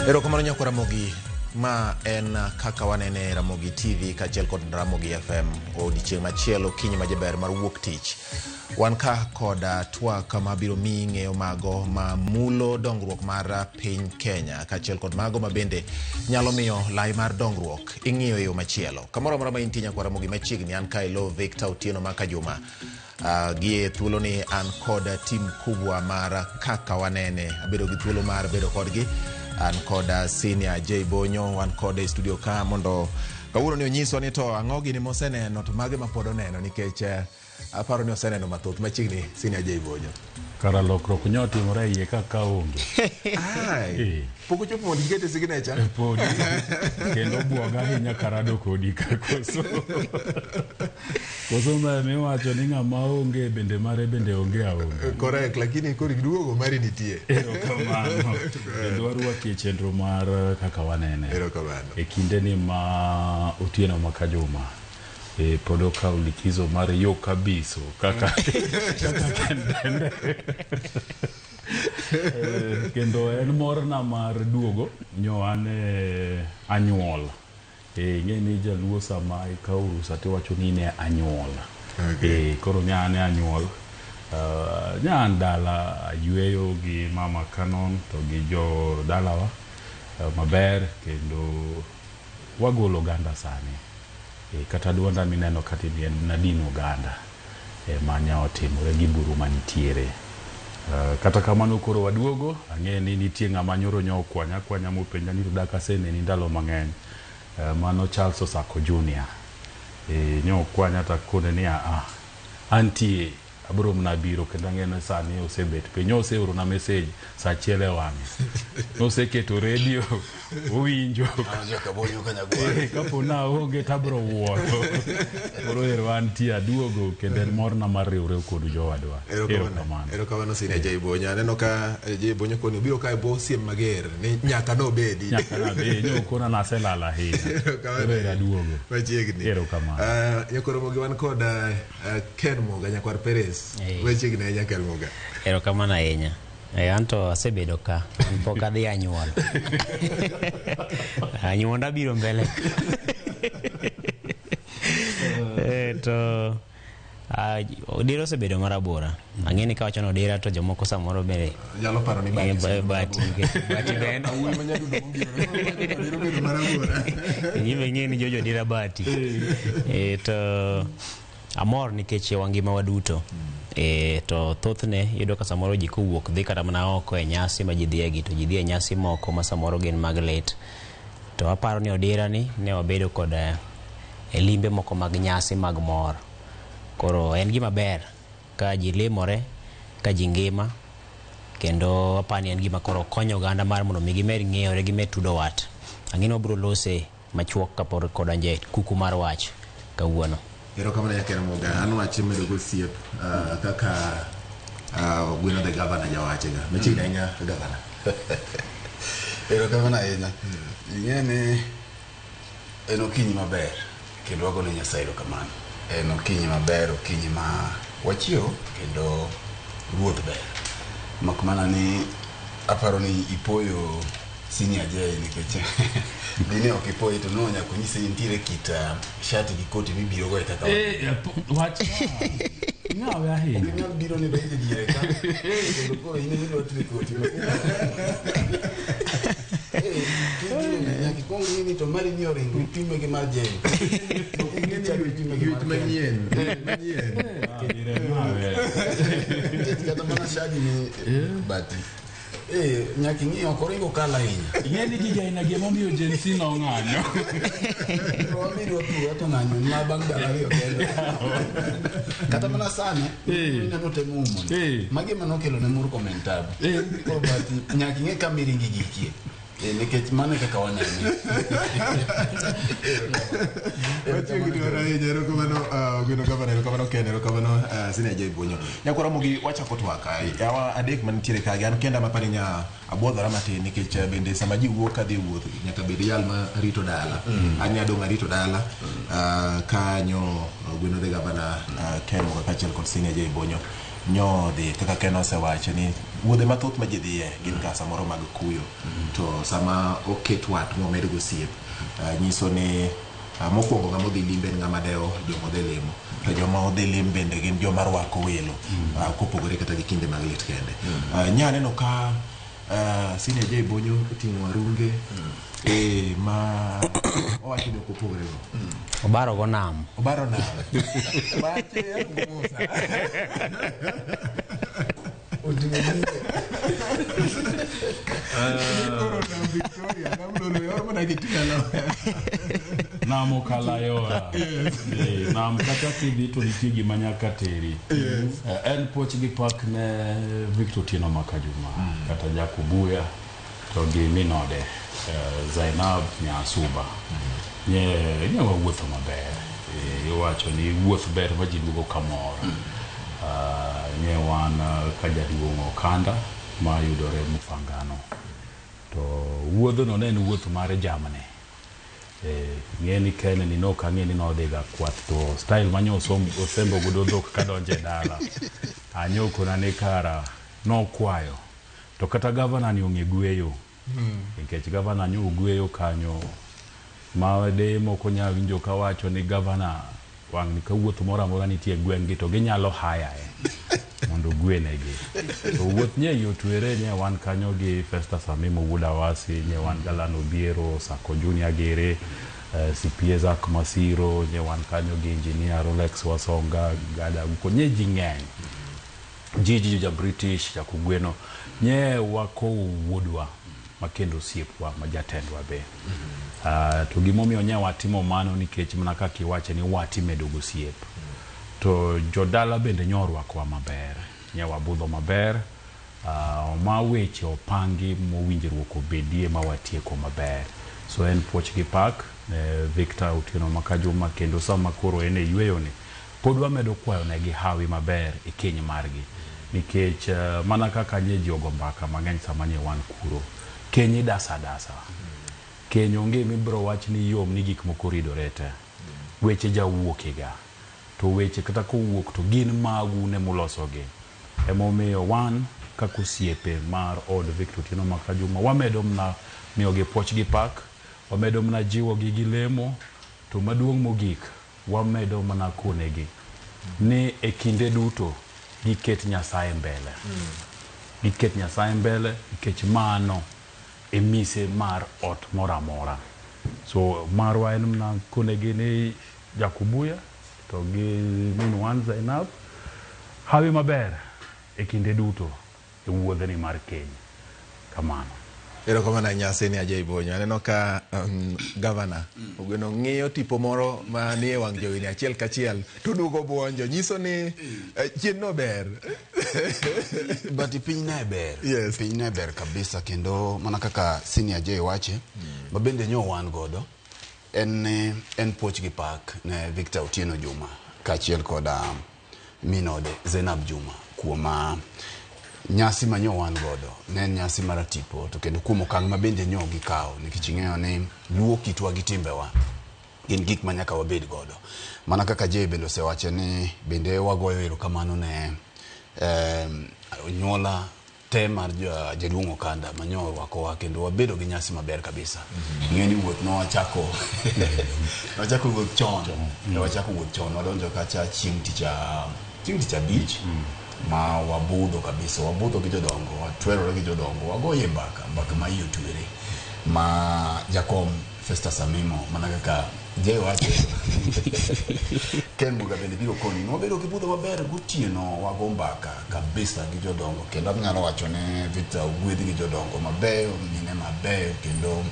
Erokamano nyakwa Ramogi, ma en kaka wanene Ramogi TV kaachiel kod Ramogi FM odiechieng' machielo okinyi majaber mar wuok tich. Wan ka kod twak mabiro miyi ng'eyo mago ma mulo dongruok mar piny Kenya kaachiel kod mago ma bende nyalo miyo lai mar dongruok ing'iyo e yo machielo. Kamoro amora ma intie nyakwa Ramogi machiegni, an ka ilo Victor Otieno Maka Juma. Gi e thuoloni an kod tim kubwa mar kaka wanene. Abedo gi thuolo mar bedo kodgi. An kod Senior J Bonyo, wan kode e studio ka mondo kawuono ni onyiswa ni to ang'o gini moseneno to mage ma pod oneno nikech aparo ni oseneno mathoth machiegni Senior J Bonyo. Kara lokruok nyo otimore e iye ka ka onge. Ai, Eh. pok ochopo mondo ikete signature. Podi. Kendo buoga ahinya karado kodi ka koso. Koso ma miwacho ni ng'ama onge bende mare bende onge aonga. Correct, lakini koro iduogo mari nitie. Erokamano. Kendo warwaki e chenro mar kaka wanene. Erokamano. E kinde ni ma Otieno ma Kajuma e, pod okawo likizo mar yo kabiso kaka kaka kendende. Kendo en morna mar duogo nyo an e anyuola. Ing'e ni jaluo sama ikawo rusa tiwacho ni in e anyuola. Okay. Koro nya an e anyuola. Nya an dala ayueyo gi mama Canon to gi jo dalawa maber kendo wagolo oganda sani. Kata duonda mineno katini en Nadine Oganda ema nya otimore gi buru manitiere. Kata kamano koro waduogo, ang'e ni nitie ng'ama nyoro nyo okwanya akwanya mopenja ni to dak aseneni ndalo mang'eny. Mano Charles Osako Junior. Nyo okwanya takone ni aa, antie abiro mana biro kendo ang'e ni sani osebet piny. Oseoro na message saa achiel e wang'e. Noseketo radio owinjo. Kapo na aonge to abiro wuoro. Koro ero antie aduogo kendo en morna mar riwre kodu jowadwa. Erokamano. Erokamano Senior J Bonyo. Aneno ka J Bonyo koni obiro ka e bwo siem mager ni nyaka nobedi. Nyaka nabedi. Nyo kona naselal ahinya. Erokamano. Koro ero aduogo. Machiegni. Erokamano. Nyakoromogi wan kod Ken Muga, nyakwar Perez. Hey. Machiegni ahinya Ken Muga. Erokamano ahinya. Anto asebedo ka, an pok adhi anyuol. Anyuonda biro mbele. To Odira osebedo marabora. Ang'e ni kawacho ni Odira to jomoko samoro bende nyalo paro ni Bati. Bati, Bati bende. Awuoyi ma nyadundo mobiro. Odira obedo marabora. Inyime ng'e ni Jojo Odira Bati. To amor nikech wangima waduto. To thothne iyudo ka samoro ji kowuok dhi kata mana oko e nyasi ma ji dhiye gi, to ji dhi e nyasi moko ma samoro gin mag lit. To aparo ni Odira ni ne wabedo kod e limbe moko mag nyasi mag mor. Koro en gima ber ka ji limore, ka ji ngima, kendo aparo ni en gima koro konyo oganda mar mondo mi gimed ng'eyore, gimed tudo wat. Ang'e ni wabiro lose machuok kapod kodonjo e kuku mar wach kawuono. Erokamano Nyaker Muga, an wach medo go osiep kaka Ogweno the governor jawachega. Machiegni ahinya governor. Erokamano ahinya. Ing'e ni en okinyi maber kendo wagone Nyasaye erokamano. En okinyi maber, okinyi ma wachiewo kendo ruoth ber. Mak mana ni aparo ni ipoyo Senior J nikech dine ok ipoye to no nyaka onyisi ni nitiere kit shati gi koti mibiro go e kaka Wach ng'awe ahinya. Ok inyal biro ni donjo diere ka kendo koro in ema idwa twe koti. Nyaka ikwong ing'e ni to mari ni oringo ipime gi mar Jane. Ipime gi mar Yuch manyien. Manyien. Nikech kata mana shadi ni bati. Nyaka ing'i ok oringo kala ahinya. Ing'e ni gigi aina gi emomiyo Gen Z nong'anyo. Wabiro tuwa to ng'anyo ma bang' ndalo ariyo kende. Kata mana sani, ineno temo umo ni. Magi ema nokelo ne Murkomen tabu. Koro bati nyaka ing'e kama iringi gikie. Nikech mano e kaka wanene. Machiegni wan ahinya, erokamano Ogweno Gavana, erokamano Ken, erokamano Senior J Bonyo. Nyakwara Ramogi wachako twak, yawa adek manitiere kagi, an kenda mapani nya abuodhora matin nikech bende sama ji wuok kadhi e wuoth nyaka bed jal ma rito dala. An nyadong' arito dala kanyo Ogweno the Gavana, Ken Muga kaachiel kod Senior J Bonyo nyo dhi kaka Ken osewacho ni Wuodhe mathoth ma ji dhiye gin ka samoro mag kuyo. To sama oket wat momed go osiep, nyiso ni mokwongo ng'ama odhi limbe en ng'ama dewo joma odhi limo. To joma odhi lim bende gin joma rwako welo kopogore kata gi kinde mag lit kende. Nya neno ka Senior J Bonyo oting'o arunge ma owacho ni ok opogore go. Obaro go nam. Obaro nam. Wache Arungo Musa. Oting'o bunge. Koro nam Victoria, nam Lolwe, or mana gi tielo. Nam okalo ayora. Nam kata kidhi to nitie gima nyaka teri. En puoch gi pak ne Victor Otieno Makajuma kata Jakubuya to gi minode Zainab Nyasuba. Nye wawuotho maber. Iwacho ni wuoth ber ma ji duogo kamoro. Nye wan ka jaduong' Okanda ma yudore Mufangano. To wuodhno ne en wuoth mar jamni. Ng'e ni Ken ni nok ang'e ni nodhi ga kwath to style manyo osembo godo dhok kadonjo e dala. Anyokona ni kara nokwayo. To kata gavana ni ong'e gweyo. Nikech gavana nyo ogweyo kanyo ma de moko nya winjo kawacho ni gavana wang' ni ka wuoth moro amora nitie e gweng' gi to ginyalo haya e mondo ogwenegi. To wuoth nye yot were nye wan kanyo gi Festus Amimo wuod Awasi, nye wan Galan Obiero, Sako Junior Gere, CPA Zack Masiro, nye wan kanyo gi Engineer Rolex Wasonga, Gada Uko, nye ji ng'eny. Jiji ja British, Jakugweno, nye wakowo wuodwa ma kendo osiepwa ma jatendwa be. To gimomiyo nye watimo mano nikech mana kaka iwache ni wat imedo gosiep. To jodala bende nyo orwakowa maber. Nye wabudho maber, ma weche opangi mowinjruok obedie ma watieko maber. So en puoch gi pak ne Victor Otieno Makajuma kendo sama koro en e yweyo ni pod wamedo kwayo negi hawi maber e keny margi. Nikech mana kaka nye ji ogo mbaka mang'eny sama nye wan kuro, keny idasa adasa. Keny onge mibiro wach ni yom ni gik moko ridore te. Weche jawuoke ga. To weche kata kowuok to gin magu ne mulosogi. Emomiyo wan kaka osiepe mar od Victor Otieno Makajuma wamedo mana miyogi puoch gi pak, wamedo mana jiwogi gi lemo, to maduong' mogik wamedo mana konegi ni e kinde duto giket Nyasaye mbele. Giket Nyasaye mbele nikech mano e mise mar ot moro amora. So marwa en mana konegi ni Jakubuya to gi min wan Zainab hawi maber e kinde duto e wuodhni mar keny. Kamano. Erokamano ahinya Senior J Bonyo. Aneno ka gavana Ogweno ng'iyo tipo moro manie wang' jowi ni achiel kachiel to duogo buonjo. Nyiso ni chien no ber. But piny ne ber. Yes. Piny ne ber kabisa kendo mana kaka Senior J wache, ma bende nyo wan godo, en ni en puoch gi pak ne Victor Otieno Juma kaachiel kod minode Zainab Juma kuom nyasi ma nyo wan godo ne en nyasi mar tipo to kendo kuom okang' ma bende nyo gikawo nikech ing'eyo ni luo kitwa gi timbewa gin gik ma nyaka wabed godo mana kaka Jay bende osewacho ni bende wagoyo erokamano ne onyuola te mar jaduong' Okanda manyo orwakowa kendo wabedo gi nyasi maber kabisa. Ing'eyo ni wuoth nowachako nwachako wuoth chon. Wachako wuoth chon wadonjo kacha chieng' tich abich ma wabudho kabisa, wabudho gi jodongo, watwerore gi jodongo, wagoye mbaka mbaka ma iye otwere ma jakom Festus Amimo mana kaka Jay wacho Ken Muga bende biro koni nwabedo gi budho maber gotieno wago mbaka kabisa gi jodongo kendo anyalo wacho ne Victor ogwedh gi jodongo mabeyo mine mabeyo kendo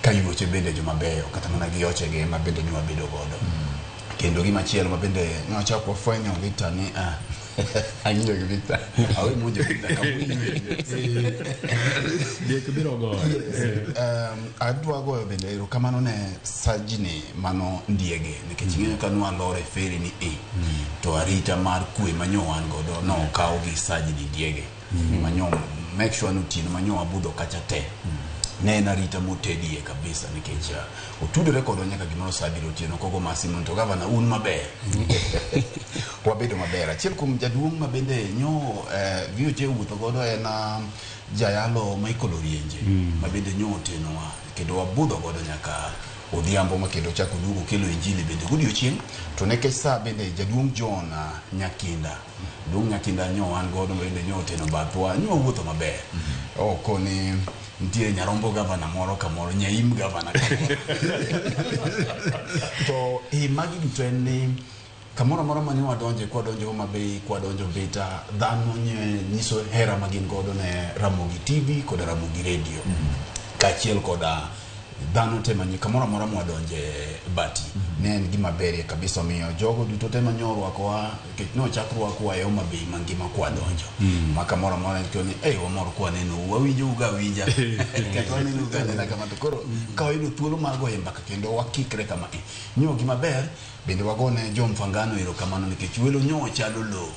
kayuoche bende joma beyo kata mana gi ochege ma bende nwabedo godo kendo gimachielo ma bende nwachako wafwenyo Victor ni ang'iyo gi Victor awe monjo Victor kamoywe. Diek biro goyo. Adwa goyo bende erokamano ne sajni mano ndiege nikech ing'eyo ka nwalor e ferry ni e to arita mar kwe manyo wan godo nokaw gi sajni ndiege manyo make sure ni otieno manyo wabudho kacha te. Ne en arita motedie kabisa nikech otudore kodwa nyaka gimoro saa abiriyo otieno kogo masimo to gavana un maber. Wabedo maber. Achiel kuom jaduong' ma bende nyo VOJ owuotho godo en jayalo Michael Orienje ma bende nyo otenowa kendo wabudho godo nyaka odhiambo ma kendo chako duogo kelo injili bende godiochieng'. To nikech saa bende jaduong' John Nyakinda, jaduong' Nyakinda nyo wan godo bende nyo oteno bathwa, nyo wawuotho maber. Oko ni nitie nyarombo gavana moro kamoro, nyaim gavana kamoro. To magi duto en ni kamoro amora mane wadonje, kwadonjo Homa Bay, kwadonjo Mbita, dhano nyiso hera ma gin godo ne Ramogi TV koda Ramogi Radio. Kaachiel koda dhano te manye kamoro amora mwadonje bati. Ne en gima berie kabisa, omiyo jogo duto te mane orwakowa nikech nochak rwakowa e Homa Bay mangima kwadonjo. Ma kamoro amora ni ei wamor kwanenou, wawinjou ga awinja. Kata wanenou ga anena kama to koro ka wayudo thuolo mar goyo mbaka kendo wakikre kama e. Nyo gima ber bende wagone jo Mfangano erokamano nikech welo nyo chalo lowo.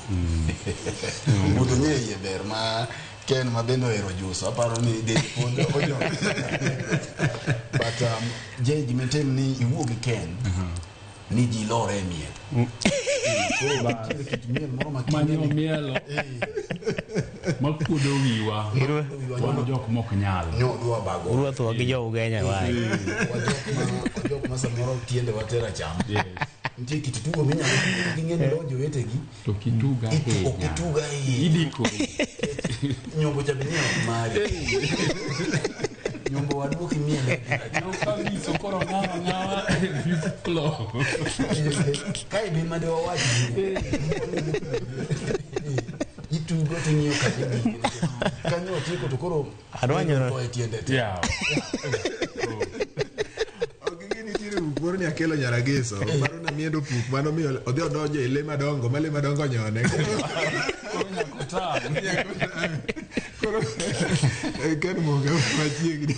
Budho nye iye ber ma Ken ma bende ohero juso aparo ni dende pod ojok. But Jay, gimitim ni iwuo gi Ken ni ji lore e miel. Koro nitiere kit miel moro ma Manyo kinde ni mielo makuodo wiwa wan jok mok nyal. Nyo dwa bago. Urwathowa gi jo Ugenya wae. Wajok ma samoro tiende watera cham. Yes. Nitie kit tugo minyalo tugo ging'e ni lo jowetegi. To kituga Ok ahinya. ituga ahinya. Idikori. Nyombo cha be ni ok mari. Nyombo waduoki miel. Nokanyiso koro ng'awa ng'awa e fifth floor. Kae be made wawach itugo ting'iyo kanye gigi kanyo otieko to koro Adwanyore. tho e tiende te. Yeah. Ok ing'e nitiere buk moro ni akelo nyarageso mano na miendo puk mano miyo odhi odonjo e le madongo ma le madongo onyone. Koro nyaka otang'. Koro Ken Muga machiegni.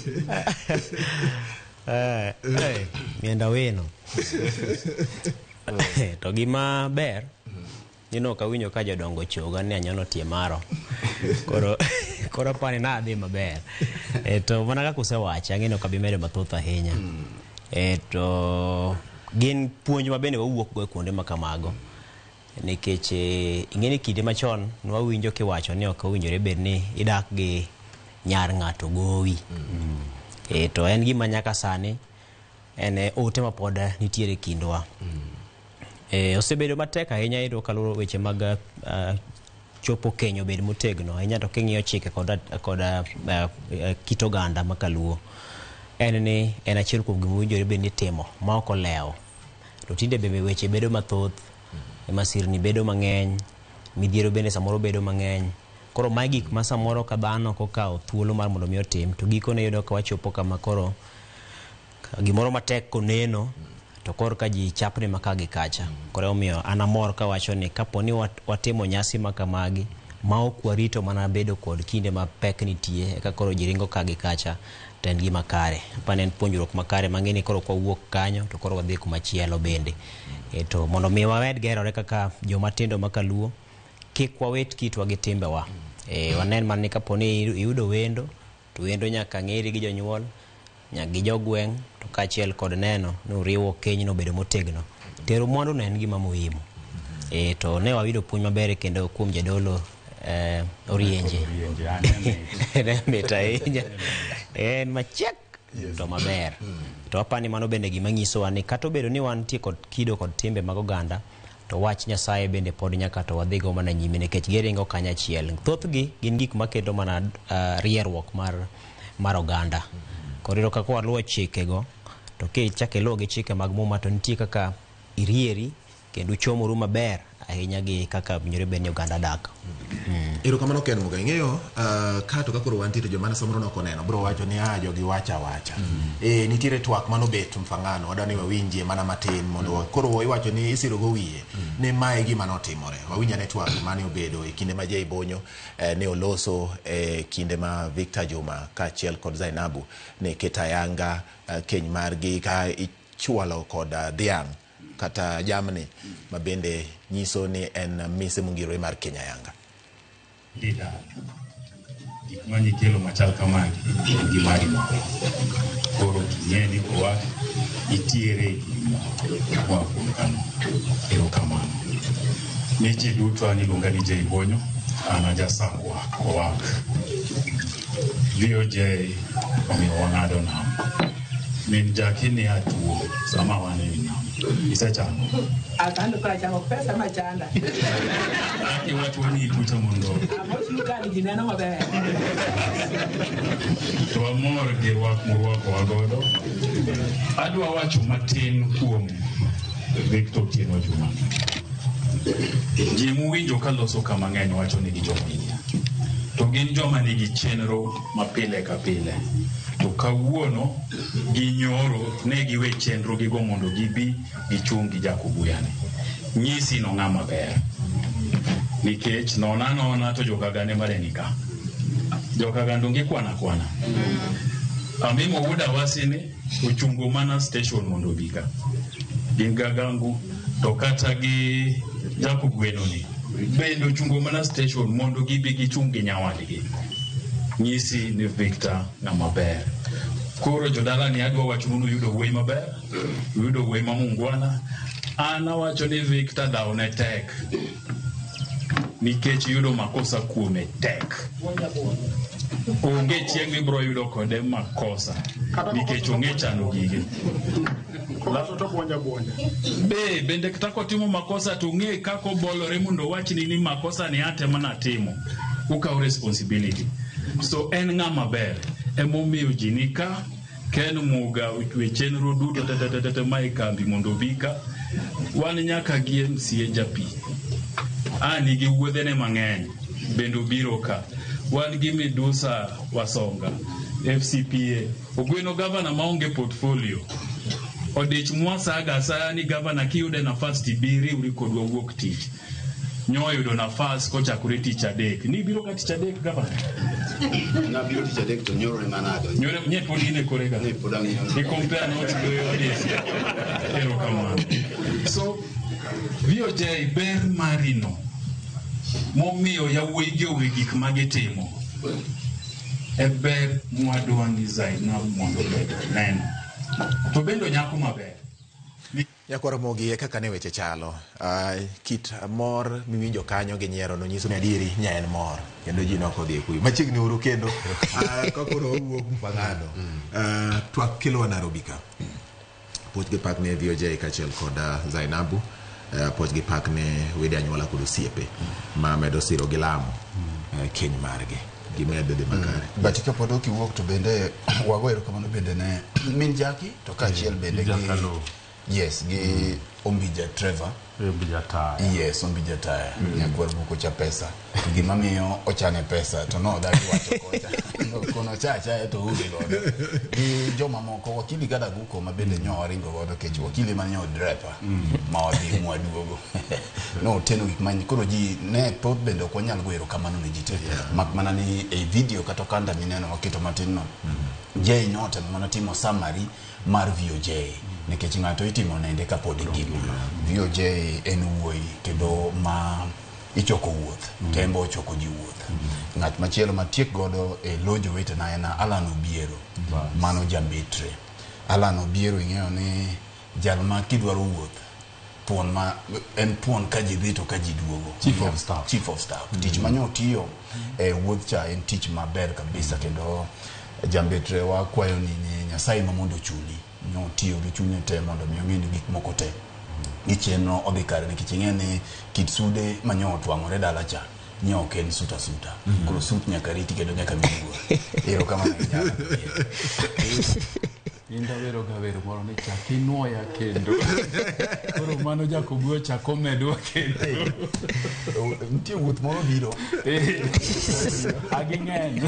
Mienda wino to gima ber ni nok awinjo ka jodongo choga ni anyono tie maro koro apani nadhi maber. To mana kaka usewacho, ang'e ni ok abi medo mathoth ahinya. To gin puonj ma bende wawuok go e kuonde ma kamago nikech ing'e ni kinde machon nwawinjo kiwacho ni ok owinjore bed ni idak gi nyar ng'ato gowi. To en gima nyaka sani en ote ma pod nitiere e kindwa. Osebedo matek ahinya yudo kaluwore weche mag chopo keny obed motegno ahinya, to king'iyo chike kod kit oganda ma kaluo en ni en achiel kuom gima owinjore bed ni itimo ma ok olewo. To tinde bende weche bedo mathoth, masirni bedo mang'eny, midhiero bende samoro bedo mang'eny. Koro mae gik ma samoro ka dhano ok okawo thuolo mar mondo mi otim, to gikone iyudo ka wachopo kama koro gimoro matek koneno to koro ka ji chapni ma ka gi kacha. Koro emomiyo an amor kawacho ni kapo ni watimo nyasi ma kamagi ma ok warito mana bedo kod kinde ma pek nitie eka koro ji ringo ka gi kacha, to en gima kare. Apani en puonjruok makare mang'e ni koro kwawuok kanyo to koro wadhi kuma chielo bende. To mondo mi wamed gerore kaka joma tindo ma kaluo, kik wawit kitwa gi timbewa. Wanen mana ni kapo ni iyudo wendo, to wendo nyaka ng'eri gi jonyuol, nyaka gi jogweng', to kaachiel kod neno ni uriwo kenyno obedo motegno. Tero mwandu no en gima muhimu. To ne wayudo puonj maber kendo kuom jadolo Orienje. Orienje, ane mit. Ne mit ahinya. En machiek to maber. To apani mano bende gima nyisowa ni kata obedo ni wantie kod kido kod timbe mag oganda, to wach Nyasaye bende pod nyaka to wadhigo mana nyime nikech giringo kanyachiel. Thothgi gin gik maketo mana rierruok mar oganda. Koro iyudo ka kwaluwo chikego, to kichako iluwo gi chike mag muma to nitie kaka irieri kendo uchomoru maber ahinya gi kaka owinjore bed ni oganda dak. Erokamano Ken Muga. Ing'eyo ka to ka koro wantie to joma samoro nok oneno bro wacho ni ah jogi wacha wacha. Nitiere twak manobet Mfangano wadwa ni wawinjie mana matin mondo koro iwacho ni isiro go wiye ni mae e gima notimore. Wawinj ane twak mane obedo e kinde ma Jay Bonyo ne oloso e kinde ma Victor Juma kaachiel kod Zainabu ne keto ayanga keny margi ka ichwalo kod dhiang' kata jamni ma bende nyiso ni en mise mongirore mar keny ayanga. Leader. Gik manyikelo machal kamagi en gimari mokwongo. Koro king'e ni Owak itiere gi mor moa kuom Kano. Erokamano. Ne ji duto an iluonga ni Jay Bonyo, an a jasakwa Owak. VOJ omiyo wang'ado nam. Min Jaki ni atuo sama wan e wi nam. Isechango? Asante koro achamo pesa machanda. Aki wachwa ni kucha mondo Amosi ka ji neno maber. to wamor gi rwak morwakowa godo. Adwa wacho matin kuom Victor Otieno Juma. Ji muwinjo ka loso ka mang'eny wacho ni gi jomedia. To gin joma nigi chenro ma pile ka pile. To kawuono gi nyoro ne giwe chenro gigo mondo gibi gichung' gi Jakobuyani. Nyisi no ng'ama ber. Nikech nona nona to jokagane mare ni ka. Jokagando onge kwana kwana. Amimo wuod Awasini ochungo mana station mondo obi ka. Gin gagangu to kata gi Jacob Gweno ni bende ochungo mana station mondo gibi gichung' gi nyawadgi. Nyisi ni Victor ng'ama ber. Koro jodala ni adwa wacho ni uyudo wuoyi maber, uyudo wuoyi ma mungwana. An awacho ni Victor dhaw ne tek. Nikech yudo makosa kuome tek. Onge chieng' mibiro yudo kode makosa nikech ong'e chano gige. To buonja buonja. Be bende kata kotimo makosa to ong'e kaka obolore mondo owachni ni makosa ni atemo natimo. Ukawo responsibility. So en ng'ama ber. Emomiyo ji ni ka Ken Muga ochwe chenro duto te ma e kambi mondo obi ka. Wan nyaka gi MCA Japi. A nigi wuodhene mang'eny bende obiro ka. Wan gi Midusa Wasonga, FCPA. Ogweno gavana maonge portfolio. Odich mwasaga asaya ni gavana kiyude nafas tibi riwri kodwa wuok tich. Nyoyudo nafas kochakore tich adek. Nibiro ka tich adek gavana? Nabiro tich adek to nyoro ema nadonjo. Nyoro nye pod in e kore ka. Ne pod ang'iyo. I compare notes gi audience. Erokamano. So VOJ ber marino momiyo yawuoyi gi owe gik ma gitimo e ber mwadwa ni Zainab mondo obed neno. To bende onyako maber. Nyakwar Ramogi e kaka ne weche chalo. Kit mor miwinjo kanyo gi nyiero no nyiso ni adieri nya en mor kendo ji nok odhi e kuyo. Machiegni uru kendo ka koro wawuok Mpang'ano. Twak kelowa Nairobi ka. Puoch gi pak ne VOJ kaachiel kod Zainabu. Puoch gi pak ne wede anyuola kod osiepe ma medo siro gi lamo keny margi. Gimed dhi makare. But kapod ok iwuok to bende wago erokamano bende ne min Jackie to kaachiel bende gi Yes, gi Ombija Trevor. Ombija Taya. Yes, Ombija Taya. Nyakwar buko cha pesa. Gima miyo ochane pesa to no odagi wacho kocha. Kono cha cha to ude godo. Gi joma moko wakili kata guko ma bende nyo waringo godo kech wakili ma nyo drepa ma wadhi mwaduogo. No oteno gik mang'eny koro ji ne pod bende ok wanyal go erokamano ne ji te. Mak mana ni e video kata okanda mineno waketo matin no. Jay notemo mana timo summary mar VOJ nikech ng'ato itimo nende kapod ngima. VOJ en wuoyi kendo ma ichoko wuoth tembo ochoko ji wuoth. Ng'at machielo matiek godo e lo jowetena en Alan Obiero, mano jambetre. Alan Obiero ing'eyo ni jal ma kidwaro wuoth thuon ma en thuon ka ji dhi to ka ji duogo. Chief of staff. Chief of staff. Tich manyo otiyo e wuodh cha en tich maber kabisa kendo jambetre wakwayo ni Nyasaye ma mondo ochuli. Notiyo gi chunye te mondo mi ong'e ni gik moko te gi chenro odhi kare nikech ing'e ni kit sude manyo otwang'ore dala cha nye ok en suit asuta. Koro suit nyaka riti kendo nyaka mi luor. Erokamano ahinya. In tawero ga wer moro ni chak inuoya kendo. Koro mano Jakobi ochak omedwa kendo. Nitie wuoth moro biro. Agi ng'eny.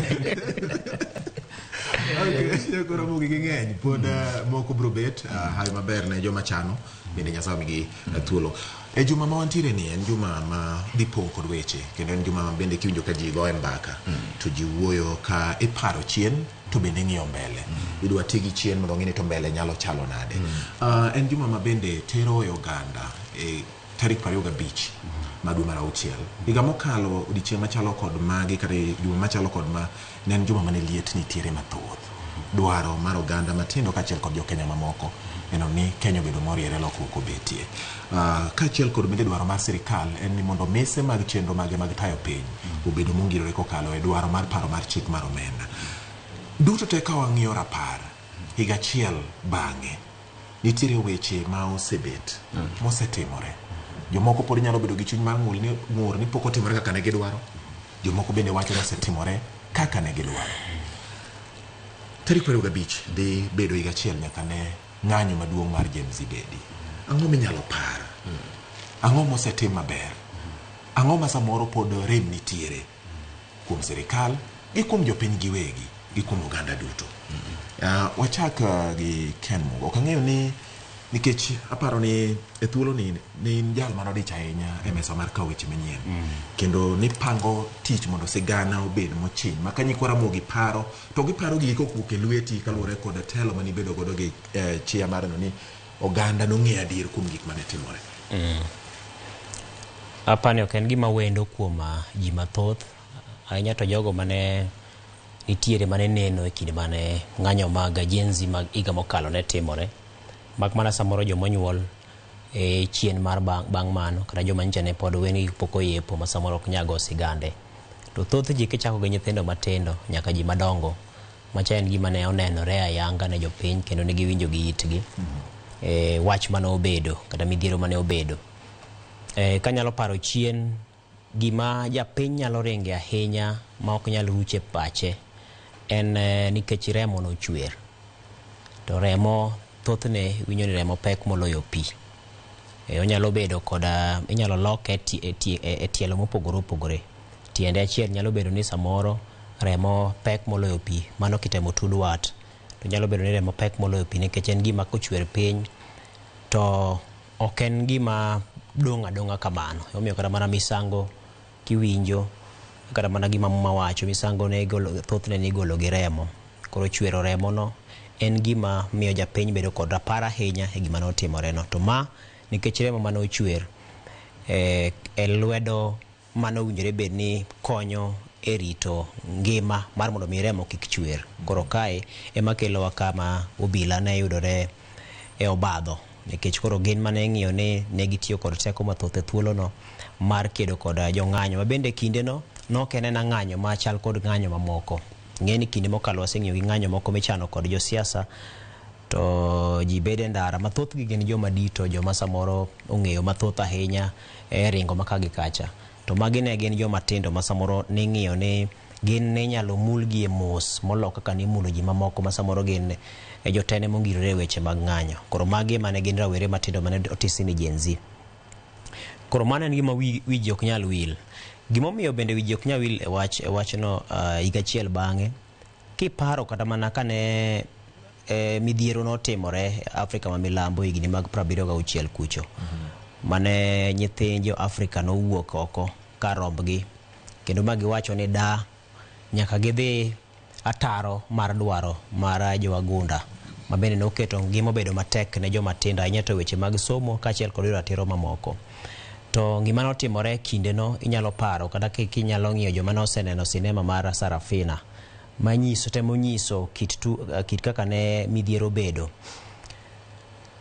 Okay, koro Ramogi gi ng'eny pod moko biro bet hawi maber ne joma chano bende Nyasaye omigi thuolo. E juma ma wantiere ni en juma ma dhi pong' kod weche kendo en juma ma bende kiwinjo ka ji goye mbaka to ji wuoyo ka iparo chien to bende ng'iyo mbele. Idwa ti gi chien mondo ong'i ni to mbele nyalo chalo nade. En juma ma bende tero e oganda e tarik 25 mar dwe mar auchiel. Higa mokalo odiechieng' machalo kod magi kata juma machalo kod ma ne en juma mane liet nitiere mathoth. Dwaro mar oganda matindo kaachiel kod jokenya mamoko neno ni Kenya obedo moriere lokruok obetie. Kaachiel kod bende dwaro mar sirikal en ni mondo mise mag chenro mage mag tayo piny obedo mongirore kokalo e dwaro mar paro mar chik mar omenda. Duto te ka wang'iyo rapar higa achiel bang'e nitiere weche ma osebet mosetimore. Jomoko pod nyalo bedo gi chuny mar ng'ur ni pok otimore kaka ne gidwaro. Jomoko bende wacho ni osetimore kaka ne gidwaro. Tarik 25 dhi bedo higa achiel nyaka ne ng'anyo maduong' mar Gen Z bedi. Ang'o minyalo par? Ang'o mosetim maber? Ang'o ma samoro pod rem nitiere kuom sirikal gi kuom jopiny giwegi gi kuom oganda duto? Wachak gi Ken Mugo. Ok ang'eyo ni nikech aparo ni e thuolo ni ne in jal manodich ahinya e mesa mar kawo weche manyien kendo nipango tich mondo sigana obed mochiny ma ka nyikwa Ramogi paro to giparo gigi kokowuok e lweti kaluwore kod telo manibedo godo gi chia mar neno ni oganda nong'eyo adier kuom gik mane timore. Apani ok en gima wendo kuom ji mathoth ahinya to jogo mane nitiere mane neno e kinde mane ng'anyo mag Gen Z mag higa mokalo ne timore. Mak mana samoro jomonyuol e chien mar bang' mano kata joma nyicha ne pod wengegi pok oyepo ma samoro ok nyal go sigande. To thoth ji kichako gi nyithindo matindo nyaka ji madongo macha en gima ne onenore ayanga ne jopiny kendo ne giwinjo gi itgi wach mane obedo kata midhiero mane obedo. Kanyalo paro chien gima japiny nyalo ringe ahinya ma ok nyal ruche pache en nikech remo nochwer. To remo thothne winjo ni remo pek moloyo pi. Onyalo bedo koda inyalo loke e tielo mopogore opogore. Tiende achiel nyalo bedo ni samoro remo pek moloyo pi, mano kitemo tud wat. To nyalo bedo ni remo pek moloyo pi nikech en gima kochwer piny to ok en gima dong' adong'a kamano. Emomiyo kata mana misango kiwinjo kata mana gima muma wacho misango ne igolo thothne nigolo gi remo. Koro chwero remo no en gima miyo japiny bedo kod rapar ahinya e gima notimore no. To ma nikech remo mane ochwer e lwedo mane owinjore bed ni konyo e rito ngima mar mondo mi remo kik chwer. Koro kae ema kelowa kama obila ne yudore e obadho nikech koro gin mane ing'iyo ni ne gitiyo kod teko mathoth e thuolono mar kedo kod jong'anyo ma bende kindeno nok en ena ng'anyo machal kod ng'anyo mamoko. Ing'e ni kinde mokalo waseng'iyo gi ng'anyo moko michano kod josiasa to ji bedo e ndara ma thothgi gin joma dito, joma samoro ong'eyo mathoth ahinya e ringo ma ka gi kacha. To magi ne gin joma tindo ma samoro ning'iyo ni gin ne inyalo mulgi e mos molo kaka nimulo ji mamoko ma samoro gin jotene mongirore e weche mag ng'anyo. Koro magi mane gin rawere matindo mane otisi ni Gen Z. Koro mano en gima wi ji ok nyal wil. Gimomiyo bende wi ji ok nyal wil e wach e wachno higa achiel bang'e, kiparo kata mana kane midhiero notimore Afrika ma milambo higni mag 76 kucho. Mane nyithind jo Afrika nowuok oko kar rombgi kendo ma giwacho ni da nyaka gidhi ataro mar dwaro mar jowagunda ma bende noketo ngima obedo matek ne joma tindo ahinya to weche mag somo kaachiel kod ratiro mamoko. To gima notimore kindeno inyalo paro kata kinyalo ng'iyo joma noseneno sinema mar Sarafina manyiso temo nyiso kit kaka ne midhiero bedo.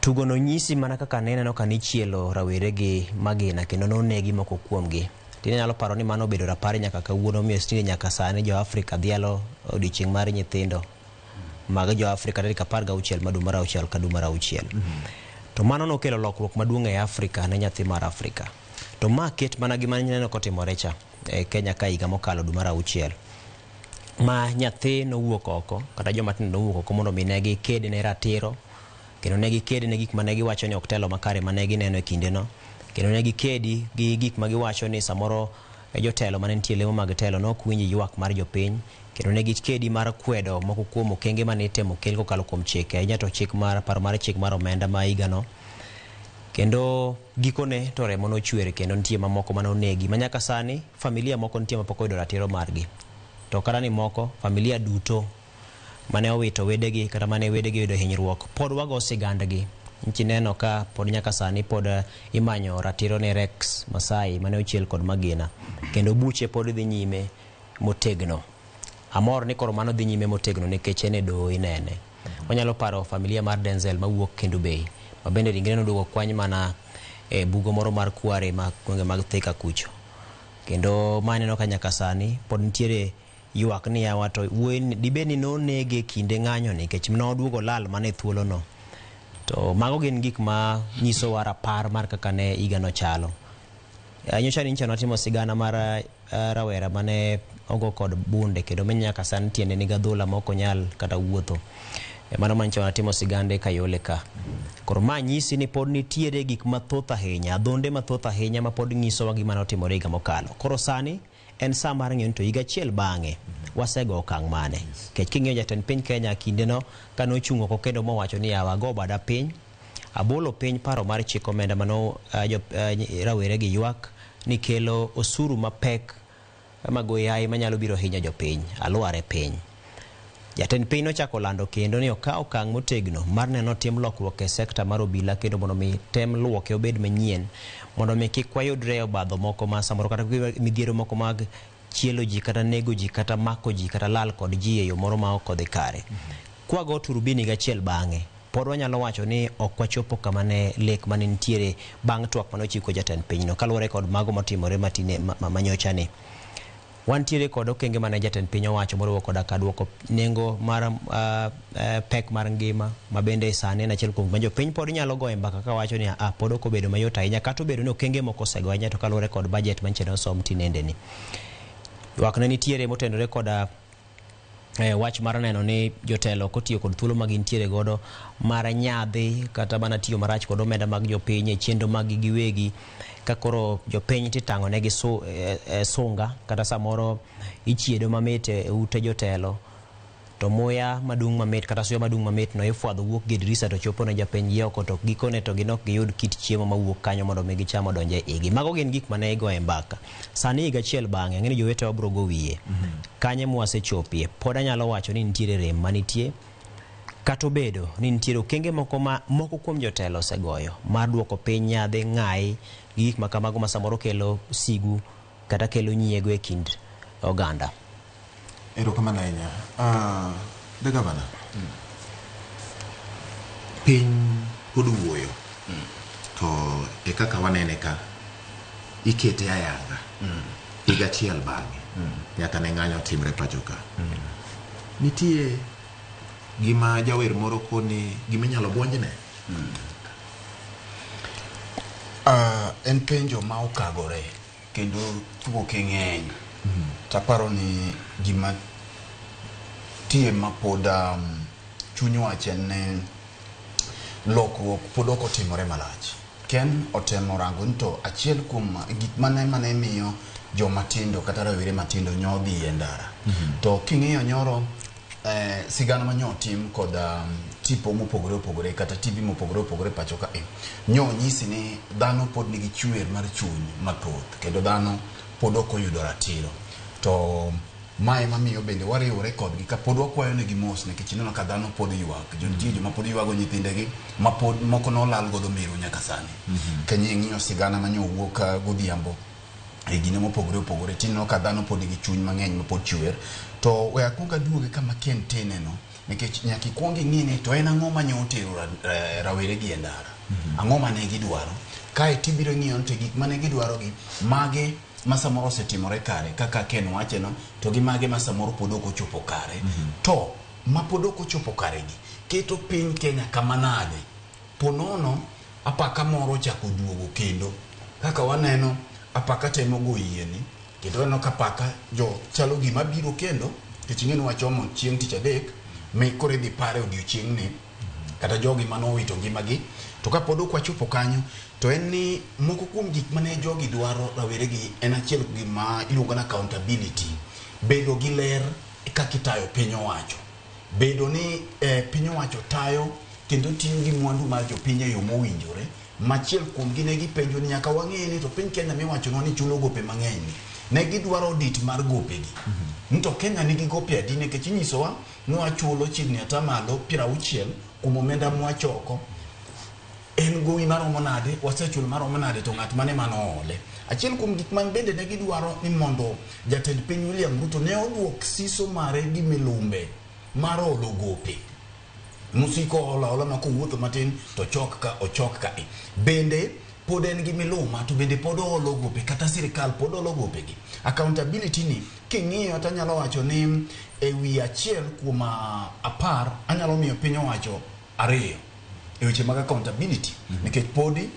Tugono nyisi mana kaka ne neno ka nichielo rawere gi magina kendo nonegi moko kuomgi. Tinde nyalo paro ni mano obedo rapar nyaka kawuono omiyo tinde nyaka sani jo Afrika dhialo odiochieng' mar nyithindo mag jo Afrika tarik 16 mar dwe mar auchiel ka dwe mar auchiel. To mano nokelo lokruok maduong' e Afrika ne nyathi mar Afrika. To ma ket mana gima neno kotimore cha e Kenya ka higa mokalo dwe mar auchiel. Ma nyathi nowuok oko kata joma tindo nowuok oko mondo mi ne giked ne ratiro kendo ne giked ne gik mane giwacho ni ok telo makare mane gineno e kindeno kendo ne gikedi gi gik ma giwacho ni samoro jotelo mane nitie lemo mag telo nok winj ywak mar jopiny kendo ne gikedi mar kwedo moko kuom okenge mane itemo kel kokalo kuom chike ahinya to chik mar paro mar chik mar omenda ma higano. Kendo gikone to remo nochwer kendo nitie mamoko mane onegi ma nyaka sani familia moko nitie mapok oyudo ratiro margi. To kata ni moko familia duto mane owito wedegi kata mane wedegi oyudo hinyruok pod wago sigandgi Nchi neno ka pod nyaka sani pod imanyo ratiro ne Rex Masai mane ochiel kod magina, kendo buche pod dhi nyime motegno. Amor ni koro mano dhi nyime motegno nikech en e doho inene. Wanyalo paro familia mar Denzel mawuok Kendu Bay, ma bende ringre noduogo kwany mana e bugo moro mar kware ma gwenge mag Thika kucho. Kendo ma aneno ka nyaka sani pod nitiere ywak ni yawa to wuoyi ni dibed ni nonege kinde ng'anyo nikech noduogo lal mana e thuolono. To mago gin gik ma nyisowa rapar mar kaka ne higa no chalo. Nyocha nyocha notimo sigana mar rawera mane ogo kod bunde kendo ma nyaka sani tiende nigi adhola ma ok onyal kata wuotho. Mano manyocha watimo sigande Kayole ka. Koro ma nyisi ni pod nitiere gik mathoth ahinya, adhonde mathoth ahinya ma pod nyisowa gima notimore higa mokalo. Koro sani en sa mar ng'eyo ni to higa achiel bang'e wasego okang' mane. Nikech king'iyo jatend piny Kenya kindeno kane ochung' oko kendo mowacho ni yawa ago bada piny, abolo piny paro mar chik omenda mano rawere gi ywak ni kelo osuru mapek mago yaye manyalo biro hinyo jopiny, alware piny. Jatend piny nochako lando kendo ni okaw okang' motegno mar neno tim lokruok e sekta mar obila kendo mondo mi tem luoke obed manyien mondo mi kik wayudre e obadho moko ma samoro kata midhiero moko mag chielo ji kata nego ji kata mako ji kata lal kod ji e yo moro ma ok odhi kare. Kwago turubini gachiel bang'e, pod wanyalo wacho ni ok wachopo kama ne lek mane nitiere bang' twak mane ochiw kod jatend pinyno kaluwore kod mago motimore matine manyocha ni. Wantiere kod okenge mane jatend piny owacho moriwo koda ka duoko nengo mar pek mar ngima ma bende sani en achiel kuom gima jopiny pod nyalo goye mbaka kawacho ni pod ok obedo mayot ahinya kata obedo ni okenge moko osego ahinya to kaluwore kod budget manyicha ne osom tinende ni. Ywak ne nitiere motenore koda wach mar neno ni jotelo ok otiyo kod thuolo ma gintiere godo mar nyadhi kata mana tiyo marach kod omenda mag jopiny e chenro mag gi giwegi ka koro jopiny titang'o negi sunga kata samoro ichiedo mamit e ute jotelo to muya madung' mamit kata suya madung' mamit no ifwadho wuok gi dirisa to chopo ne japiny gi oko to gikone to gin ok giyud kit chiemo mawuok kanyo mondo mi gicham odonje e igi. Mago gin gik mane igoye mbaka. Sani higa achiel bang'e, ang'e ni jowetewa biro go wiye. Kanye mwasechopie, pod anyalo wacho ni nitiere rem manitie kata obedo ni nitiere okenge moko ma moko kuom jotelo osegoyo mar duoko piny nyadhi, ng'ayi gi gik ma kamago ma samoro kelo sigu kata kelo nyiego e kind oganda. Erokamano ahinya. The governor. Piny pod wuoyo. To e kaka wanene ka, ikete ayanga. Higa achiel bang'e. Nyaka ne ng'anyo timre pacho ka. Nitie gima jawer moro koni gima inyalo buonjne? En penjo ma okagore kendo thuoke ng'eny. Taparo ni gima tie ma pod chuny wach en ni lokruok pod ok otimore malach. Ken otemo rango ni to achiel kuom gik mane miyo joma tindo kata rawere matindo nyo dhi e ndara. To king'iyo nyoro sigana ma nyo tim kod tipo mopogore opogore kata TV mopogore opogore pacho ka nyo nyisi ni dhano pod nigi chwer mar chuny mathoth kendo dhano pod ok oyudo ratiro. To mae mamiyo bende wariwore kodgi ka pod wakwayo negi mos nikech ineno ka dhano pod ywak. Nitie joma pod ywago nyithindegi ma pod moko nolal godo meru nyaka sani. Ka ing'iyo sigana ma nyo owuok godhiambo e gine mopogore opogore tineno ka dhano pod nigi chuny mang'eny ma pod chwer. To we akwong aduoge kama Ken teneno nikech nyaka ikwong ing'i ni to en ang'o ma nyo otero rawere gi e ndara. Ang'o mane gidwaro? Kae tibiro ng'iyo ni to gik mane gidwaro gi mage ma samoro osetimore kare kaka Ken wache no to gi mage ma samoro pod ok ochopo kare. To ma pod ok ochopo kare gi keto piny Kenya kama nade? Po nono apaka moro ochako duogo kendo kaka waneno apaka temo go yieni kendo waneno ka apaka jo chalo gima biro kendo nikech ing'e ni wachomo chieng' tich adek mi koro idhi pare odiochieng' ni kata jogi manowito ngimagi. To kapod ok wachopo kanyo to en ni moko kuom gik mane jogi dwaro rawere gi en achiel gima iluongo ni accountability, bedo gi ler kaka itayo piny owacho, bedo ni piny owacho tayo kendo tiyo gi mwandu mar jopiny e yo mowinjore. Machiel kuomgi ne gipenjo ni nyaka wang'e ni to piny Kenya miwachonwa ni chulo gope mang'eny ni ne gidwaro audit mar gopegi ni to Kenya nigi gope adi nikech inyisowa ni wachulo chiegni atamalo 60 kuom omenda mwachoko. En gowi maromo nade, wasechulo maromo nade to ng'at mane manoole. Achiel kuom gik man bende ne gidwaro ni mondo jatend piny William Ruto ne oduok siso mare gi milumbe mar olo gope. Musiko ola ola ma kowuotho matin to chok ka ochok ka e. Bende pod en gi miluma to bende pod oolo gope kata sirikal pod olo gopegi. Accountability ni king'iyo to anyalo wacho ni e wi 1 kuom 10 anyalo miyo piny owacho 2 e weche mag accountability. Nikech podi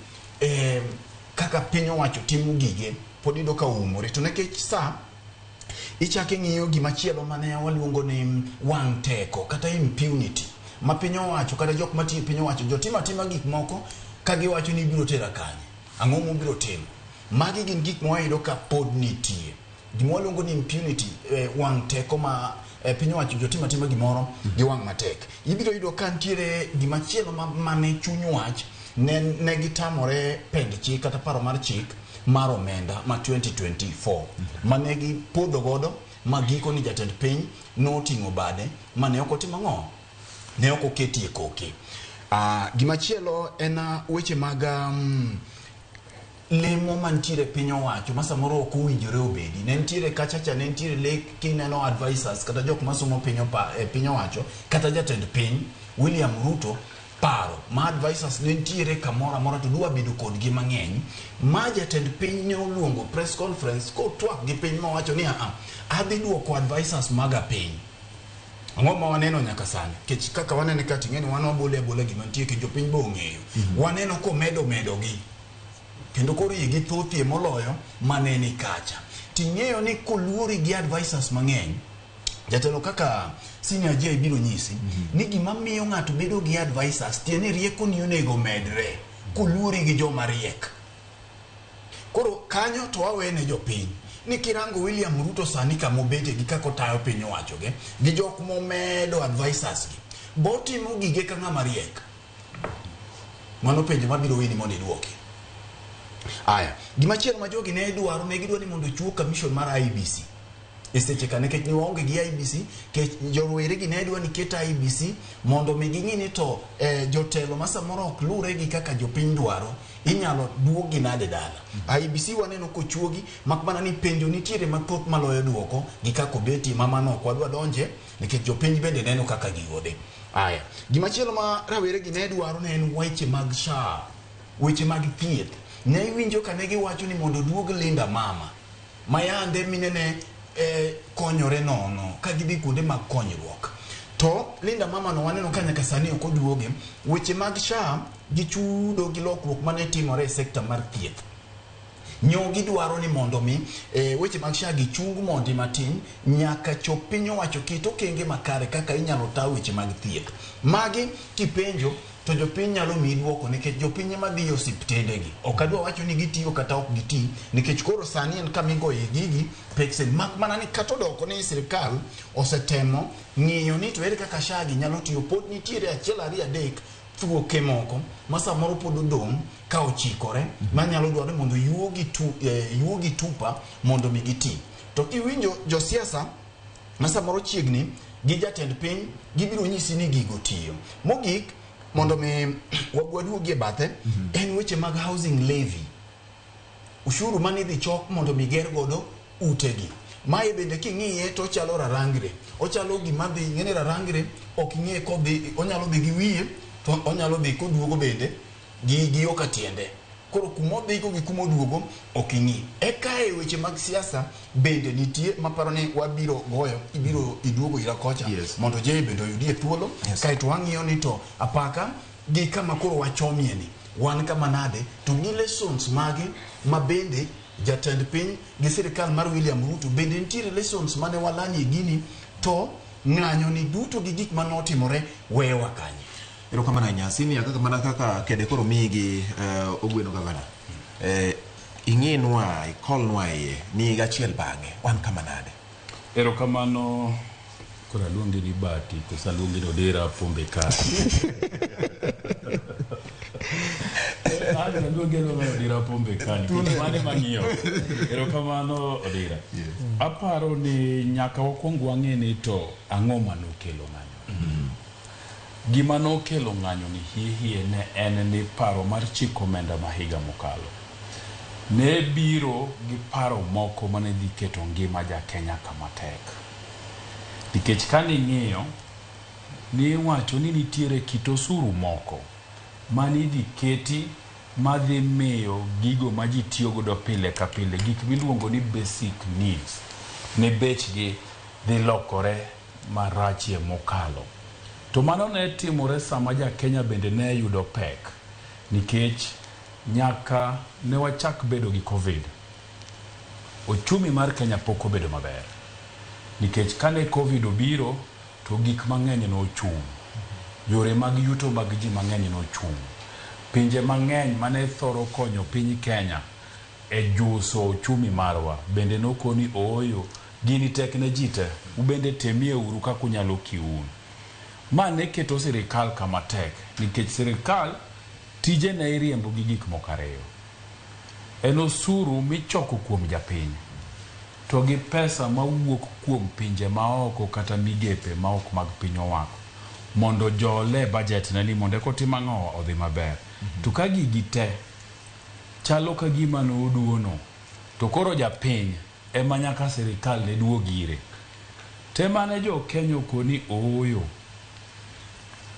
kaka piny owacho timo gige pod iyudo ka oumore. To nikech sa ichako ing'iyo gimachielo mane waluongo ni wang' teko kata impunity ma piny owacho kata jok matiyo piny owacho jotimo atima gik moko ka giwacho ni ibiro tera kanye, ang'o mobiro timo. Magi gin gik ma wayudo ka pod nitie. Gima waluongo ni impunity, wang' teko ma piny owacho jotimo atima gimoro gi wang' matek. Ibiro yudo ka nitiere gimachielo mane chuny wach ne gitamore pend chik kata paro mar chik mar omenda ma 2024 mane gipodho godo ma giko ni jatend piny noting'o bade mane ok otimo ang'o, ne ok oketie koke. Gimachielo en weche mag lemo mantiere piny owacho ma samoro ok owinjore obedi. Ne nitiere kachacha, ne nitiere lek kineno advisors kata jok masomo piny owacho kata jatend piny William Ruto paro ma advisors ne nitiere kamoro amora to dwa bedo kodgi mang'eny ma jatend piny ne oluongo press conference kotwak gi piny mawacho ni adhi duoko advisors maga piny. Ang'o ma waneno nyaka sani? Kech kaka wanene ka ting'eni wan wabole abola gima nitie kendo jopiny be ong'eyo. Waneno komedo medogi kendo koro igi thothie moloyo mane ni kacha. Ting'eyo ni koluori gi advisors mang'eny, jatelo kaka senior J biro nyisi ni gima miyo ng'ato bedo gi advisors tiende ni rieko ni onego medre koluori gi joma riek. Koro kanyo to wawene jopiny ni kirango William Ruto sani kama obete gi kaka otayo piny owacho gi jok momedo advisors gi botimo gige ka ng'ama riek. Mano penjo mabiro weni mondo iduoki. Aya, gimachielo ma jogi ne dwaro, ne gidwaro ni mondo ochiw commission mar IEBC e seche ka nikech ne waonge gi IEBC, kech jorowere gi ne dwa ni ket IEBC mondo mi ging'i ni to jotelo ma samoro ok lure gi kaka jopiny dwaro inyalo duogi nade dala. IEBC waneno kochuogi mak mana ni penjo nitiere mathoth maloyo duoko gi kaka obeti ma mano ok wadwa donje nikech jopiny bende neno kaka giode. Aya, gimachielo ma rawere gi ne dwaro ne en weche mag SHA, weche mag thieth. Ne iwinjo ka ne giwacho ni mondo oduog Linda Mama ma yande mine ne konyore nono ka gidhi kuonde mag konyruok. To Linda Mama no waneno ka nyaka sani ok oduoge. Weche mag SHA gi chudo gi lokruok mane timore e sekta mar thieth. Nyo gidwaro ni mondo mi weche mag SHA gi chung mondi matin nyaka chop piny owacho ket okenge makare kaka inyalo ta weche mag thieth. Magi kipenjo to jopiny nyalo miyi duoko nikech jopiny ema dhi e osiptendegi. Ok adwa wacho ni gitiyo kata ok giti nikech koro sani en kama igoye gigi peksen. Mak mana ni kata odoko ni sirikal osetemo ng'iyo ni to ere kaka SHA gi nyalo tiyo, pod nitiere 1 2 3 thuoke moko ma samoro pod odong' ka ochikore manyalo dwaro ni mondo yuogi tupa mondo mi giti. To kiwinjo josiasa ma samoro chiegni gi jatend piny gibiro nyisi ni gigo tiyo. Mogik mondo mi waduogi e bathe en weche mag housing levy. Ushuru mane idhi chok mondo mi ger godo utegi. Mae bende king'iye to ochalo rarangre. Ochalo gima dhi, ing'e ni rarangre ok ing'e kodhi, onyalo dhi gi wiye to onyalo dhi koduogo bende gi yo ka tiende. Koro kumodhigo gi kumoduogo ok ing'i. Eka e weche mag siasa bende nitie maparo ni wabiro goyo, ibiro iduogo ira kocha. Yes. Mondo Jay bende oyudie thuolo. Yes. Kaeto wang'iyo ni to apaka gi kama koro wachomie ni wan kama nade to gi lessons mage ma bende jatend piny gi sirikal mar William Ruto bende nitiere lessons mane walanie gini to ng'anyo ni duto gi gik mane otimore wewa kanye. Erokamano ahinya. Senior, kaka mana kaka kede koro miyi gi Ogweno gavana. Ing'inwa, ikolnwa iye ni higa achiel bang'e wan kama nade? Erokamano. Koro aluongi ni Bati koso aluongi ni Odera Pombe ka. Aluongi ni Odera Pombe ka nikech mane mang'iyo. Erokamano Odera. Aparo ni nyaka wakwong wang'e ni to ang'o manokelo ng'anyo. Gima nokelo ng'anyo ni hie hie ne en ni paro mar chik omenda ma higa mokalo ne biro gi paro moko mane dhi keto ngima ja Kenya kama tek. Nikech kane ing'iyo, niwacho ni nitiere kit osuru moko mane idhi keti madhi miyo gigo ma ji tiyogodo pile ka pile, gik miluongo ni basic needs, ne bechgi dhi lokore marachie mokalo. To mano ne timore sama ja Kenya bende ne yudo pek, nikech nyaka ne wachak bedo gi Covid, ochumi mar Kenya pok obedo maber. Nikech kane Covid obiro, to gik mang'eny nochung'. Yore mag yuto mag ji mang'eny nochung'. Pinje mang'eny mane thoro konyo piny Kenya e juso ochumi marwa bende nokoni ooyo, gini tek ne ji te, ubende temie uru kaka unyalo kiun. Ma ne keto sirikal kama tek, nikech sirikal tije ne iriembo gi gik moko ariyo. En osuru michoko kuom japiny, to gi pesa mawuok kuom pinje maoko kata migepe maok mag piny owacho mondo jole budget ne ni mondo eka otim ang'o odhi maber. To ka gigi te chalo ka gima noduono, to koro japiny ema nyaka sirikal ne duog ire. Te mane jo Kenya okoni ooyo.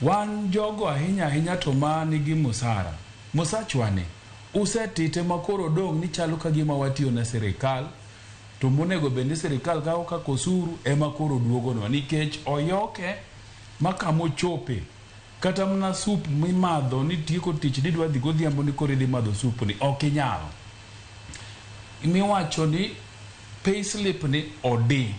Wan jogo ahinya ahinya to ma nigi musara. Musachwa ni usetite ma koro dong' ni chalo ka gima watiyo ne sirikal, to monego bed ni sirikal kawo kaka osuru ema koro duogonwa, nikech oyoke ma kamochope kata mana sup mimadho ni tieko tich ni idwa dhi godhiambo ni koro idhi madho sup ni ok inyal. Miwacho ni payslip ni odi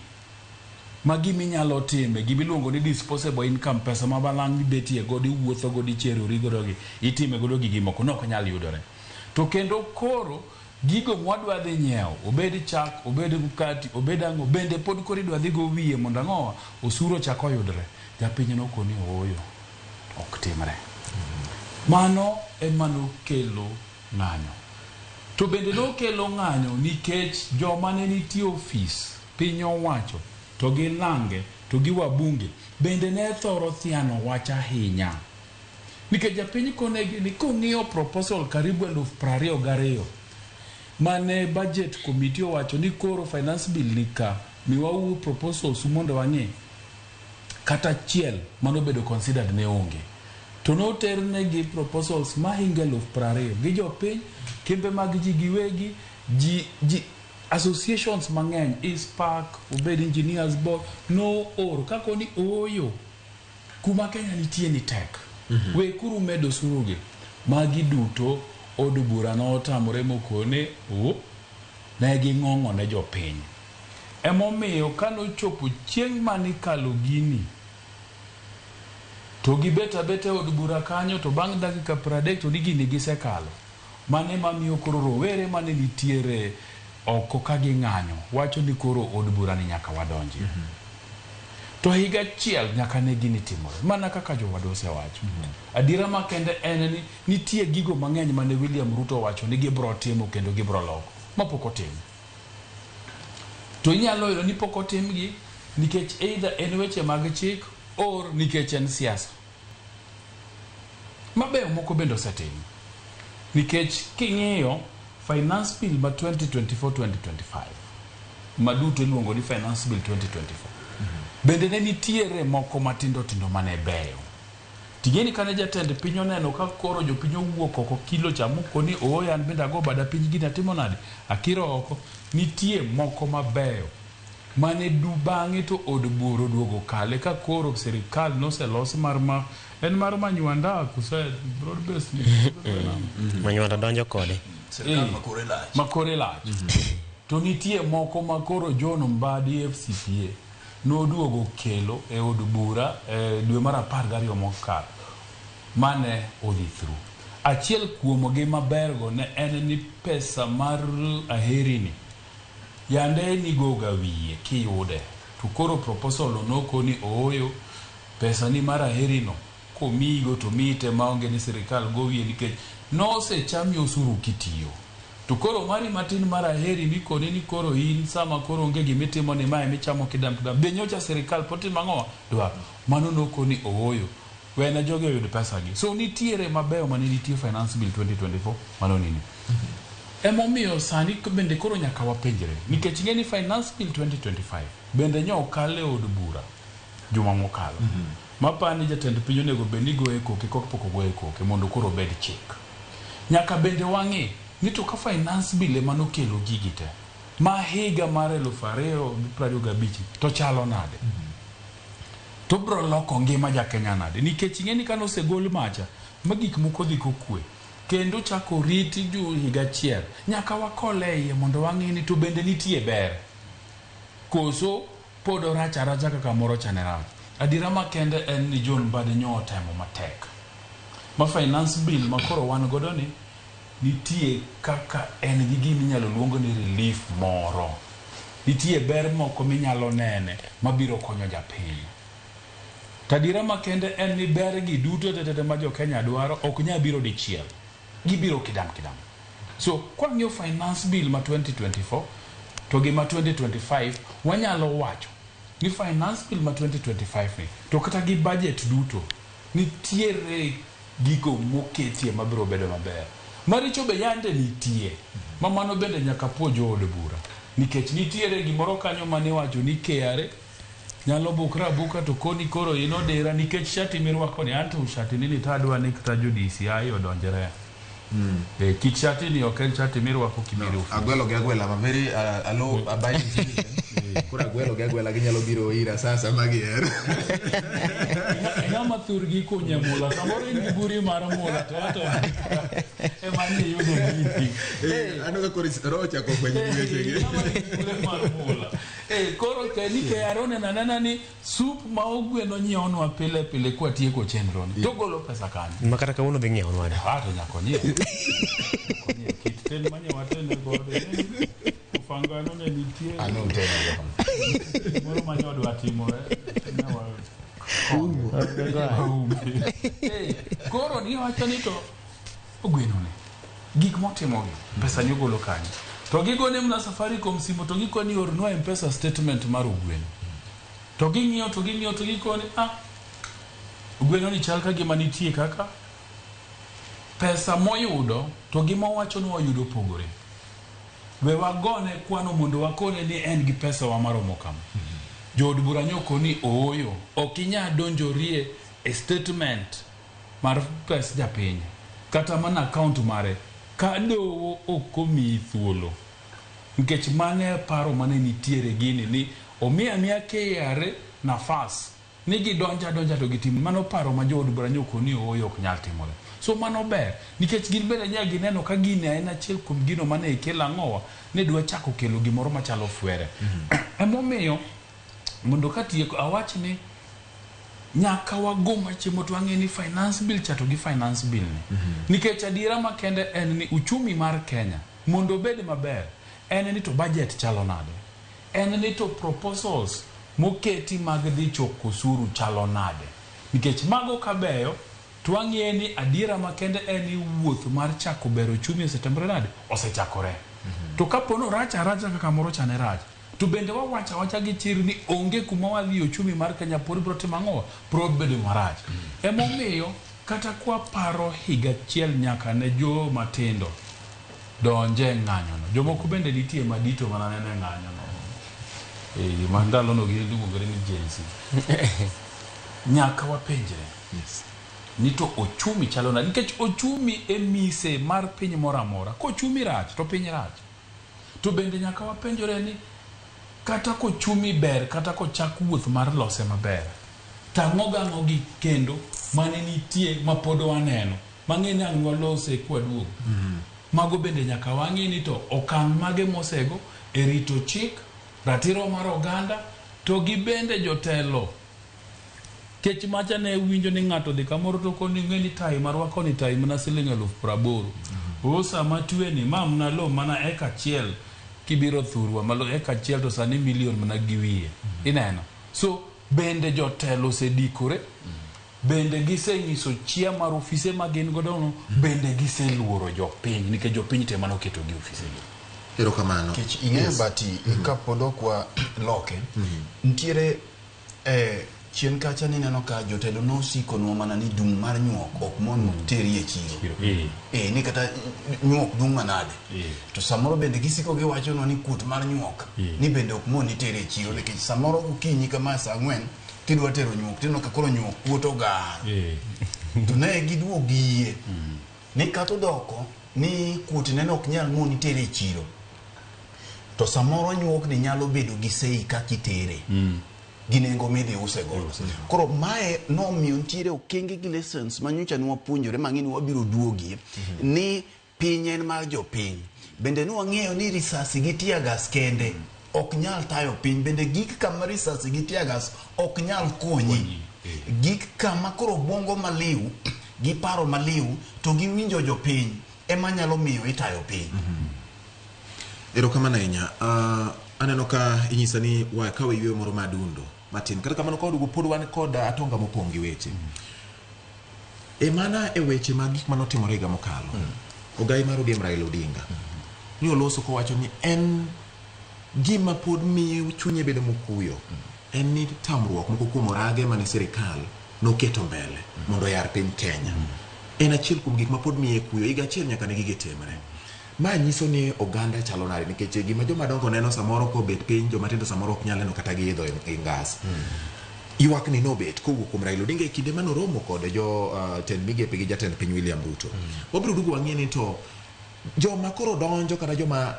ma gima inyalo time, gima iluongo ni disposable income, pesa ma balang' ibetie godo, iwuotho godo, icherori godo gi, itime godo gigi moko, ne ok nyal yudore. To kendo koro gigo mwadwa dhi nyiewo, obed chak, obed mkati, obed ang'o, bende pod koro idwa dhi go wiye mondo ang'owa, osuru ochak oyudre. Japiny nokoni ooyo, ok timre. Mano ema nokelo ng'anyo. To bende nokelo ng'anyo nikech joma ne nitie ofis, piny owacho, to gi lange, to gi wabunge, bende ne thoro thiano wach ahinya. Nikech japiny konegi ni kong'iyo proposal karibu 22,000 mane budget committee owacho ni koro finance bill ni ka, miwauru proposals mondo wang'i, kata achiel manobedo considered ne onge. To noternegi proposals mahingo 20,000 gi jopiny, kembe mag ji giwegi, ji associations mang'eny, ISPAC, obed engineers board, nooro kakoni ooyo, kuma Kenya nitie ni tek. We kuru medo osuru gi. Magi duto od bura notamore mokone o ne ging'ong'o ne jopiny. Emomiyo kanochopo chieng' manikalo gini, to gibet abeta e od bura kanyo, to bang' dakika 30 to ni gini gisekalo. Mano ema miyo koro rowere mane nitiere oko ka ging'anyo wacho ni koro od bura ni nyaka wadonjie. To higa achiel nyaka ne gini timore, mana kaka jowadwa osewacho. Adiera makende en ni nitie gigo mang'eny mane William Ruto owacho ni gibro timo kendo gibro loko, mapok otim. To inyalo yudo ni pok otimgi nikech either en weche mag chik or nikech en siasa. Mabeyo moko bende osetim. Nikech king'iyo finance bill ma 2024-2025 ma duto iluongo ni finance bill 2024, bende ne nitiere moko matindo tindo mane beyo. Ting'eni kane jatend piny oneno ka koro jopiny owuok oko kilo cha mokoni ooyo an bende ago bada piny gini atimo nade, akiro oko, nitie moko mabeyo mane du bang'e to od bura oduogo kale ka koro sirikal noselos mar ma en mar Manywanda kose broad base ni Manywanda donjo kode. Sirikal makore lach. Makore lach. To nitie moko ma koro John Mbadi FCPA noduogo kelo e od bura e dwe mar 12 mokalo mane odhi through. Achiel kuomgi mabergo ne en ni pesa mar aherini yande nigoga wiye kiyude, to koro proposal no nokoni ooyo, pesa ni mar aherino komiyigo to miyi te maonge ni sirikal go wiye nikech nosechami osuru kitiyo. To koro mari matin mar aheri mikoni ni koro in sama koro onge gimitimo ni mae michamo kidam kidam, be nyocha sirikal pod timo ang'o? Dwaro. Mano nokoni ooyo. Wene jogi oyud pesa gi. So nitiere mabeyo mane nitie Finance Bill 2024 mano nini. Emomiyo sani bende koro nyaka wapenjre nikech ing'e ni Finance Bill 2025 bende nyo okal e od bura juma mokalo. Mapani jatend piny onego bed ni goye koke kapok ogoye koke mondo koro obed chik. Nyaka bende wang'i ni to ka Finance Bill ema nokelo gigi te ma higa mar 2025 to chalo nade? To bro loko ngima ja Kenya nade? Nikech ing'e ni kane osegol macha ma gik moko dhi kokwe kendo chako riti ju higa achiel nyaka wakole e iye mondo wang'i ni to bende nitie ber koso pod orach aracha kaka moro cha ne rach. Adiera makende en ni John Mbadi nyo otemo matek ma Finance Bill ma koro wan godo ni nitie kaka en gi gima inyalo luong ni relief moro. Nitie ber moko minyalo nene mabiro konyo japiny. To adiera makende en ni ber gi duto tetete ma jo Kenya dwaro ok nyal biro dichiel. Gibiro kidam kidam. So kwang'iyo Finance Bill ma 2024 to gi ma 2025 wanyalo wacho ni Finance Bill ma 2025 ni to kata gi budget duto nitiere gigo moketie mabiro bedo maber. Maricho be yande nitie, ma mano bende nyaka puo jood bura. Nikech nitiere gimoro kanyo maniwacho ni KRA nyalo bukre abuka to koni koro in odira nikech shati mirwako ni anto shati ni to adwa ni kata jo DCI odonjre. Kit shati ni ok en shati mirwako kibiro ofis. Agwelo gi agwela ma very law abiding citizen. Koro agwelo gi agwela ginyalo biro ira sasa ma giher. Ng'ama thurgi kunye mula samoro in gi buri mar mula to ato ema ni iyude gini. Aneno ka koro roho ochako fwenyo gi wechegi. Buri mar mula. Koro ni KRA oneno anena ni sup ma ogweno nyiewonwa pile pile kwatieko chenro ni to golo pesa kanyo. Ma kata kawuono dhi ng'iewonwa ne. Ah, to nyaka onyiew. Nyaka onyiew. Kit ten manye watene godo. Ufangano ne nitie. Ano utene go. Moro ma nyodwa timore. Ne Koro giwacho ni to ogweno ni gik motimogi pesa ni ogolo kanyo to gigone mana Safaricom simu to gikoni ornwa M-Pesa statement mar ogweno to ging'iyo to ging'iyo to gikoni ah ogweno ni chal ka gima nitie kaka pesa moyudo to gima owacho ni oyudo opogore. We wagone kwano mondo wakone ni en gi pesa wa maromo kama. Jood bura nyoko ni ooyo ok inyal donjorie e statement mar pes japiny kata mana account mare ka doho ok omiyi thuolo nikech mane paro mane nitiere gini ni omiya miya KRA nafas ni gidonja adonja to gitim mano paro ma jood bura nyoko ni ooyo ok nyal timore. So mano ber nikech gin bende nya gineno ka gini en achiel kuom gino mane ikelo ang'owa ne dwa chako kelo gimoro machalo fwere. Emomiyo mondo katieko awach ni nyaka wago machiemo to wang'e ni Finance Bill cha to gi Finance Bill ni. Nikech adiera makende en ni uchumi mar Kenya mondo obed maber en ni to budget chalo nade, en ni to proposals moketi mag dhi choko osuru chalo nade. Nikech mago kabeyo to wang'e ni adiera makende en ni wuoth mar chako bero uchumi osetimore nade, osechakore. To kapo ni orach aracha kaka moro cha ne rach, to bende wawacho awacha gi chir ni onge kuma wadhi uchumi mar Kenya pod biro timo ang'o, biro bedo marach. Emomiyo kata kwaparo higa achiel nyaka ne joma tindo donje e ng'anyono. Jomoko bende nitie madito mana neno e ng'anyono. Ma ndalono giluongore ni Gen Z. Nyaka wapenjre ni to ochumi chalo nade, nikech ochumi e mise mar piny moro amora. Kochumi rach to piny rach. To bende nyaka wapenjore ni kata kochumi ber kata kochak wuoth mar lose maber, to ang'o gang'o gi kendo mane nitie ma pod waneno mang'e ni ang' walose kwaduogo. Mago bende nyaka wang'e ni to okang' mage mosego e rito chik, ratiro mar oganda, to gi bende jotelo. Kech macha ne winjo ni ng'ato dhi kamoro to koni ng'e ni tai marwako ni tai mana siling 80,000. O sama twe ni ma mana lo mana eka achiel kibiro thurwa malo eka achiel to sani milion mana gi wiye. Ineno. So bende jotelo osedikore, bende gisenyiso chia mar ofise ma gin godo no, bende giseluoro jopiny nikech jopiny te mano oketo gi ofise gi. Erokamano. Nikech ing'eyo bati kapod ok waloke, nitiere Chien kacha nineno ka jotelo nosikonwa mana ni dung' mar nyuok ok mon teri e chiro. Ni kata nyuok dung' manade. To samoro bende gisiko giwachonwa ni kuot mar nyuok ni bende ok mon itere e chiro nikech samoro okinyi kama saa 4 kidwa tero nyuok tineno ka koro nyuok kuot ogar. To ne giduogo giyie ni kata odoko ni kuot neno ok nyal moni tere e chiro. To samoro nyuok ni nyalo bedo gi sei kaka itere. Gi nengo midhi use godo. Koro mae nomiyo nitiere okenge gi lessons manyocha ne wapuonjore mang'e ni wabiro duogie ni piny en mar jopiny. Bende ne wang'eyo ni risasi gi tear gas kende ok nyal tayo piny. Bende gik kama risasi gi tear gas ok nyal konyi. Gik kama koro obwongo maliw gi paro maliw to giwinjo jopiny ema nyalo miyo itayo piny. Erokamano ahinya. Aneno ka inyisa ni wakawe yweyo moro madundo matin. Kata kamano ka waduogo pod wan kod atonga mopong' gi weche. E mana e weche mag gik manotimore higa mokalo. Ogai mar ODM Raila Odinga. Ni oloso kowacho ni en gima pod miyo chunye bedo mokuyo. En ni tamruok moko kuom orage mane sirikal noketo mbele mondo oyar piny Kenya. En achiel kuom gik ma pod miye kuyo. Higa achiel nyaka ne gige timre. Ma nyiso ni oganda chalo nade nikech gima joma dongo neno samoro kobet piny, joma tindo samoro ok nyal neno kata giidho e ngas. Ywak ni nobet kowuok kuom Raila Odinga e kinde manoromo kod jo tend migepe gi jatend piny William Ruto. Wabiro duogo wang'e ni to joma koro donjo kata joma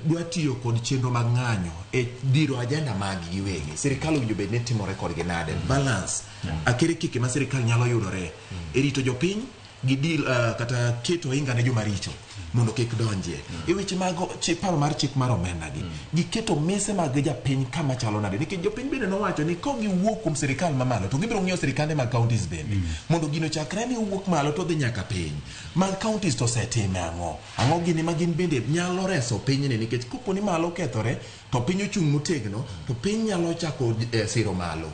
dwa tiyo kod chenro mag ng'anyo e diro agenda mag giwegi, sirikal owinjo bed ni timore kodgi nade? Balance akere kike ma sirikal nyalo yudore e rito jopiny gi deal kata keto ohinga ne joma richo mondo kik donjie. E weche mag paro mar chik mar omenda gi, giketo mise mag japiny kama chalo nade? Nikech jopiny bende nowacho ni kogiwuok kuom sirikal mamalo to gibiro ng'iyo sirikande mag counties bende. Mondo gino chakre ni owuok malo to dhi nyaka piny. Mag counties to osetime ang'o? Ang'o gini ma gin bende nyalo reso pinyni nikech kopo ni malo okethore to piny ochung' motegno to piny nyalo chako siro malo.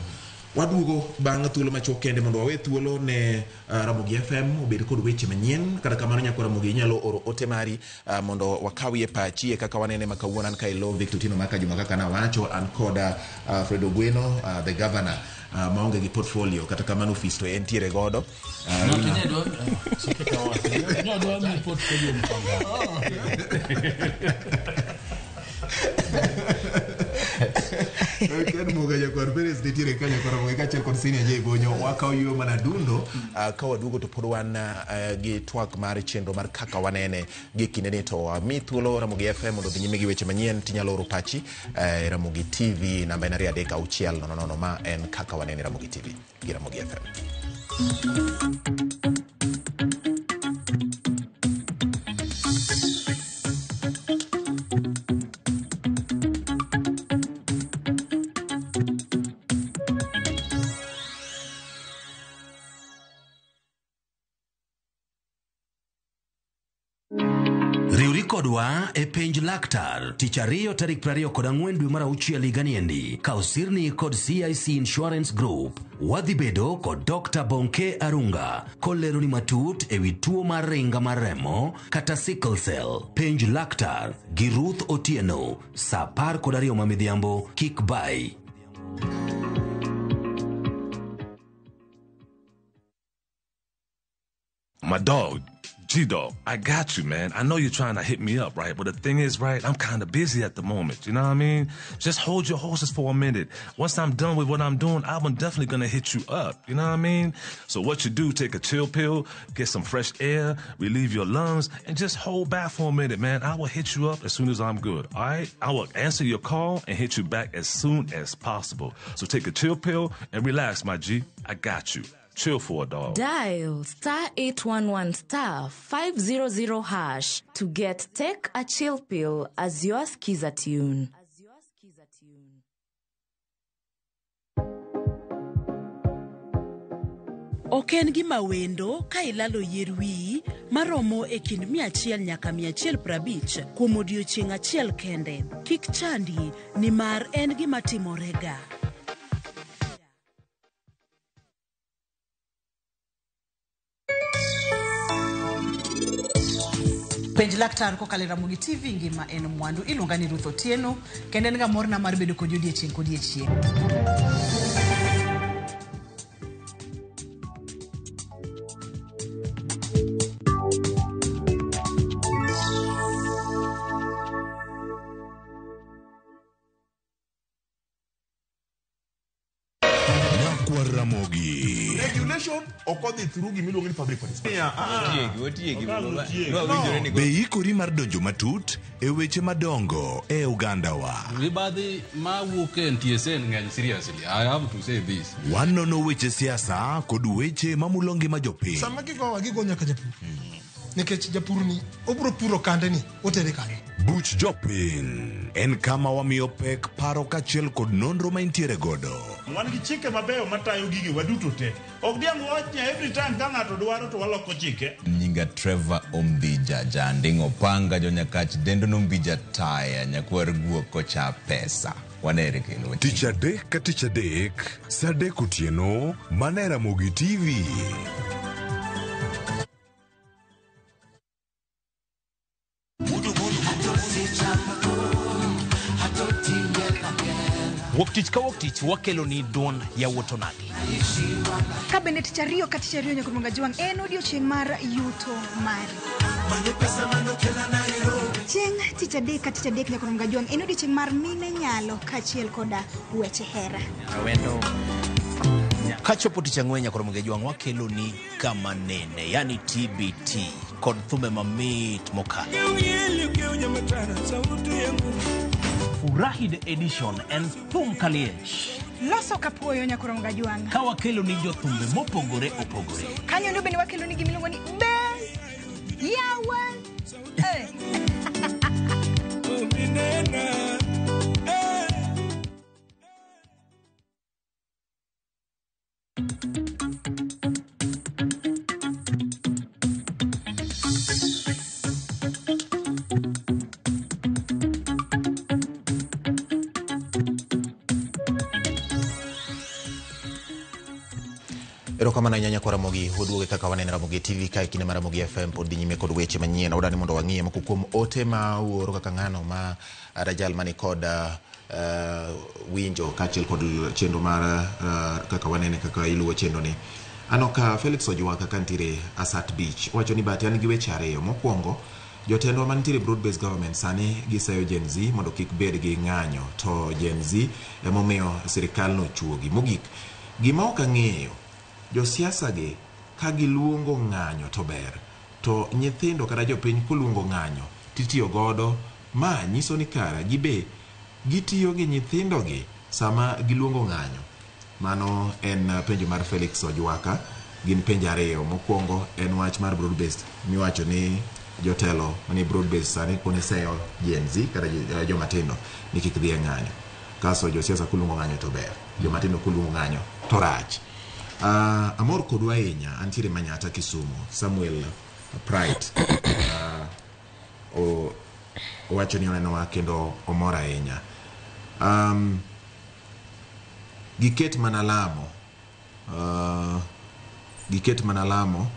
Waduogo bang' thuolo machuok kende mondo wawe thuolo ne Ramogi FM obed kod weche manyien. Kata kamano nyako Ramogi inyalo oro ote mari mondo wakawie pachi e kaka wanene ma kawuono. An ka ilo Victor Otieno Maka Juma kaka nawacho, an kod Fred Ogweno, the governor maonge gi portfolio, kata kamano ofis to entiere godo. Ken Muga Jakwar Perez nitiere ka Nyakwar Ramogi kaachiel kod Senior J Bonyo. Wakawo yueyo mana dundo ka waduogo to pod wan gi twak mar chenro mar kaka wanene gi kindeni to mi thuolo Ramogi FM mondo odhi nyime gi weche manyien. Tinyalo oro pachi e Ramogi TV namba en 2 3 6 0 0 ma en kaka wanene Ramogi TV gi Ramogi FM. Riwri kodwa e penj laktar tich ariyo tarik 24 dwe mar auchiel higani endi ka osirni kod CIC Insurance Group. Wadhi bedo kod Dr. Bonke Arunga koleroni matut ewi tuo mar ringa mar remo kata sickle cell. Penj laktar gi Ruth Otieno saa 12 ma midhiambo kik bai. My dog, G-Dog, I got you, man. I know you're trying to hit me up, right? But the thing is, right, I'm kind of busy at the moment. You know what I mean? Just hold your horses for a minute. Once I'm done with what I'm doing, I'm definitely going to hit you up. You know what I mean? So what you do, take a chill pill, get some fresh air, relieve your lungs, and just hold back for a minute, man. I will hit you up as soon as I'm good, all right? I will answer your call and hit you back as soon as possible. So take a chill pill and relax, my G. I got you. Chill for a dog. Dial star 811 star 500 hash to get Take a Chill Pill as your skiza tune. Ok en gima wendo ka ilalo yier wiyi maromo e kind 100 nyaka 150 kuom odiechieng' achiel kende. Kik chandi nimar en gima timorega. Penj laktar kokalo e Ramogi TV ngima en mwandu. Iluonga ni Ruth Otieno kendo en ga morna mar bedo kodi odiechieng' kodiechieng'. Nyakwar Ramogi. Regulation ok odhi through gimiluongo ni public participation. Otiegi, otiegi. No. Be ikori mar donjo matut e weche madongo e ogandawa? Mibadhi mawuok e NTSA ng'eny seriously. I have to say this. Wanono weche siasa kod weche mamulo ngima jopiny. Sama gigowa gigo nyaka japur nikech japur ni obiro puro kande ni otere kanye. Buch jopiny en kama wamiyo pek paro kaachiel kod nonro ma intiere godo. Wan gi chike mabeyo matayo gige waduto te. Ok diang' wach ni every time ka ng'ato dwaro to waloko chike. Nyinga Trevor Ombija Janding Opanga jonyakach dendo nombija taya nyakwar guok kocha pesa. Wanere kendo. Tich adek ka tich adek, saa adek otieno, mana e Ramogi TV. Wuok tich ka wuok tich wakelo ni duond yawuot onagi. Ka bende tich ariyo ka tich ariyo nyaka Jwang' en odiochieng' mar yuto mari. Chieng' tich adek ka tich adek nyaka Jwang' en odiochieng' mar mine nyalo kaachiel koda weche hera. Kachopo tich ang'wen nyaka Ramogi Jwang' wakelo ni kama nene, yani TBT kod thumbe mamit mokalo. Furahi the edition en thum kaliech. Loso kapuoyo nyaka Jwang'. Ka wakelo ni jothumbe mopogore opogore. Kanyo ndo bende wakelo ni gimiluongo ni be yawa. Eh. Erokamano ahinya nyakwar Ramogi, waduoge kaka waneno Ramogi TV kae kinde mar Ramogi FM pod dhi nyime kod weche manyien. Wadwani mondo wang'iye moko kuom ote ma uoro kaka ng'ano ma rajal mani kod winjo kaachiel kod chenro mar kaka wanene kaka iluwo chenro ni. Aneno ka Felix Ojwaka ka nitiere Asat Beach wacho ni bati an gi weche ariyo. Mokwongo, jotendwa mantiere broad based government sani giseyo Gen Z mondo kik bed gi ng'anyo to Gen Z emomiyo sirikal nochuogi. Mogik, gima ok ang'eyo, josiasa gi ka giluongo ng'anyo to ber, to nyithindo kata jopiny koluongo ng'anyo titiyo godo, ma nyiso ni kara gibe gitiyo gi nyithindogi sama giluongo ng'anyo. Mano en penjo mar Felix Ojwaka. Gin penjo ariyo. Mokwongo en wach mar broad based miwacho ni jotelo manie broad based sani kone seyo Gen Z kata joma tindo ni kik dhi e ng'anyo. Kaso josiasa koluongo ng'anyo to ber, joma tindo koluongo ng'anyo to rach. Amor kodu ahinya, antiere Manyata Kisumu. Samuel Bright owacho ni onenowa kendo omor ahinya. Giket mana lamo, giket mana lamo,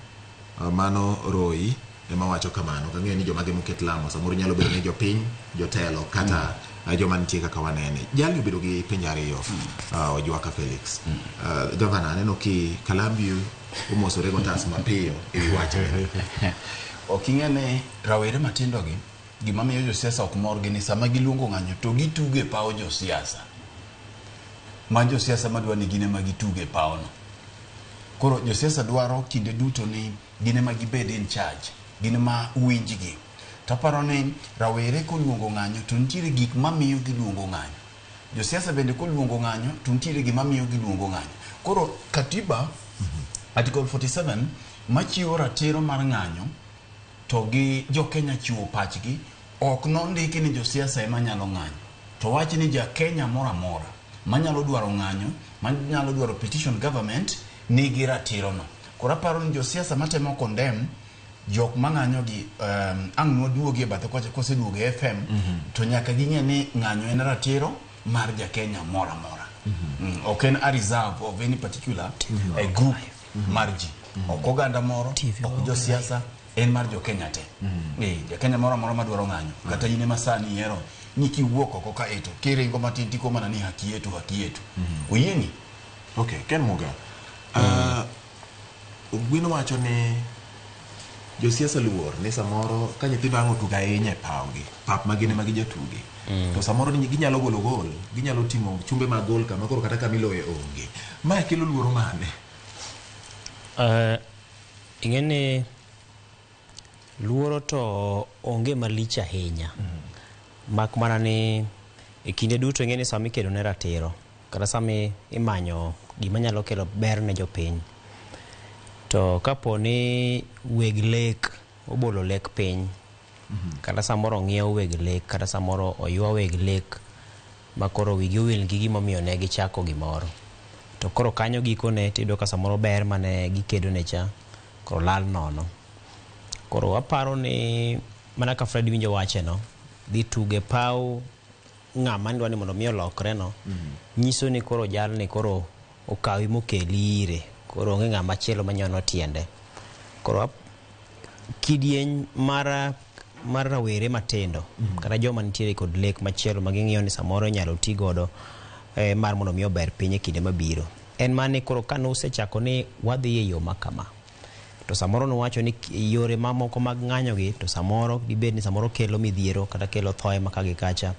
mano Roy ema wacho kamano. Kang'eyo ni joma gi moket lamo samoro nyalo bedo ni jopiny, jotelo kata joma nitie kaka wanene. Jalni obedo gi penjo ariyo, Ojwaka Felix. Gavana, aneno ki kalambi omosore gotas mapiyo e wi wachni. Ok ing'e ni rawere matindo gi gima miyo josiasa ok mor gi ni sama giluongo ng'anyo to gitugo e paw josiasa. Ma josiasa madwa ni gin ema gitugo e pawno. Koro josiasa dwaro kinde duto ni gin ema gibed in charge, gin ema winjgi. Taparo ni rawere koluongo ng'anyo to nitiere gik mamiyo giluongo ng'anyo. Josiasa bende koluongo ng'anyo to nitiere gima miyo giluongo ng'anyo. Koro katiba Article 47 machiwo ratiro mar ng'anyo to gi jo Kenya chiwo pachgi ok nondiki ni josiasa ema nyalo ng'anyo. To wach ni ja Kenya moro amora manyalo dwaro ng'anyo, manyalo dwaro petition government nigi ratiro no. Koro aparo ni josiasa matemo condemn jok mang'anyo gi ang' nwaduogi e bathe kocha koseduogo e FM to nyaka ging'e ni ng'anyo en ratiro mar ja Kenya moro amora. Ok en a reserve of any particular group mar ji. Ok oganda moro, ok josiasa, en mar jo Kenya te. Ja Kenya moro amora madwaro ng'anyo, kata in ema sani ihero ni kiwuok oko kae to kiringo matin tiko mana ni haki yetu, haki yetu. Oyieni? Okay, Ken Muga. Ogweno wacho ni Josiasa luor ni samoro ka nyithindo ang' otugo ahinya e pawgi, pap ma gin ema gijatuge. To samoro ni ginyalo golo gol, ginyalo ting'o chumbe mag gol kama koro kata kama iloye onge. Mae kelo luoro mane? Ing'e ni luoro to onge malich ahinya. Mak mana ni e kinde duto ing'e ni sama ikedo ne ratiro kata sama imanyo gima nyalo kelo ber ne jopiny, to kapo ni weg lek obolo lek piny, kata samoro ong'iew weg lek, kata samoro oywa weg lek ma koro wigi owil gi gimomiyo ne gichako gimoro, to koro kanyo gikone tiyudo ka samoro ber mane gikedo ne cha koro lal nono. Koro aparo ni mana ka Fred winjo wache no, dhi tuge paw ng'ama dwa ni mondo mi olokre no, nyiso ni koro jalni koro okawi mokeli ire, koro onge ng'ama chielo manyono tiende. Koro kidieny mar rawere matindo, kata joma nitiere kod lek machielo ma ging'iyo ni samoro inyalo ti godo mar mondo mi ober piny e kinde mabiro. En mane koro kane usechako ni wadhi e yo ma kama, to samoro nuwacho ni yore mamoko mag ng'anyo gi, to samoro dibed ni samoro kelo midhiero kata kelo thoe ma ka gi kacha.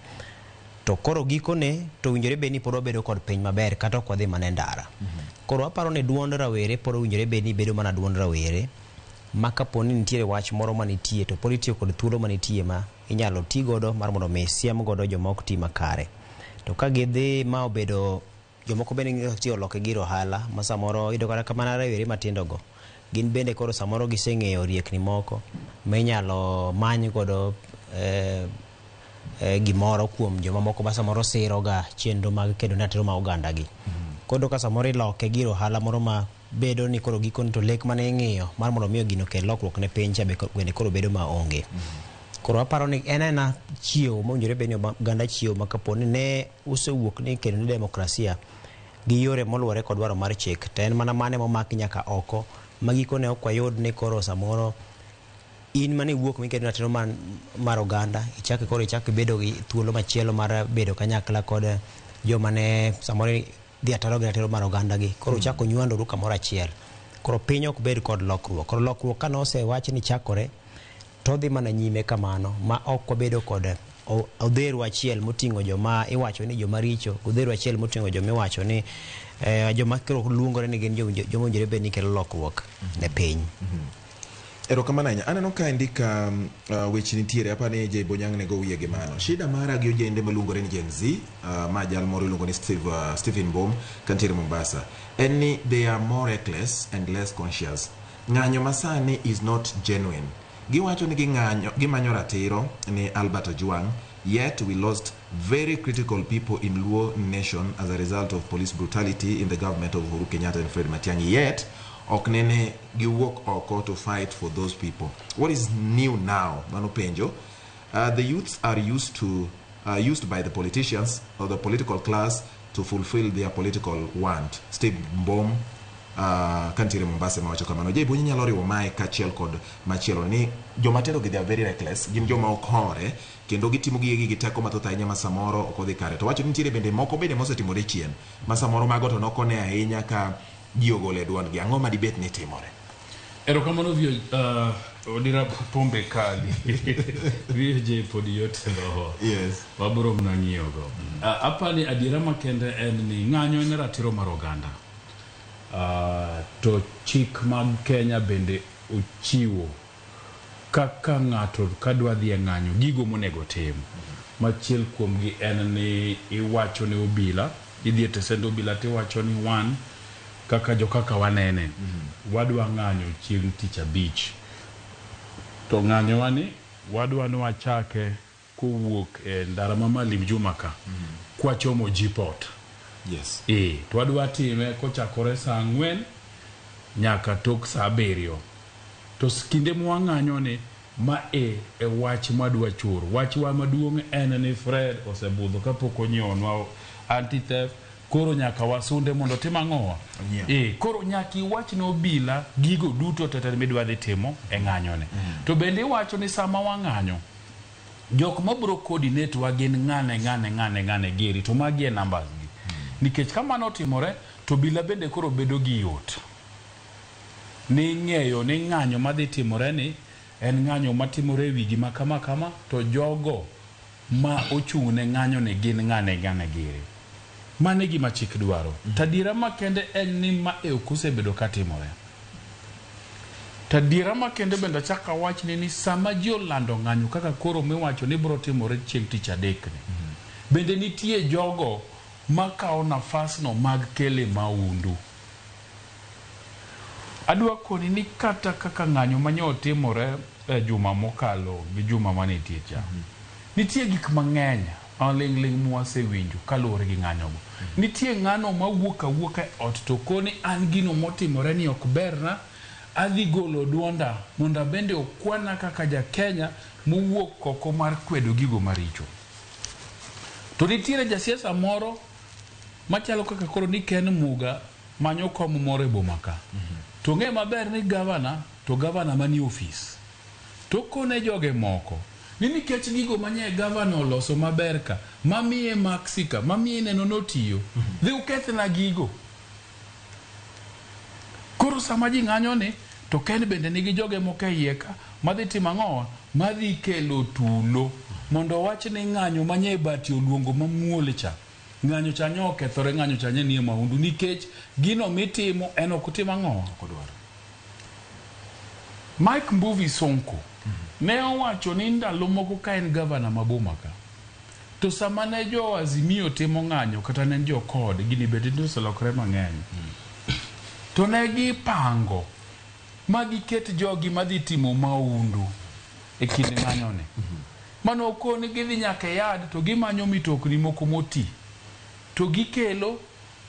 To koro gikone to winjore bed ni pod wabedo kod piny maber kata ok wadhi mana e ndara. Koro aparo ni duond rawere pod owinjore bed ni bedo mana duond rawere, ma kapo ni nitiere wach moro manitie to pod itiyo kod thuolo manitie ma inyalo ti godo mar mondo mi siem godo joma ok ti makare. To ka gidhi ma obedo jomoko bende ng'iyo kaka oloke gir ohala, ma samoro iyudo kata mana rawere matindo go, gin bende koro samoro giseng'eyo riekni moko ma inyalo many godo gimoro kuom joma moko ma samoro siro ga chenro mag kedo ne ratiro mag oganda gi. Koro ka samoro iloke gir ohala moro ma bedo ni koro gikone to lek mane ing'iyo mar mondo mi gino okel lokruok ne piny cha bende koro bedo maonge. Koro aparo ni en aena chiewo mowinjore bed ni oganda chiewo ma kapo ni ne usewuok ni kedo ne demokrasia gi yore moluwore kod dwaro mar chik, to en mana mane momak nyaka oko ma gikone ok wayud ni koro samoro in mane iwuok mikedo ratiro mar oganda, ichako koro ichako ibedo gi thuolo machielo mar bedo kanyakla kod joma ne samoro dhi ataro gi ratiro mar oganda gi, koro uchako nywandoru kamoro achiel. Koro piny ok bed kod lokruok. Koro lokruok kane osewach ni chakore, to dhi mana nyime kamano ma ok wabedo kod odheru achiel moting'o joma iwacho ni joma richo, odheru achiel moting'o joma iwacho ni joma koro luongore ni gin joma owinjore bed ni kelo lokruok ne piny. Erokamano ahinya. Aneno ka indika weche nitiere, apa ni Jay Bonyang' nego wiye gi mano. Shida mara gi ojende maluongore ni Gen Z, ma jal moro iluongo ni Stephen Bom kantiere Mombasa, en ni they are more reckless and less conscious. Ng'anyo masani is not genuine. Giwacho ni ging'anyo, gimanyo ratiro ni Albert Ojwang, yet we lost very critical people in Luo nation as a result of police brutality in the government of Uhuru Kenyatta and Fred Matiang'i. Yet, ok nene giwuok oko to fight for those people. What is new now? Mano penjo. The youths are used by the politicians or the political class to fulfill their political want. Steve Mbom kantiere Mombasa mawacho kamano. Je, Bonyi nyalo riwo mae kaachiel kod machielo ni joma tindo gi they are very reckless, gin joma ok hore kendo gitimo gigegi gi teko mathoth ahinya ma samoro ok odhi kare. To wacho ni nitiere bende moko bende mosetimore chien ma samoro mago to nokone ahinya ka ji ogolo e duondgi. Ang'o ma dibet ni timore? Erokamano Vio, Odira pombe kali. VJ pod yot e dhoho. Yes. Wabiro mana ng'iyogo. Apani adiera makende en ni ng'anyo en ratiro mar oganda. To chik mag Kenya bende ochiwo kaka ng'ato kadwa dhi e ng'anyo gigo monego tim. Machiel kuomgi en ni iwacho ne obila, idhi e tesend obila tiwacho ni wan kaka jokaka wanene, wadwa ng'anyo chieng' tich abich. To ng'anyowa ni wadwa ni wachake kowuok e ndara ma Maalim Juma ka, kwachomo Gport. Yes. To wadwa time kochakore saa 4 nyaka tok saa 7. To kinde mwang'anyo ni ma e wach mwadwa choro. Wachwa maduong' en ni Fred osebudho kapok onyiewonwa anti-theft, koro nyaka wasunde mondo tim ang'owa. Koro nyaka iwach ne obila gigo duto tete midwa dhi timo e ng'anyone. To bende iwacho ni sama wang'anyo, jok mabiro coordinate wa gin ng'ane ng'ane ng'ane ng'ane geri, to magi e numbers gi. Nikech ka mano otimore, to obila bende koro bedo gi yot ni ng'eyo ni ng'anyo madhi timore ni En ng'anyo matimore e wi gima kama kama to jogo ma ochung' ne ng'anyo ni gin ng'ane ng'ane giri. Mano e gima chik dwaro. To adiera makende en ni mae ok osebedo katimore. To adiera makende bende achak awachni ni sama ji olando ng'anyo kaka koro miwacho ni biro timore chieng' tich adek ni, bende nitie jogo makawo nafasno mag kele maundu. Adwa koni ni kata kaka ng'anyo manye otimore e juma mokalo gi juma manitie cha, nitie gik mang'eny maling'ling' mwasewinjo kaluwore gi ng'anyogo. Nitie ng'ano mawuok awuoka e ot to koni an gino motimore ni ok berna, adhi golo duonda mondo abende okwana kaka ja Kenya mowuok oko mar kwedo gigo maricho. To nitiere jasiasa moro machalo kaka koro ni Ken Muga manyo kom moro e boma ka. To ng'e maber ni gavana to gavana manie ofis. To kone joge moko ni nikech gigo manye gavana oloso maber ka, mamiye maksi ka, mamiye neno notiyo, dhi ukethna gigo. Koro sama ji ng'anyo ni, to Ken bende nigi joge moko e iye ka madhi timo ang'owa? Madhi kelo tulo mondo owach ni ng'anyo manye Bati oluongo mamuol cha, ng'anyo cha nyo okethore, ng'anyo cha nye nie maundu nikech gino mitimo en ok otim ang'owa? Mike Mbuvi Sonko ne owacho ni ndalo moko ka en gavana ma boma ka, to sama ne jo Azimio timo ng'anyo kata ne en jo CORD, gini bende ne oselokore mang'eny, to ne gipango ma giket jogi madhi timo maundu e kind ng'anyo ni. Mano okoni gidhi nyaka e yard to gimanyo mitokni moko moti to gikelo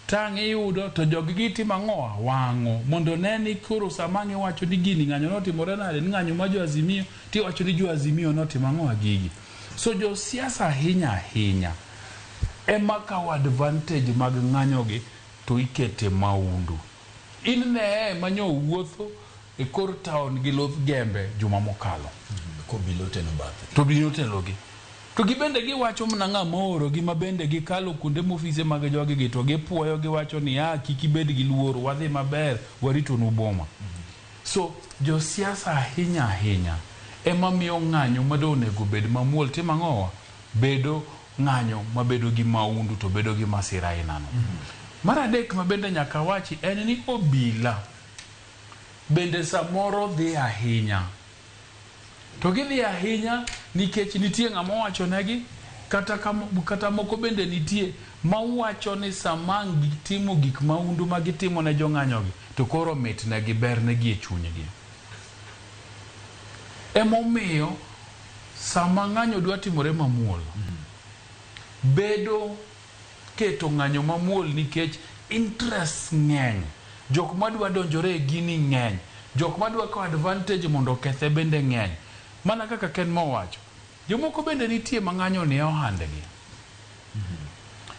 tang' iyudo to jogi gitimo ang'owa? Wang'o mondo ne ni koro sama ang' iwacho ni gini ng'anyo notimore nade ni ng'anyo ma jo Azimio tiwacho ni jo Azimio notimo ang'owa gigi. So jo siasa ahinya ahinya ema kawo advantage mag ng'anyo gi to ikete maundu. In nee manyo wuotho e kor town gi luth gembe juma mokalo. Kobilo oteno bathe. To obilo otelogi. To gibende giwacho mana ng'ama oorogi ma bende gikalo kuonde mofise mag jogi gi to gipuoyo giwacho ni ah kik ibed gi luoro wadhi maber waritonu boma. So josiasa ahinya ahinya ema miyo ng'anyo ma do onego bed mamuol timo ang'owa? Bedo ng'anyo mabedo gi maundu to bedo gi masira ainano. Mar adek ma bende nyaka awachi en ni obila bende samoro dhi ahinya. To gidhi ahinya nikech nitie ng'ama owachonegi kata, kata moko bende nitie mawacho ni sama ang' gitimo gik maundu ma gitimo ne jong'anyogi to koro mitnegi, bernegi e chunygi. Emomiyo sama ng'anyo dwa timore mamuol, bedo keto ng'anyo mamuol nikech interests ng'eny, jok madwa donjore e gini ng'eny, jok madwa kawo advantage mondo okethe bende ng'eny. Mana kaka Ken mowacho, jomoko bende nitie ma ng'anyo ni e ohandgi.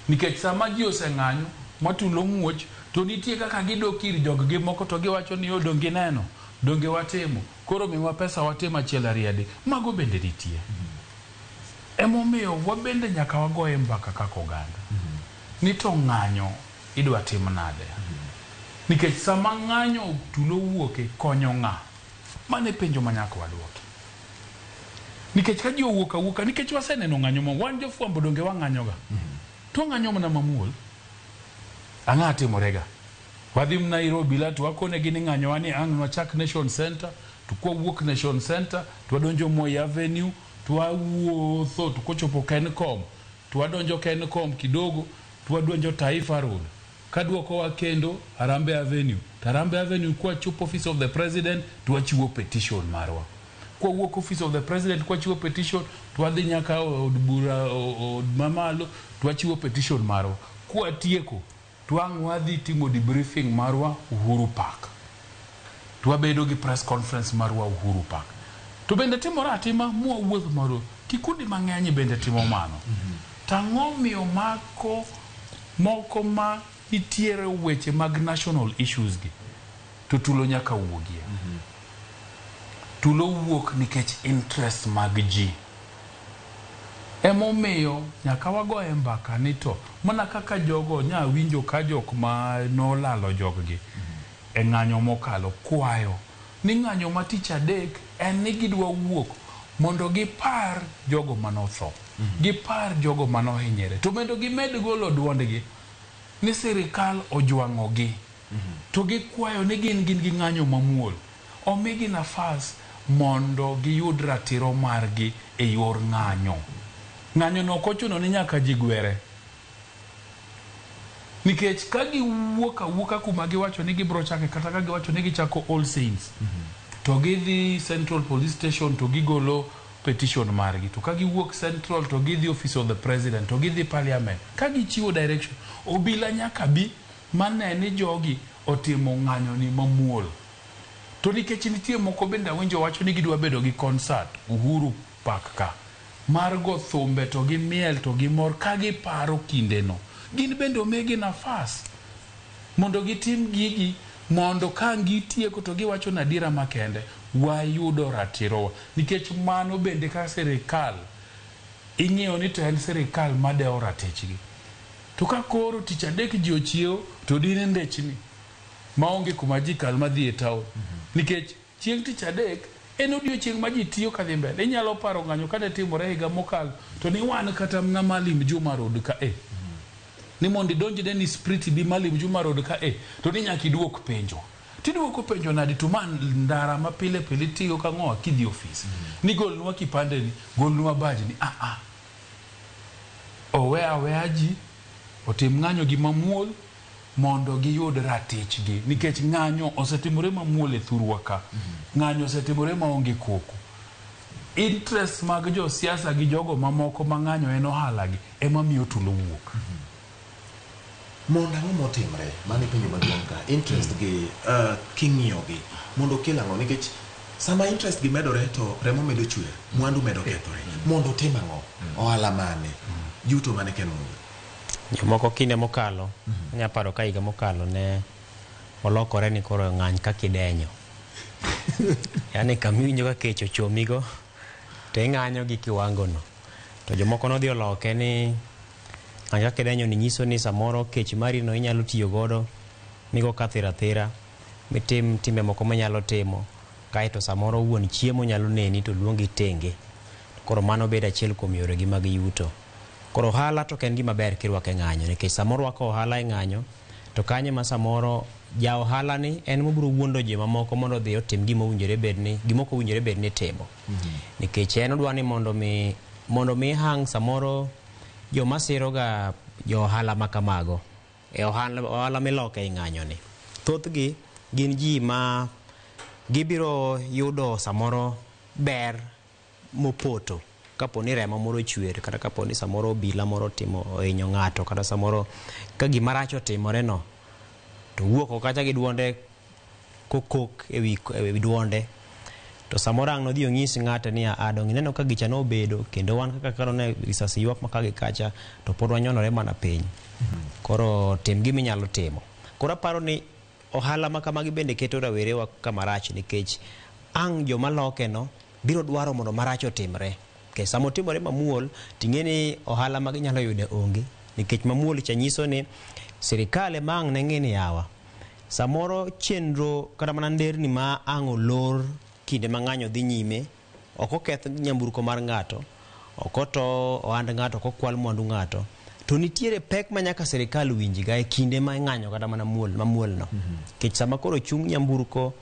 Nikech sama ji oseng'anyo matulo muoch to nitie kaka gidok ir jog gi moko to giwacho ni oh donge ineno, donge watimo, koro miwa pesa watim achiel ariyo adek. Mago bende nitie. Emomiyo wabende nyaka wagoye mbaka kaka oganda ni to ng'anyo idwa tim nade? Nikech sama ng'anyo tulo owuoke konyo ng'a? Mano e penjo ma nyaka waduoki. Nikech ka ji owuok awuoka, nikech waseneno ng'anyo ma wan jofwambo donge wang'anyoga? To wang'anyo mana mamuol. Ang'a timorega? Wadhi Nairobi la to wakonegi ni ng'anyowa ni ang' nwachak Nation Center, to kwawuok Nation Center to wadonjo Moi Avenue, to wawuotho to kochopo Kencom, to wadonjo Kencom kidogo, to wadonjo Taifa Road. Kaduokowa kendo Harambee Avenue, to Harambee Avenue kwachopo Office of the President to wachiwo petition marwa. Kwawuok Office of the President kwachiwo petition to wadhi nyaka od bura od mamalo to wachiwo petition marwa. Kwatieko to ang' wadhi timo debriefing marwa Uhuru Park. To wabedo gi press conference marwa Uhuru Park. To bende timore atima mwawuoth marwa. Kikundi mang'eny bende timo mano. To ang'o miyo mako moko ma nitiere weche mag national issues gi to tulo nyaka wuogie. Tulo wuok nikech interest mag ji. Emomiyo nyaka wagoye mbaka ni to mana kaka jogo nya winjo ka jok ma nolalo joggi e ng'anyo mokalo kwayo ni ng'anyo ma tich adek en ni gidwa wuok mondo gipar jogo manotho, gipar jogo manohinyore, to bende gimed golo duondgi ni sirikal ojwang'ogi. To gikwayo ni gin gi ng'anyo mamuol, omigi nafas mondo giyud ratiro margi e yor ng'anyo. Ng'anyo no ok ochuno ni nyaka ji gwere. Nikech ka giwuok awuoka kuma giwacho ni gibro chake, kata ka giwacho ni gichako All Saints, to gidhi Central Police Station to gigolo petition margi, to ka giwuok Central to gidhi Office of the President, to gidhi Parliament, ka gichiwo direction, obila nyaka bi mane ni jogi otimo ng'anyo ni mamuol. To nikech nitie moko bende awinjo wacho ni gidwa bedo gi concert Uhuru Park ka mar go thumbe to gimiel to gimor ka giparo kindeno, gin bende omigi nafas mondo gitim gigi, mondo ka gitieko to giwacho ni adiera makende wayudo ratirowa. Nikech mano bende ka sirikal ing'iyo ni to en sirikal madewo ratichgi. To ka koro tich adek ji ochiewo to dine ndechni maonge kuma ji kal madhi e town. Nikech chieng' tich adek en odiochieng' ma ji tiyo kadhi mbele. Inyalo paro ng'anyo kane timore higa mokalo to ni wan kata mana Malim Juma Road ka e. Ni mondo idonj Dennis Pritt bi Malim Juma Road ka e, to ni nyaka iduok penjo. Tiduoko penjo nadi to ma ndara ma pile pile itiyo ka ng'owa kidhi ofis. Ni golnwa kipande ni, golnwa badge ni. Ah ah. Owe aweya ji otim ng'anyo gi mamuol mondo giyud ratichgi, nikech ng'anyo osetimore mamuol e thurwa ka. Ng'anyo osetimore maonge koko. Interest mag josiasa gi jogo mamoko ma ng'anyo en ohalagi ema miyo tulo wuok. Mondo ang'o motimre? Mano e penjo maduong' ka. Interest gi king'iyo gi mondo okel ang'o? Nikech sama interest gi medore to remo medo chwer, mwandu medo kethore. Mondo otim ang'o? Ohala mane? Yuto mane ken onge? Jomoko kinde mokalo, anya paro ka higa mokalo ne olokore ni koro ng'any kaka idenyo. Yaani kamiwinjo ka kech ochomigo to ing'anyo gi kiwango no. To jomoko nodhi oloke ni ng'any kaka idenyo ni nyiso ni samoro kech mari no inyalo tiyo godo migo kathira thira, mitim timbe moko minyalo timo, kaeto samoro wuon chiemo nyalo neni to luongi tenge. Koro mano bedo achiel kuom yoregi mag yuto. Koro ohala to ok en gima ber kirwako e ng'anyo, nikech samoro rwako ohala e ng'anyo to kanyo ma samoro ja ohala ni en mobiro wuondo ji mamoko mondo odhi otim gima owinjore bed ni gima ok owinjore bed ni timo. Nikech en odwa ni mondo mi hang samoro joma siroga jo ohala ma kamago e ohala miloke e ng'anyo ni, thothgi gin ji ma gibiro yudo samoro ber mopoto kapo ni remo moro chwer, kata kapo ni samoro obila moro timo ohinyo ng'ato, kata samoro ka gima rach otimore no to wuok kacha gi duonde kokok ewi duonde, to samoro ang' nodhi onyis ng'ato ni a dong' ineno ka gicha nobedo kendo wan kaka koro ne risasi ywak ma ka gi kacha to pod wanyonore mana piny. Koro tim gima inyalo timo. Koro aparo ni ohala ma kamagi bende keto rawerewa kama rach, nikech ang' joma loke no biro dwaro mondo marach otimre. Nikech sama otimore mamuol ting'e ni ohala ma ginyalo yudo onge, nikech mamuol cha nyiso ni sirikal ema ang' ne ng'e ni yawa samoro chenro kata mana nderni ma ang' olor kinde ma ng'anyo dhi nyime, ok oketh nyamburko mar ng'ato, ok oto ohand ng'ato, ok okwal mwandu ng'ato, to nitiere pek ma nyaka sirikal winjga e kinde ma ing'anyo kata mana mamuol no. Nikech sama koro chung' nyamburko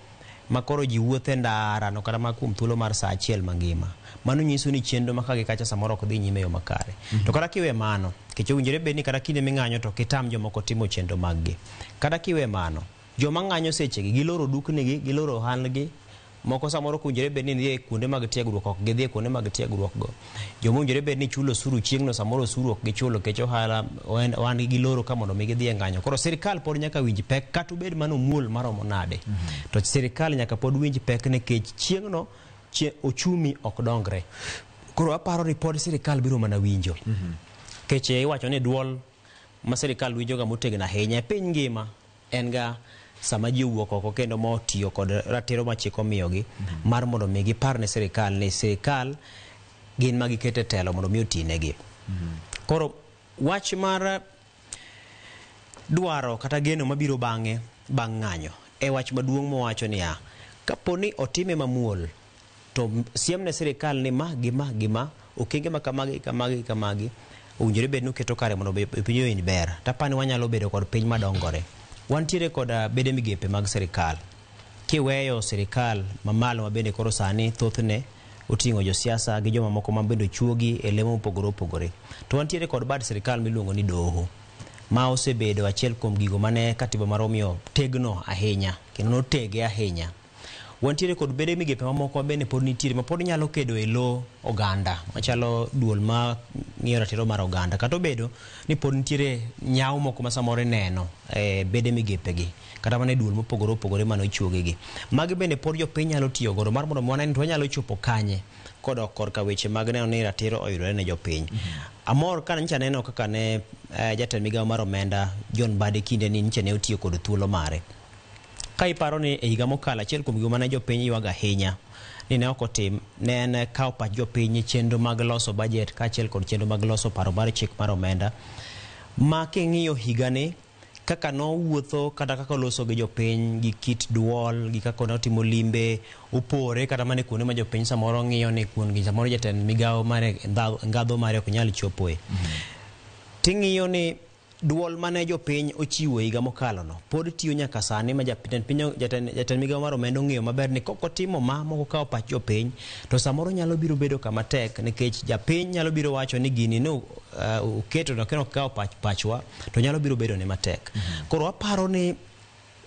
ma koro ji wuotho e ndara no kata ma kuom thuolo mar saa achiel mangima, mano nyiso ni chenro ma kagi kacha samoro ok dhi nyime e yo makare. To kata kiwe mano, nikech owinjore bed ni kata kinde ming'anyo to kitam jomoko timo chenro mag gi. Kata kiwe mano, joma ng'anyo sechegi giloro duknigi, giloro ohandgi, moko samoro owinjore bed ni dhi e kuonde mag tiegruok ok gidhi e kuonde mag tiegruok go. Joma owinjore bed ni chulo osuru chieng'no samoro osuru ok gichulo nikech ohala ohandgi giloro ka mondo mi gidhi e ng'anyo. Koro sirikal pod nyaka winj pek kata obed mana omuol maromo nade. To sirikal nyaka pod winj pek nikech chieng'no ochumi ok dongre. Koro aparo ni pod sirikal biro mana winjo. Nikech iwacho ni duol ma sirikal winjoga motegno ahinya e piny ngima en ga sama ji owuok oko kendo ma otiyo kod ratiro ma chik omiyogi mar mondo mi gipar ne sirikal ni sirikal gin ma giketo e telo mondo mi otinegi. Koro wach mar dwaro kata geno mabiro bang'e bang' ng'anyo e wach maduong' mowacho niya, Kapo ni otime mamuol, to siem ne sirikal ni ma gi ma gi ma okenge ma kamagi kamagi kamagi owinjore bed ni oketo kare mondo piny owinj ber. Tapani wanyalo bedo kod piny madongore. Wantiere kod bede migepe mag sirikal. Kiweyo sirikal mamalo ma bende koro sani thothne oting'o josiasa gi joma moko ma bende ochuogi e lemo mopogore opogore. To wantiere kod bad sirikal miluongo ni doho ma osebedo achiel kuom gigo mane katiba mar omiyo tegno ahinya kendo notege ahinya. Wantiere kod bede migepe mamoko ma bende pod nitiere ma pod nyalo kedo e lo oganda machalo duol ma ng'iyo ratiro mar oganda kata obedo ni pod nitiere nyawo moko ma samoro ineno e bede migepegi kata mana e duol mopogore opogore mane ochuogigi. Magi bende pod jopiny nyalo tiyo godo mar mondo wane ni to wanyalo chopo kanye kodok korka weche mag neno ni ratiro oyudore ne jopiny. Amor ka nyocha aneno kaka ne jatend migawo mar omenda John Mbadi kinde ni nyocha ne otiyo kod thuolo mare. Ka iparo ni e higa mokalo achiel kuom gigo mane jopiny ywago ahinya ni ne ok otim ne en kawo pach jopiny e chenro mag loso budget kaachiel kod chenro mag loso paro mar chik mar omenda ma king'iyo higani kaka nowuotho kata kaka oloso gi jopiny gi kit duol gi kaka notimo limbe opore kata mana kuonde ma jopiny samoro ng'iyo ni kuon gi samoro jatend migawo mare ngadho mare ok nyal chopoe. Ting'iyo ni duol mane jopiny ochiwo higa mokalo no pod tiyo nyaka sani ma jatend migawo mar omenda ong'eyo maber ni kok otimo ma mok okawo pach jopiny to samoro nyalo biro bedo kama tek nikech japiny nyalo biro wacho ni gini ne oketo to ok okawo pachwa to nyalo biro bedo ne matek. Koro aparo ni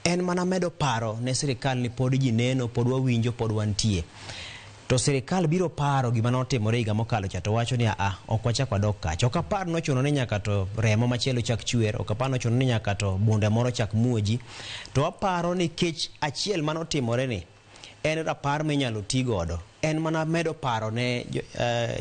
en mana medo paro ne sirikal ni pod ji neno, pod wawinjo, pod wantie. To sirikal biro paro gima notimore higa mokalo cha to wacho ni a ok wachak wadok kacha. Ok apar nochuno ni nyaka to remo machielo chak chwer, ok apar nochuno ni nyaka to bunde moro chak muoji. To aparo ni kech achiel manotimore ni en rapar minyalo ti godo. En mana medo paro ne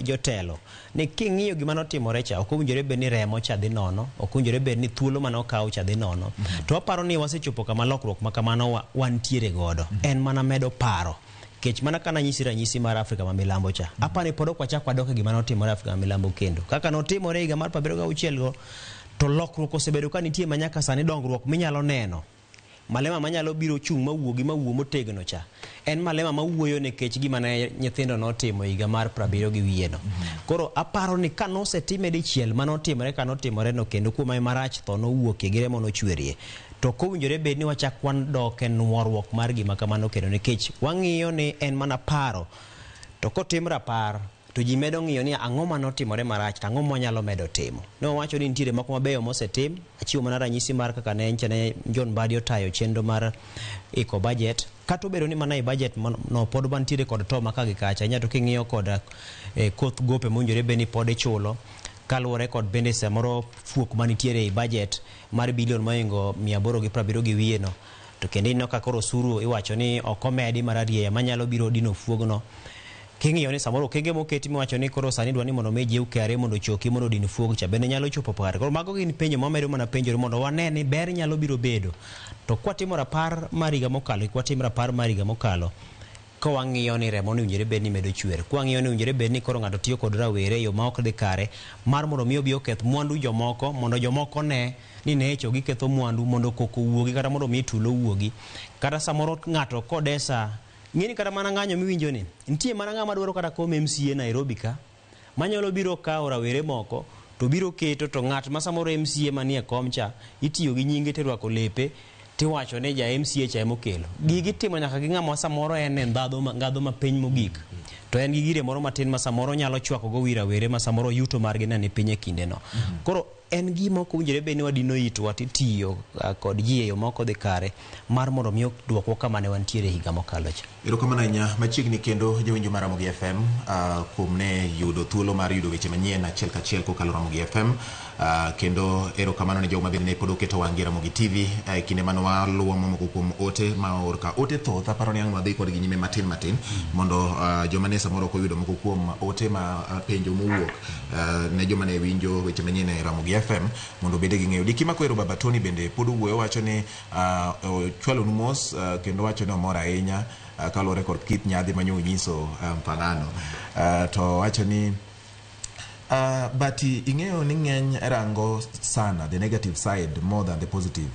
jotelo ni king'iyo gima notimore cha ok owinjore bed ni remo cha dhi nono, ok owinjore bed ni thuolo mane okaw cha dhi nono. To aparo ni wasechopo kama lokruok ma kamano wantiere godo. En mana medo paro. Kech mana kana nyisi ranyisi mar Afrika ma milambo cha. Apani pod ok wachak wadok e gima notimore Afrika ma milambo kendo. Kaka notimore higa mar 76 go, to lokruok osebedo ka nitie ma nyaka sani dongruok minyalo neno. Malema manyalo biro chung' mawuogi mawuo motegno cha. En Malema mawuoyo nikech gima ne nyithindo notimo higa mar 70 gi wiye no. Koro aparo ni ka nosetime dichiel manotimore ka notimore no kendo kuom marach tho nowuokie gi remo nochwerie. To kowinjore bed ni wachak wadok e nuoruok mar gima kamano kendo nikech wang'iyo ni en mana paro. To kotim rapar to ji medo ng'iyo ni ang'o manotimore marach to ang'o mwanyalo medo timo. Ne wawacho ni nitiere moko mabeyo mosetim. Achiwo mana ranyisi mar kaka ne nyicha ne John Mbadi otayo chenro mar iko budget. Kata obedo ni mana e budget no pod wantiere kod to ma ka gi kacha. Inya to king'iyo kod koth gope mowinjore bed ni pod ichulo. Kaluwore kod bende samoro fuok manitiere e budget mar bilion mohingo 870 gi wiye no. To kendo ineno ka koro osuru iwacho ni ok omedi mar arieya manyalo biro dino fuogno. King'iyo ni samoro okenge moketi miwacho ni koro sani dwa ni mondo mi jiw KRA mondo ochoki mondo odin fuog cha bende nyalo chopo kare. Koro mago gin penjo mamedo mana penjore mondo wane ni ber nyalo biro bedo. To kwatimo rapar mar higa mokalo, kwatimo rapar mar higa mokalo, ka wang'iyo ni remo ni owinjore bed ni medo chwer, ka wang'iyo ni owinjore bed ni koro ng'ato tiyo kod rawere e yo ma ok dhi kare mar mondo mi obi oketh mwandu jomoko mondo jomoko ne ni necho giketho mwandu mondo koko owuogi kata mondo mi tulo owuogi. Kata samoro ng'ato kodesa ng'eni kata mana ng'anyo miwinjo ni nitie mana ng'ama dwaro kata kom MCA Nairobi ka manyalo biro kawo rawere moko to biro keto to ng'at ma samoro MCA manie kom cha itiyo gi nyinge tirwako lepe tiwacho ni ja MCA cha emokelo. Gigi itimo nyaka gi ng'ama samoro en e ngadho ma piny mogik. To en gi gire moro matin ma samoro nyalo chwako go wi rawere ma samoro yuto margi ne ni piny e kinde no. Koro en gima ok owinjore bed ni wadino itwa titiyo kod ji e yo ma ok odhi kare mar mondo mi duokwa kama ne wantiere higa mokalo cha. Erokamano ahinya machiegni kendo jawinjo mar Ramogi FM kuom ne yudo thuolo mar yudo weche manyien achiel kachiel kokalo Ramogi FM kendo erokamano ne jogo ma bende ne pod oketo wang'gi Ramogi TV e kinde mane waluwo mamoko kuom ote ma oor ka. Ote thoth aparo ni ang' wadhi kodgi nyime matin matin mondo joma ne samoro ok oyudo moko kuom ote ma penjo mowuok ne joma ne winjo weche manyien e Ramogi FM mondo obed gi ng'eyo. Diki Makwero Baba Tony bende pod owuoyo wacho ni ochwalonu mos kendo wacho ni omor ahinya kaluwore kod kit nyadhi manyo onyiso Mfangano. To wacho ni but ing'eyo ni ng'eny rango sana the negative side more than the positive.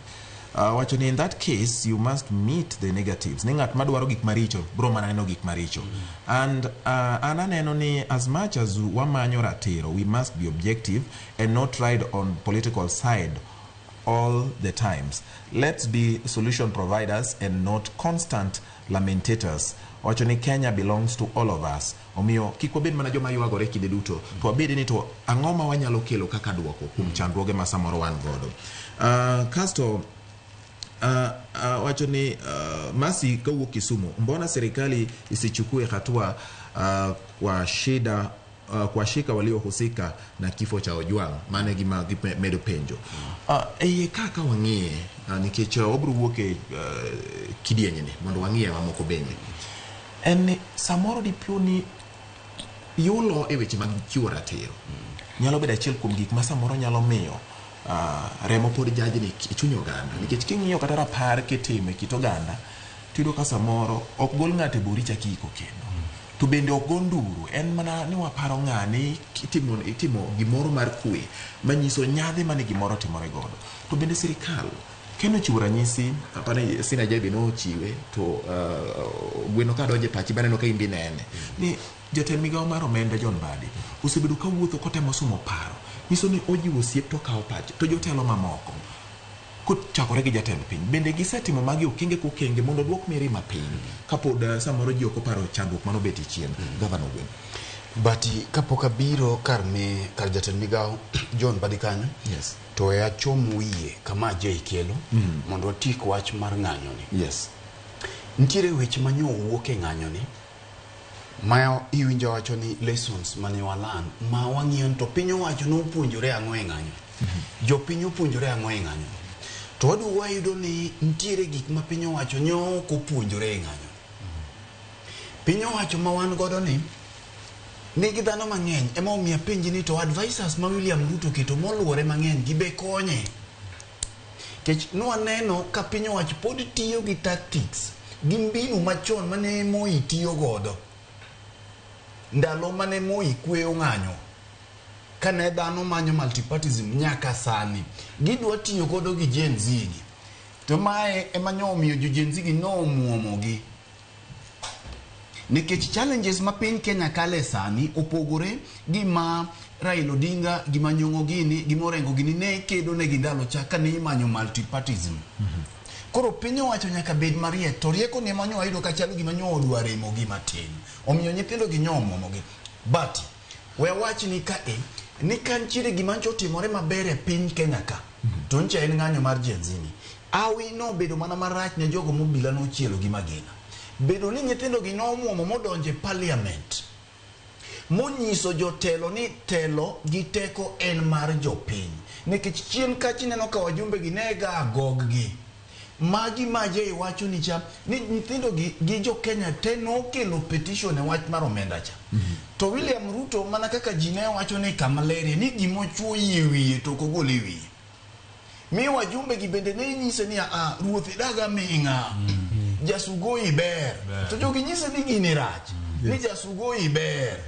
Wacho ni in that case you must meet the negatives. Ni ng'at madwaro gik maricho bro mana neno gik maricho. And an aneno ni as much as wamanyo ratiro, we must be objective and not ride on political side all the times. Let's be solution providers and not constant lamentators. Wacho ni Kenya belongs to all of us. Omiyo kik wabed mana joma ywagore kinde duto, to wabed ni to ang'o ma wanyalo kelo kaka duoko kuom chandruoge ma samoro wan godo. Kasto wacho ni Masi kawuok Kisumu, mbona serikali isichukue hatua kwa shida kuwashika waliohusika na kifo cha Ojwang? Mano e gima gimedo penjo. E iye ka wang'iye, nikech wabiro wuok e kidienjeni mondo wang'iye mamoko bende, en ni samoro dipo ni yulo e weche mag chiwo ratiro nyalo bedo achiel kuom gik ma samoro nyalo miyo remo pod jajni e chuny oganda, nikech king'iyo kata rapar kitimo e kit oganda tiyudo ka samoro ok gol ng'ato e bur ichak iyiko kendo, to bende ok go nduru, en mana ni waparo ng'ani itimo gimoro mar kwe manyiso nyadhi mane gimoro timore godo. To bende sirikal kendo chiwo ranyisi, apani Sina Jaibi nochiwe to gweno ka donjo e pachi baneno ka in be inene ni jatend migawo mar omenda John Mbadi osebedo kawuotho kotemo sumo paro, nyiso ni ojiwo osiep to okawo pache to jotelo mamoko kochakore gi jatend piny bende gisetimo magi okenge kokenge mondo duok mirima piny kapod samoro ji ok oparo chandruok manobetie chien. Gavana Ogweng. But kapok abiro kar jatend migawo John Mbadi kanyo, yes, to e achom wiye kama Jay kelo mondo watiek wach mar ng'anyoni. Yes. Nitiere weche manyo owuok e ng'anyoni ma iwinjo wacho ni lessons mane walan ma wang'iyo to piny owacho nopuonjore ang'o e ng'anyo. Jopiny opuonjore ang'o e ng'anyo. To waduogo wayudo ni nitiere gik ma piny owacho nyo ok opuonjore e ng'anyo. Piny owacho ma wan godo ni nigi dhano mang'eny, ema omiyo apenji ni to advisors ma William Ruto oketo moluwore mang'eny gibe konye. Nikech nwaneno ka piny owacho pod tiyo gi tactics gi mbinu machon mane Moi tiyo godo ndalo mane Moi kweyo ng'anyo, kane dhano manyo multipartyism nyaka sani gidwa tiyo godo gi Gen Z gi. To mae ema nyo omiyo jo Gen Z gi nomuomogi, nikech challenges ma piny Kenya kale sani opogore gi ma Raila Odinga gi ma Nyong'o gini gi Morengo gini ne kedo negi ndalo cha kane imanyo multipartyism. Koro piny owacho nyaka bed mariek, to rieko ni ema nyo wayudo ka chalo gima nyo odwa remogi matin, omiyo nyithindo gi nyo omuomogi. But we awach ni ka e ni ka nitiere gima ncho otimore maber e piny Kenya ka, to ncha en ng'anyo mar Gen Z ni. Awi nobedo mana marach ne jogo mobila nochielo gi magina. Bedo ni nyithindo gi nomuomo modonjo e parliament monyiso jotelo ni telo gi teko en mar jopiny, nikech chien kacha ineno ka wajumbe gi ne ga gog gi magi ma Jay wacho ni cha ni nyithindo gi gi jo Kenya te nokelo petition e wach mar omenda cha. To William Ruto mana kaka ji ne wacho ni kama lerie ni gimochuo yie wiye to ok ogol e wiye, mi wajumbe gi bende ne nyise ni a ruoth idaga ming'a, jasugoi ber, to jogi nyise ni gini rach, ni jasugoi ber,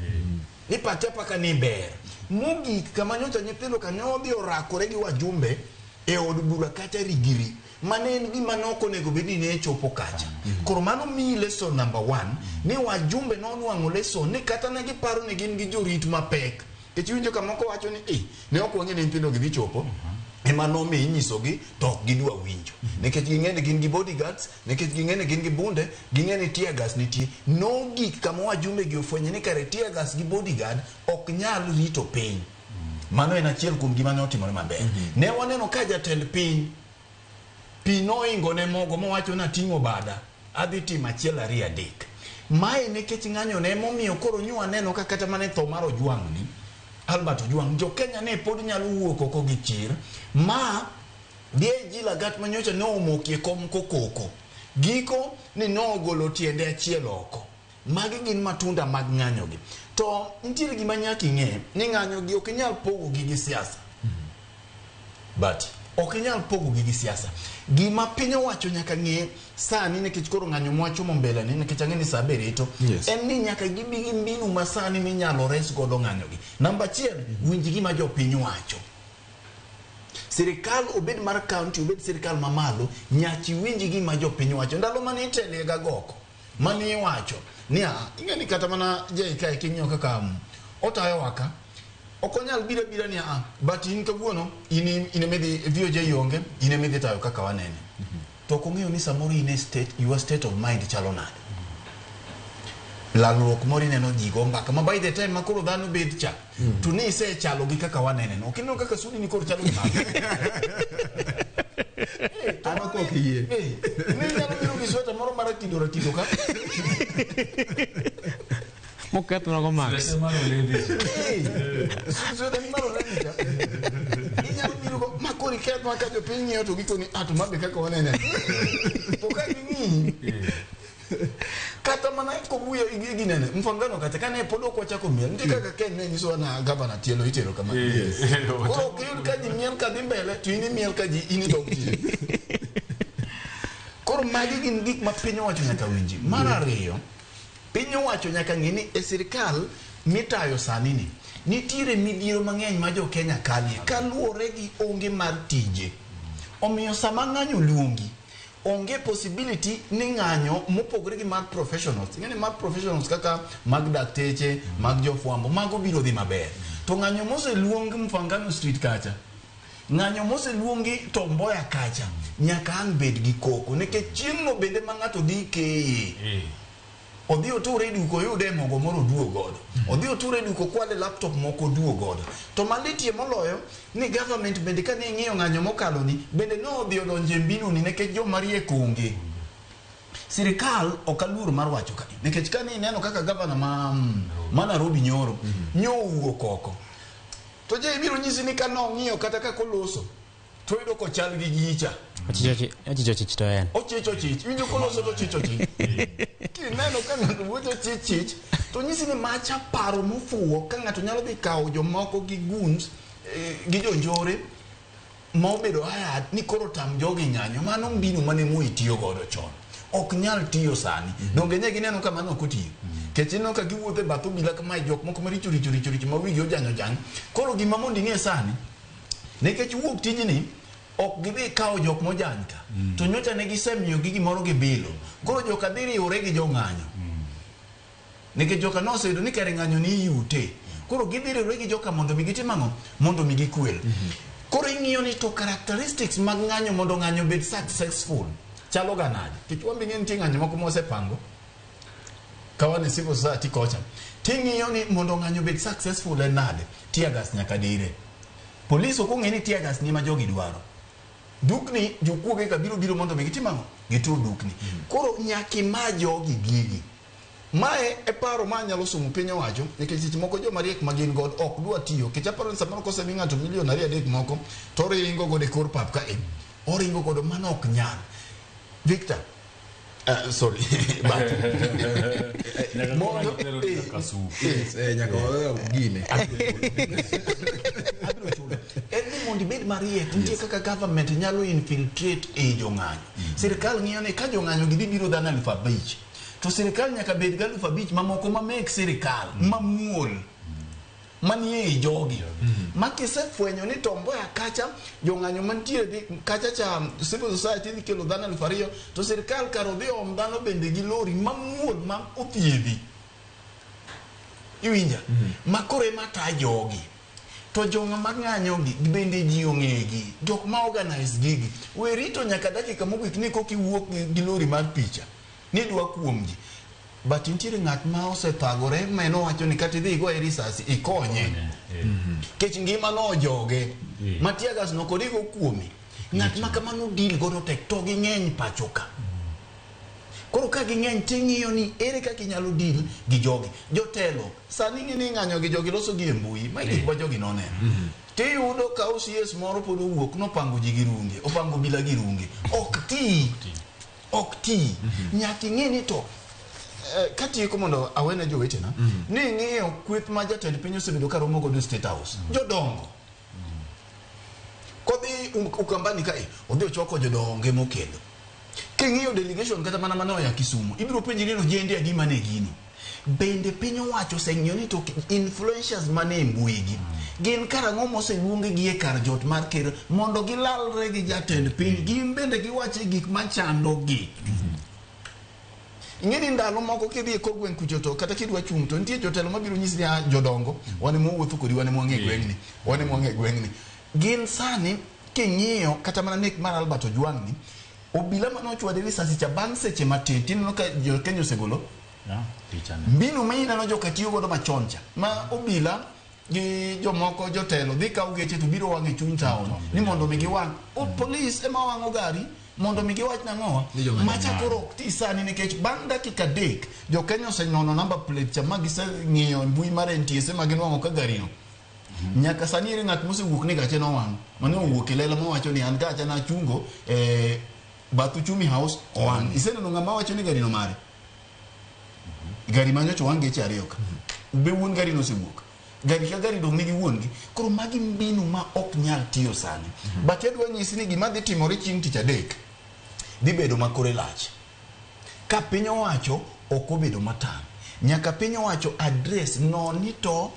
ni pache paka ni ber. Mogik kama nyocha nyithindo ka nodhi orakore gi wajumbe e od bura kata rigiri, mane en gima nok onego bed ni ne chopo kacha. Koro mano miyi lesson number one, ni wajumbe nonwang'o lesson ni kata ne giparo ni gin gi jorit mapek, nikech iwinjo ka moko wacho ni eh, ne ok wang'e ni nyithindo gi dhi chopo, ema nomiyo inyisogi to ok gidwa winjo, nikech ging'e ni gin gi bodyguards, nikech ging'e ni gin gi bunde, ging'e ni tear gas nitie. Nogik kama wajumbe gi ofwenyo ni kare tear gas gi bodyguard ok nyal rito piny. Mano en achiel kuom gima ne otimore maber. Ne waneno ka jatend piny pi noingo ne mogo mowacho ni ating'o bada adhi timo achiel ariyo adek. Mae nikech ng'anyo ne emomiyo koro nyo waneno ka kata mana e tho mar Ojwang' ni Albert Ojwang', jo Kenya ne pod nyalo wuok oko gi chir ma DIG Lagat manyocha ne omokie kom kokoko giko ni nogolo tiende achiel oko. Magi gin matunda mag ng'anyo gi. To nitiere gima nyaka ing'e ni ng'anyo gi ok inyal pogo gi gi siasa. But ok inyal pogo gi gi siasa. Gima piny owacho nyaka ng'e sani, nikech koro ng'anyo mwachomo mbele ni, nikech ang'e ni sa be rito, en ni nyaka gibi gi mbinu ma sani minyalo res godo ng'anyo gi. Namba achiel, winj gima jopiny wacho. Sirikal obed mar county, obed sirikal mamalo, nyaka iwinj gima jopiny wacho. Ndalo mane itelie ga goko, mane iwacho ni ah, ing'e ni kata mana JK king'iyo kaka otayowa ka, ok onyal biro abira ni ah, but in kawuono in in emidhi VOJ onge, in emidhi tayo kaka wanene. To ok ong'eyo ni samoro in e state, your state of mind chalo nade. Lalruok moro ineno ji go mbaka ma by the time ma koro dhano bet cha to ni isechalo gi kaka wanene no. Ok ineno kaka sudi ni koro chalo gi mano. An ok ok yie. Ni inyalo biro gi sweta moro mar atido ratido ka. Mokethna go Max. Sweta mar oledhi. Sweta ni mar oledhi cha. Inyalo biro go ma koro iketh ma ka jopiny ng'iyo to gikoni ah to mabe kaka wanene. To ka ging'iyi kata mana kobuyo ginene mfangano kata kane pod ok wachako miel nitie kaka Ken ne nyisowa na gavana tielo itero kama. Yes. Koro ok iyud ka ji miel ka dhi mbele to in imiel ka ji in idok chien. Koro magi gin gik ma piny owacho nyaka winji. Mar ariyo, piny owacho nyaka ng'e ni e sirikal mitayo sani ni nitiere midhiero mang'eny ma jo Kenya kalie kaluwore gi onge mar tije. Omiyo sama ng'anyo luongi, onge possibility ni ng'anyo mopogore gi mar professionals. Ing'e ni mar professionals kaka mag dakteche, mag jofwambo, mago biro dhi maber. To ng'anyo moseluong Mfangano Street kacha, ng'anyo moseluongi Tom Mboya kacha, nyaka ang' bed gi koko. Nikech chieng'no bende ma ng'ato dhi keye. Odhi oture e duka oyude mogo moro oduog godo. Odhi oture e duka okwale laptop moko oduog godo. To malitie moloyo ni government bende kane ing'iyo ng'anyo mokalo ni bende ne odhi odonjo e mbinu ni nikech joma riek onge. Sirikal ok aluor mar wacho ka nikech kane ineno kaka gavana ma Nairobi nyoro nyo owuok oko. To je ibiro nyisi ni kane ong'iyo kata kaka oloso to oyudo kochal gi gicha. Ochicho chich to en. Ochicho chich. Iwinjo koloso to ochicho chich. Kineno ka ng'ato wuotho chich chich, to nyisi ni macha paro mofuwo ka ng'ato nyalo dhi kawo jomoko gi goons, gi jonjore ma obedo hired ni koro tam jogi ng'anyo. Mano mbinu mane Moi tiyo godo chon. Ok nyal tiyo sani. Donge ne gineno ka mano ok otiyo. Kech ineno ka giwuotho e bath obila kamae jok moko maricho richo richo richo ma wigi ojanyo ojany. Koro gima mondo ing'e sani, nikech wuok tijni ok gidhi kawo jok mojany ka. To nyocha ne gisemiyogi gimoro gibilo. Koro joka dhi riwore gi jong'anyo. Nikech joka noseyudo ni kare ng'anyo ni iyute. Koro gidhi riwore gi joka mondo mi gitim ang'o? Mondo mi gikwel. Koro ing'iyo ni to characteristics mag ng'anyo mondo ng'anyo obed successful chalo ga nade? Nikech wan be ing'e nitie ng'anyo moko mwasepango. Kawan e civil society kocha. Ting'iyo ni mondo ng'anyo obed successful en nade? Tear gas nyaka dire. Polis ok ong'e ni tear gas ni ema jogi dwaro. Dukni jokuoge ka biro biro mondo mi gitim ang'o? Gitur dukni. Koro nyaka ima jogi gigi. Mae e paro ma anyalo somo piny owacho nikech seche moko joma riek ma gin godo ok dwa tiyo. Nikech aparo ni samoro kosemi ng'ato milion ariyo adek moko to oringo godo e kor pap ka e. Oringo godo mano ok nyal. Victor, sorry. But, Mondo nyaka wawe gine. Abiro chulo. En ni mondo ibed mariek, nitie kaka government nyalo infiltrate e jong'anyo. Sirikal ng'iyo ni ka jong'anyo gi dhi biro dhano 5,000. To sirikal nyaka bed gi 5,000 mamoko ma mek sirikal, mamuol. Manie ei jogi. Ma kisefwenyo ni Tom Mboya kacha, jong'anyo mantiere dhi kacha cha civil society dhi kelo dhano 2,000, to sirikal kar odhi om dhano bende gi lori mamuol ma othiedhi. Iwinja? Ma koro ema ta jogi. To jong'a mang'anyo gi bende ji ong'egi. Jok ma organize gigi. We rito nyaka dakika mogik ni koka iwuok gi lori mar picha. Ni dwa kuom ji. But nitiere ng'at ma osethagore ma en owacho ni kata idhi igoye risasi ikonye. Kech ngima no ojoge. Ma tear gas no kod igo kuome. Ng'at ma kamano deal godo tek to ging'eny pacho ka. Koro ka ging'eny ting'iyo ni ere kaka inyalo deal gi jogi. Jotelo, sani ing'e ni ng'anyo gi jogi loso gi e mbui, ma gik ma jogi noneno. Tiyudo ka OCS moro pod owuok nopango ji gi runge, opango obila gi runge. Ok ti. Ok ti. Nyaka ing'e ni to katieko mondo awene jowetena, ni ing'iyo kweth ma jatend piny osebedo ka romo godo e State House. Jodongo. Kodhi Ukambani kae, odhi ochoko jodonge mokelo. King'iyo delegation kata mana mane oya Kisumu, ibiro penji ni ojende adi mane gino. Bende piny owacho oseng'iyo ni to influencers mane e mbui gi, Gin karang'o moseluong gi e kar jot mar ker mondo gilalre gi jatend piny, gin bende giwache gik machandogi. Ing'e ni ndalo moko kidhi e kor gweng' kucho to kata kidwa chung' to nitie jotelo mabiro nyisi ni "Ah, jodongo wan ema wawuotho kodi, wan ema wang'e gweng'ni, wan ema wang'e gweng'ni." Gin sani king'iyo kata mana nek mar Albert Ojwang' ni, obila manochwade risasi cha, bang' seche matin tineno ka jo Kenya osegolo mbinu ma ineno joka tiyo godo machon cha, ma obila gi jomoko jotelo dhi kawo geche to biro wang'o e chuny town ni mondo mi giwang'. O polis ema wang'o gari mondo mi giwach nang'owa. Ni joma Macha ng'ado. koro ok ti sani nikech bang' dakika 3 jo Kenya osenono number plate cha ma giseng'iyo e mbui mar NTSA ma ginwang'o ka gari no nyaka sani ere ng'at mosewuok ni gache nowang', mane owuok e lela mawacho ni an gacha nachungo e bath Uchumi House owang'. Iseneno ng'ama wacho ni gari no mare? Gari manyocha owang' geche ariyo ka be wuon gari nosewuok. Gari ka gari dong' nigi wuon gi. Koro magi mbinu ma ok nyal tiyo sani. But adwa nyisi ni gima dhi timore chieng' tich adek dhi bedo ma kore lach ka piny owacho ok obedo matang'. Nyaka piny owacho address no ni to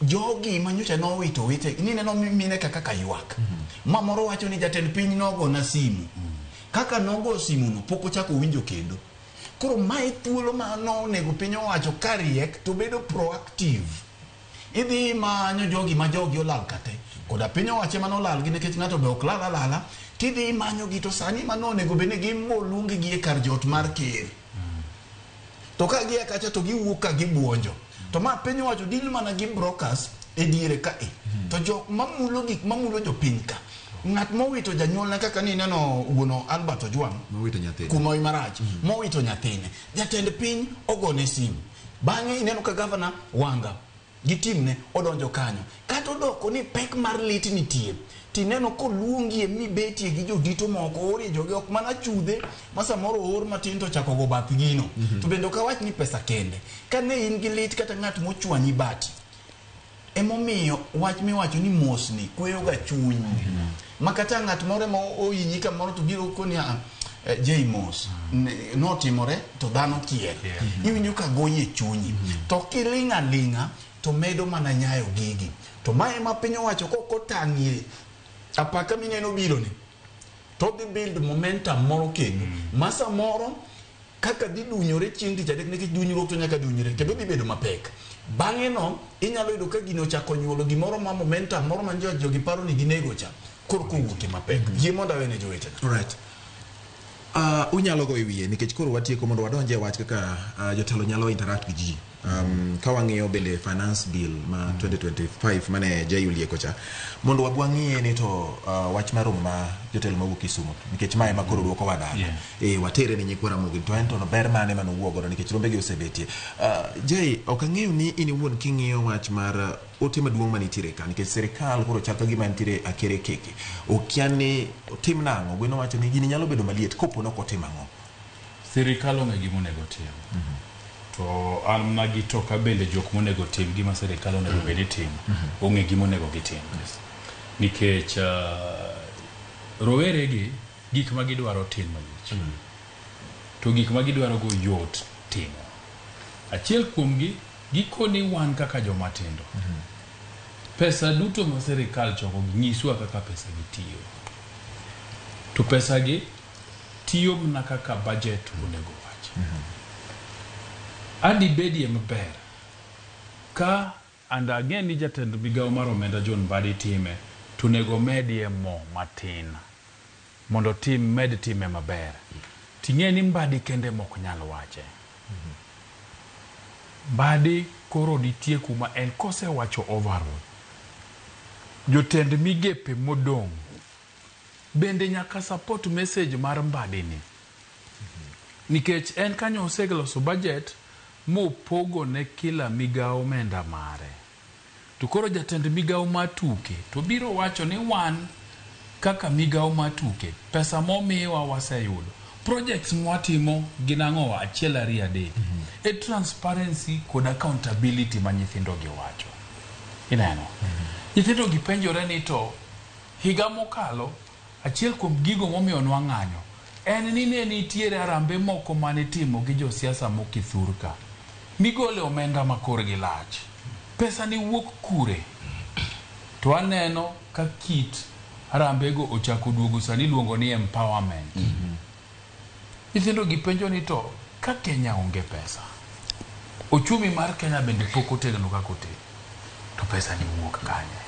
jogi manyocha nowito wite ni neno mine ka kaka ywak ma moro wacho ni jatend piny nogona simu, kaka nogo simu no pok ochako winjo kendo. Koro mae thuolo ma nonego piny owacho ka riek to bedo proactive, idhi manyo jogi ma jogi olal kate koda piny owacho ema nolal gi, nikech ng'ato be ok lal alala. Tidhi imanyogi to sani ma nonego bed ni gimoluong gi e kar jot mar ker, to ka gia kacha to giwuok ka gibuonjo to ma piny owacho deal mana gi brokers e diere kae to jok mamulo gik mamulo jopiny ka, ng'at mowito janyuolne kaka ni ineno wuono Albert Ojwang' mowito nyathine kuma marach mowito nyathine, jatend piny ogone simu, bang'e ineno ka gavana Wanga gi timne odonjo kanyo, kata odoko ni pek mar lit nitie, tineno koluongie mibetie gi jodito moko orie jogi, ok mana chudhe ma samoro oor matin to chako go bath gino. To bende ok awach ni pesa kende. Ka ne in gi lit kata ng'at mochwanyi bati, emomiyo wach miwacho ni mosni kweyo ga chuny ma kata ng'at moro ema ohinyi kamoro to biro koni, "Ah, Jay, mos notimore to dhano kier." Iwinjo ka goyi e chunyi, to kiling' aling'a to medo mana nyayo gigi. To mae ema piny owacho kok otang'ie apaka mineno bironi to dhi build momentum moro kendo ma samoro kaka dhi dunyore chieng' tich adek, nikech dunyruok to nyaka dunyre kendo dhi bedo mapek. Bang'e no inyalo yudo ka gino ochako nyuolo gimoro ma momentum moro ma jogi paro ni ginego cha koro kowuok e mapek. Yie mondo awene jowetena. Alright. Unyalo go e wiye nikech koro watieko mondo wadonje e wach kaka jotelo nyalo interact gi ji. Ka wang'iyo bende finance bill ma 2025 mane Jay olieko cha, mondo wab wang'iye ni to wach mar romo ma jotelo mawuok Kisumu, nikech mae ema koro duoko wa dala. Watere ne nyikwa Ramogi to en to no ber mane manowuok godo nikech rombegi osebetie. Jay, ok ang'eyo ni in iwuon king'iyo wach mar ote maduong' manitiere ka, nikech sirikal koro chal ka gima nitiere akere keke, okia ni otim nang'o. Gweno wacho ni gini nyalo bedo maliet kopo nok otim ang'o. Sirikal ong'e gima onego tim. To an mana gi toka bende jok monego tim gima sirikal onego bed ni timo ong'e gima onego gitim. Nikech rowere gi gik ma gidwaro tin malich. To gik ma gidwaro go yot timo. Achiel kuomgi gikoni wan kaka joma tindo. Pesa duto ma sirikal choko gi nyiswa kaka pesa gi tiyo. To pesa gi tiyo mana kaka budget onego wach. Adi bedie maber ka and again ni jatend migawo mar omenda John Mbadi time to onego medie mo matin mondo tim med time maber. Ting'e ni Mbadi kende mok nyal wache. Mbadi koro nitie kuma en kosewacho overall. Jotend migepe modong' bende nyaka support message mar Mbadi ni. Nikech en kanyo oseloso budget mopogo ne kila migawo omenda mare. To koro jatend migawo mar tuke to biro wacho ni wan kaka migawo mar tuke pesa momiwa waseyudo. Projects mwatimo gin ang'o achiel ariyo adek. E transparency kod accountability ma nyithindo gi wacho. Ineno? Nyithindo gi penjore ni to higa mokalo achiel kuom gigo momiyo nwang'anyo en ni ne nitiere arambe moko manitimo gi josiasa mokithur ka migole omenda ma korgi lach. Pesa ni wuok kure? To aneno ka kit harambego ochako duogo sani iluongo ni empowerment. Nyithindo gi penjo ni to ka Kenya onge pesa, ochumi mar Kenya bende pok otegno kaka otegno, to pesa ni wuok kanye?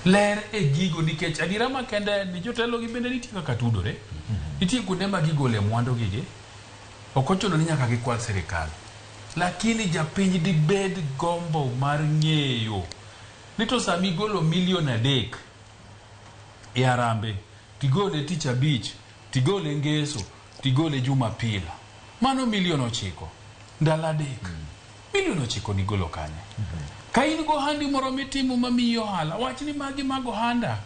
Ler e gigo nikech adiera makende en ni jotelo gi bende nitie kaka tudore. Nitie kuonde ma gigole mwandu gi gi. Ok ochuno ni nyaka gikwal sirikal. Lakini japiny dibed gombo mar ng'eyo ni to sama igolo milion 3 e Harambee, tigole tich abich, tigole ngeso, tigole Jumapil. Mano milion 9 ndalo 3. Milion 9 nigolo kanye? Ka in gohandi moro mitimo mamiyi ohala, wach ni magi mag ohanda.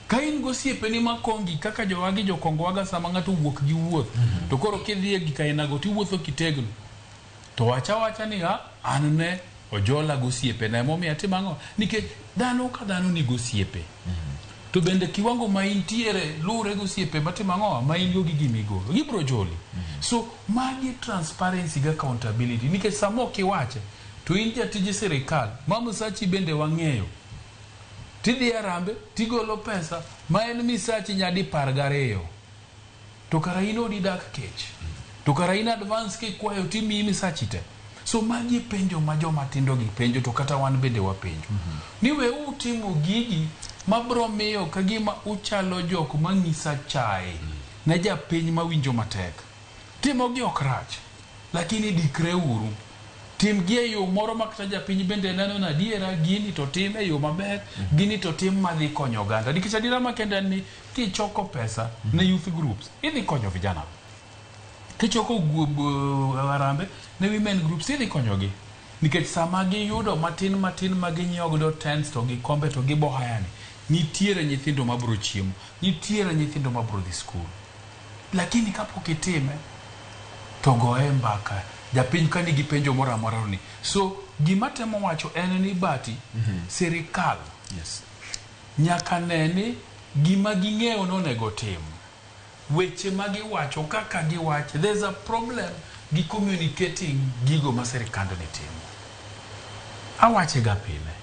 Ka in gosiepeni makongi kaka jowagi jokongo waga sama ng'ato wuok gi wuoth, to koro kidhi e gik ainago tiwuotho kitegno. To wacha wacha ni a an ne ojola gosiepena emomiyo atimo ang'o? Nikech dhano ka dhano nigi osiepe. To bende kiwango ma intiere luwre gosiepe matimo ang'o? Ma in go gi gimigolo. Gibiro joli. So magi transparency gi accountability nikech sama ok iwache to in jatij sirikal ma msachi bende wang'eyo. Tidhi e Harambee tigolo pesa ma en misachi nyadi 12. To kara in odi dak kech. To kara in advance kikwayo timiyi misachi te. So magi e penjo ma joma tindo gi penjo to kata wan bende wapenjo. Ni we utimo gigi mabro miyo kagima uchalo jok mang'isa chae ne japiny mawinjo matek. Timogi ok rach, lakini dikre uru. Tim gi e yo moro ma kata japiny bende neno ni adiera gini to tim e yo maber, gini to tim madhi konyo oganda. Nikech adiera makende en ni kichoko pesa ne youth groups, idhi konyo vijana. Kichoko harambee ne women groups, idhi konyogi. Nikech sama giyudo matin matin ma ginyiewo godo tents to gi kombe to gibo haya ni, nitiere nyithindo mabro chiemo, nitiere nyithindo mabro dhi skul. Lakini kapok itime, to goye mbaka. Japiny ka nigi penjo moro amora ni. So, gima temo wacho en ni bati, sirikal nyaka ne ni gima ging'eyo nonego tim. Weche ma giwacho kaka giwache, there's a problem gi communicating gigo ma sirikand ni timo. Awache ga pile.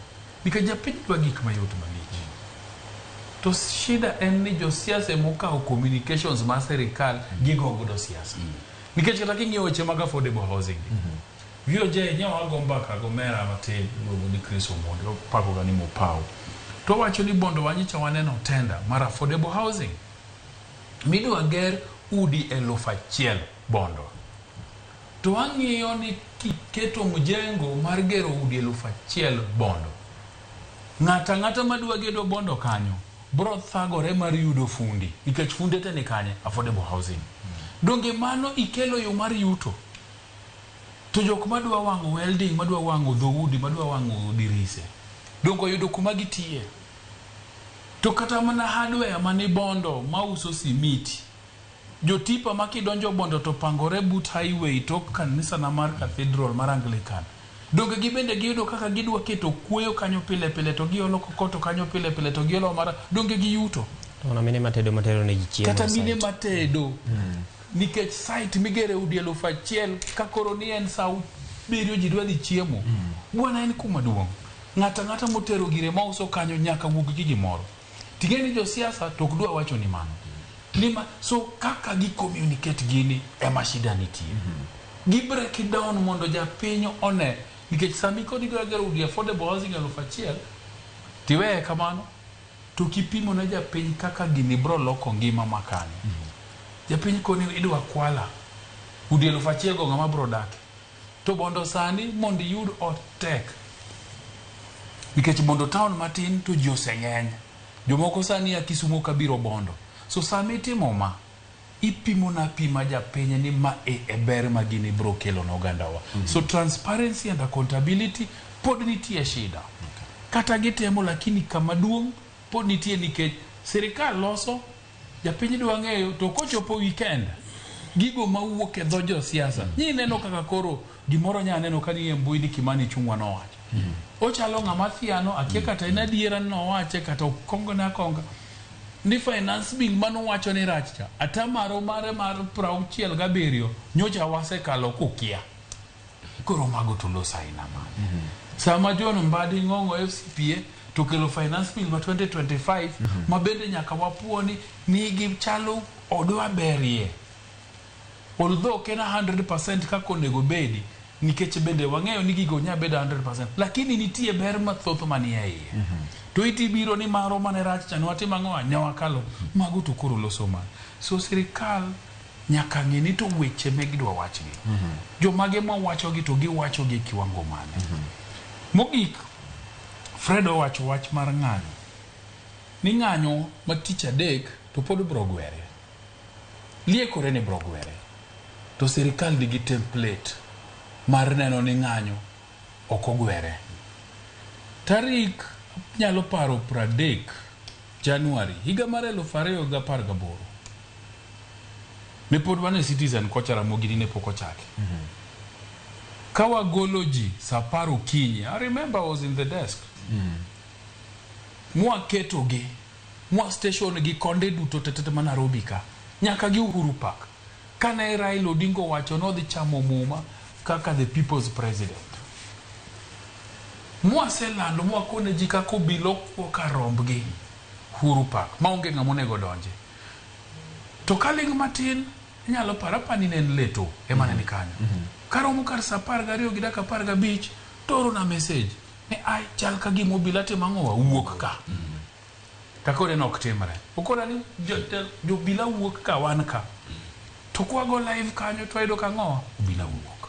Nikech japiny dwa gik mayot malich. To shida en ni josiasa emokawo communications mar sirikal gigo godo siasa. Nikech kata king'iyo weche mag affordable housing VOJ nyawa wago mbaka gomera matin iluongo ni Chris Omondi opako ga ni Mopao. To owacho ni Bondo wanyicha waneno tender mar affordable housing. Midwa ger udi 1000 Bondo. To wang'iyo ni kiketo mjengo mar gero udi 1000 Bondo. Ng'ata ang'ata madwa gedo Bondo kanyo bro thagore mar yudo fundi nikech funde te ni kanye affordable housing. Donge mano ikelo yo mar yuto? To jok madwa wang'o welding, madwa wang'o dhoudi, madwa wang'o dirise, donge oyudo kuma gitiye? To kata mana hardware mani Bondo mauso simiti, jotipa ma kidonjo Bondo to pangore but highway tok kanisa na mar cathedral mar Anglican. Donge gibende giyudo kaka gidwa keto kuoyo kanyo pile pile to giolo kokoto kanyo pile pile to giolo mara, donge giyuto? To mana mine matedo matero ne ji chiemo Kata e mine site. matedo. Nikech site migere udi 1000 ka koro ni en saa 7 ji dwa dhi chiemo. Bwana en kuma duong'. Ng'ato ang'ata motero gire mauso kanyo nyaka wuog gi gimoro. Ting'e ni josiasa to ok dwa wacho ni mano. Ni ma, so kaka gi communicate gini ema shida nitie. Gi break it down mondo japiny one. Nikech sami kod idwa gero udi affordable housing 1000, tiweye kamano, to kipimo ne japiny kaka gini bro loko ngima makanyo. Japiny koni idwa kwala udi 1000 go ng'ama bro dake. To Bondo sani mondo iyud ot tek. Nikech Bondo town matin to ji oseng'eny. Jomoko sani ya Kisumo kabiro Bondo. So sama itimo ma, ipimo na pima japiny ni ma e ber ma gini bro kelo ne ogandawa. So transparency and accountability pod nitie shida. Kata gitemo lakini kama duong' pod nitie nikech sirikal loso, japiny dwa ng'eyo to kochopo weekend gigo mawuok e dho josiasa. Nyi neno kaka koro gimoro nya neno ka nie mbui ni Kimani Ichung'wa nowacho. Ochalo ng'ama thiano, akia kata en adiera ni nowache kata okongone akonga. Ni finance bill manowacho ni rach cha, atamaro mare mar 67 nyocha wasekalo kukia. Koro mago to los aina mane. Sama John Mbadi ng'ong'o FCPA To kelo finance bill ma 2025 ma bende nyaka wapuo ni nigi chalo odwa berie. Although ok en 100% kaka onego bedi, nikech bende wang'eyo ni gigo nya bedo 100%, lakini nitie ber mathoth manie iye. To iti biro ni maro mane rach cha nwatimo ang'o ne wakalo mago to koro loso ma. So sirikal nyaka ng'e ni to weche me gidwa wachgi. Jomage mawachogi to giwachogi e kiwango mane. Mogik, Fred owacho wach mar ng'anyo. Ni ng'anyo ma tich adek to pod bro gwere. Liekore ni bro gwere. To sirikal nigi template mar neno ni ng'anyo ok ogwere. Tarik nyalo paro 30 Januari higa mar 2018. Ne pod wan e Citizen kocha Ramogi ne pok ochaki. Ka wagolo ji saa 10 okinyi, I remember I was in the desk. Mwaketogi, mwa station gi konde duto tetete ma Nairobi ka, nyaka gi Uhuru Park. Kane Raila Odinga owacho nodhi chamo muma kaka the people's president. Mwaselando mwakone ji kaka obila okwo kar rombgi Uhuru Park maonge ng'ama onego donje. To kaling' matin, inyalo paro apani ne en Leto ema ne ni kanyo. Karomo kar saa 12 gi dakika 15 to oorona message ni ai chal ka gima obila timo ang'owa wuok ka. Takone ne ok timre. Okona ni jobila wuok ka wan ka. To kwago live kanyo to wayudo ka ang'owa obila wuok.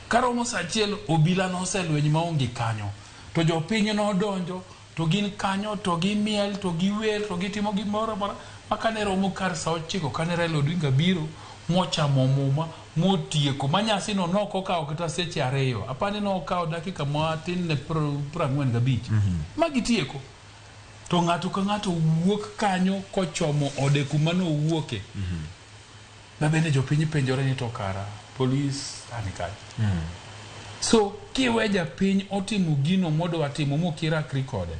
Karomo saa 1 obila noselweny maonge kanyo. To jopiny nodonjo to gin kanyo to gimiel to giwer to gitimo gimoro amora ma kane romo kar saa 9 kane Raila Odinga biro mochamo muma motieko ma nyasino nok okawo kata seche 2 apani nokawo dakika matin ne 45 ma gitieko to ng'ato ka ng'ato wuok kanyo kochomo ode kuma nowuoke. Ma bende jopiny penjore ni to kara polis ani kanyo. So kiwe japiny otimo gino modwa timo mokirakri kode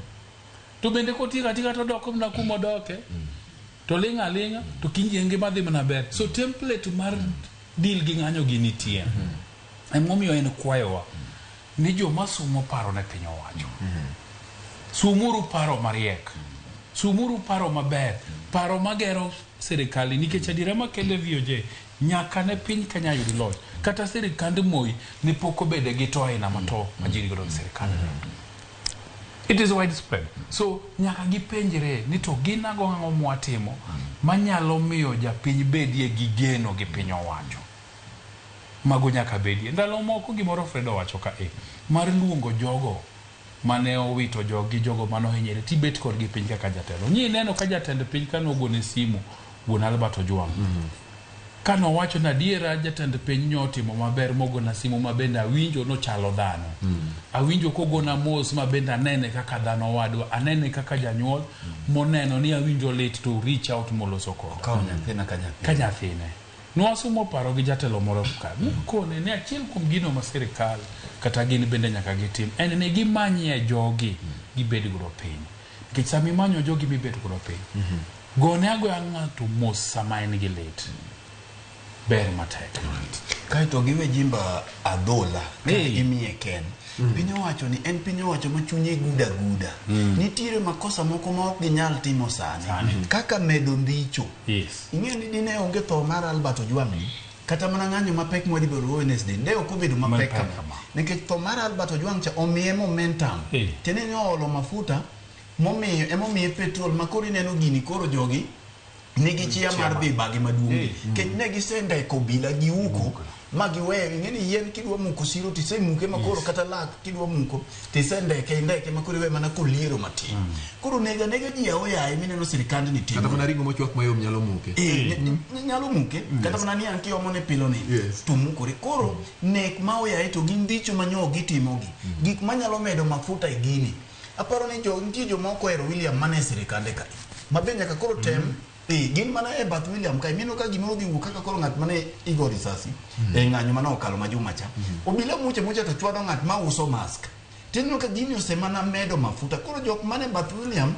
to bende kotieko atika to odok mana kuma odoke to ling' aling'a to kiny ngima dhi mana ber. So template mar deal gi ng'anyo gi nitie. Emomiyo en kwayowa ni joma sumo paro ne piny owacho. Sumuru paro mariek. Sumuru paro maber. Paro magero sirikal nikech adiera makende VOJ nyaka ne piny Kenya yud loch. Kata sirikand Moi ne pok obede gi to aina ma to ma ji nigodo gi sirikal. It is widespread. So nyaka gipenjre ni to gin ang'o ang'o mwatimo manyalo miyo japiny bedie gi geno gi piny owacho. Mago nyaka bedie. Ndalo moko gimoro Fred owacho ka e mar luongo jogo mane owito jogi jogo mane ohinyore tibet kodgi piny kaka jatelo. Nyi neno ka jatend piny kane ogone simu wuon Albert Ojwang. Kane owacho ni adiera jatend piny nyo otimo maber mogona simu ma bende awinjo nochalo dhano. Awinjo kogona mos ma bende anene kaka dhano wadwa, anene kaka janyuol moneno ni awinjo lit to reach out moloso koda. Okawo nyathina ka nyathine. Ka nyathine. Nwasumo paro gi jatelo moro ka. Kone ni achiel kuom gino ma sirikal kata gin bende nyaka gitim en ni gimanyie jogi gibed godo piny. Nikech sama imanyo jogi mibet godo piny, gone agoya ng'ato mos sama en gi lit. Ber matek. Kaeto giwe jimba adhola ka imiye ken. Piny owacho ni en piny owacho ma chunye guda guda. Nitiere makosa moko ma ok ginyal timo sani. Kaka medo ndicho. Ing'eyo ni dine onge tho mar Albert Ojwang' ni, kata mana ng'anyo mapek mwadhi bedo Wednesday ne ok obedo mapek kama. Nikech tho mar Albert Ojwang' cha omiye momentum. Tiende ni oolo mafuta momiyo emomiye petrol ma koro ineno gini koro jogi nigi chia mar dhi bagi maduong'. Nikech ne gisendeko obila gi uko ma giweyo. Ing'e ni yien kidwa muko siro tisemuke ma koro kata lak kidwa muko tisendeke indeke ma koro iwe mana koliero matin. Koro nega nega ji aoyaye mineno sirikand ni timo. Kata mana ring'o mochwak mayom nyalo muke. Nyalo muke kata mana niang' kiomo ne pilo ni to mukore. Koro nek ma oyaye to gin ndicho ma nyo gitimogi. Gik manyalo medo mafuta e gini. Aparo ni nitie joma ok ohero William mane e sirikande kae. Ma be nyaka koro tem gin mana e bath William kae mineno ka gimoro dhi wuok kaka koro ng'at mane igo risasi e ng'anyo mane okalo ma juma cha. Obila muche mucha to chwado ng'at ma uso mask. Tineno ka gini osemana medo mafuta. Koro jok mane bath William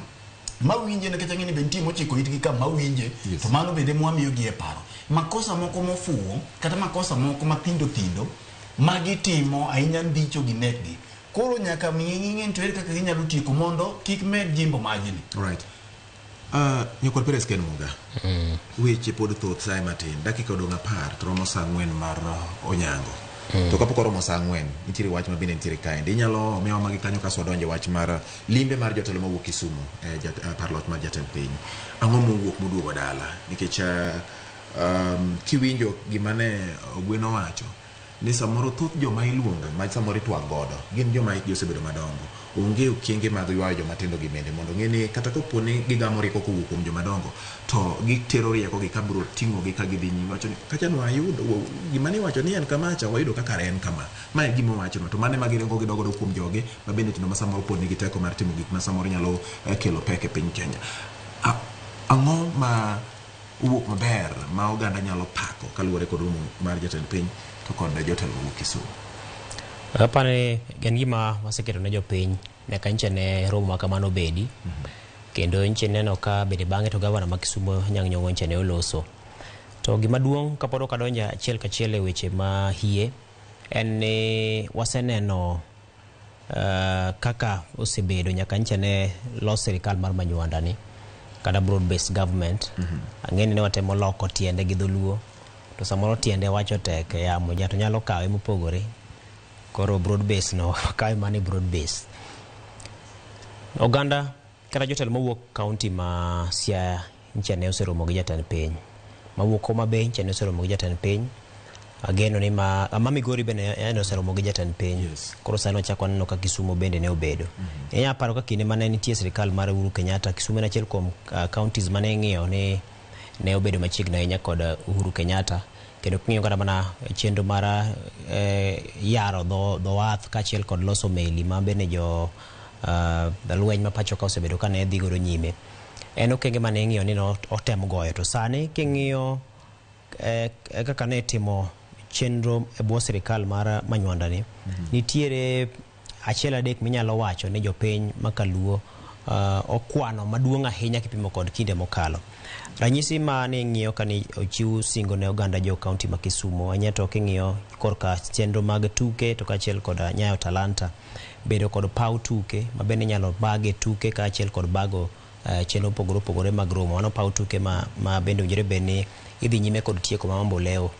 mawinje nikech ang'e ni be nitie mochiko itgi ka mawinje to mano bende mwamiyogi e paro. Makosa moko mofuwo kata makosa moko mathindo thindo magitimo ahinya ndicho gi nekgi. Koro nyaka miye ng'e to ere kaka ginyalo tieko mondo kik med jimbo majni. Right. Nyakwar Perez Ken Muga. Weche pod thoth sae matin. Dakika odong' 10 to romo saa 4 mar onyango. To kapok oromo saa 4, nitiere wach ma bende nitiere kaendi. Inyalo miyowa magi kanyo kasto wadonjo e wach mar limbe mar jotelo mawuok Kisumu e par loch mar jatend piny. Ang'o mowuok moduogo dala? Nikech kiwinjo gima ne Ogwen owacho, ni samoro thoth joma iluongo ma samoro itwak godo gin joma hikgi osebedo madongo. Onge okenge mag ywayo joma tindo gi bende mondo ong'e ni kata kopo ni gigamo rieko kowuok kuom joma dongo to gitero rieko gi ka biro ting'o gi ka gidhi nyime wacho ni kacha nwayudo gima niwacho ni en kamacha wayudo ka kare en kama. Ma e gima owachonwa to mano ema giringo gidogo godo kuom jogi ma bende tindo ma samoro pod nigi teko mar timo gik ma samoro nyalo kelo pek e piny Kenya. Ang'o ma owuok maber ma oganda nyalo pako kaluwore kod romo mar jatend piny to kod jotelo mawuok Kisumu? Aparo ni en gima waseketo ne jopiny nyaka nyicha ne romo ma kamano obedi. Kendo nyicha neno ka bende bang'e to gavana ma Kisumu Anyang' Nyong'o nyicha ne oloso. To gima duong' kapod ok adonjo achiel kachiel e weche ma hie en ni waseneno kaka osebedo nyaka nyicha ne los sirikal mar Manywanda ni kata broad based government. Ang'e ni ne watemo loko tiende gi dholuo to samoro tiende wacho tek e yamo to nyalo kawe mopogore. Koro broad base no kawe mana broad base. Oganda kata jotelo mawuok kaunti ma Siaya nyicha ne oseromo gi jatend piny. Mawuok Homa Bay nyicha ne oseromo gi jatend piny. Ageno ni ma Migori bende ne oseromo gi jatend piny. Yes. Koro sani wachako waneno ka Kisumu bende ne obedo. Inyalo paro ka kinde mane nitie sirikal mar Uhuru Kenyatta, Kisumu en achiel kuom counties mane ing'iyo ni ne obedo machiegni ahinya kod Uhuru Kenyatta. Kendo king'iyo kata mana chenro mar yaro dho wath kaachiel kod loso meli ma bende jo lweny ma pacho ka osebedo ka ne dhi godo nyime. En okenge mane ing'iyo ni otem goyo. To sani king'iyo kaka ne timo chenro e bwo sirikal mar Manywanda ni, nitiere achiel adek minyalo wacho ni jopiny ma kaluo okwano maduong' ahinya kipimo kod kinde mokalo. Ranyisi ma ne ing'iyo ka ni ochiw singo ne oganda jo kaunti ma Kisumu, ahinya to king'iyo korka chenro mag tuke to kaachiel kod nyayo talanta, bedo kod paw tuke ma bende inyalo bage tuke kaachiel kod bago chenro mopogore opogore mag romo. Mano paw tuke ma bende owinjore bed ni idhi nyime kod tieko ma Mamboleo.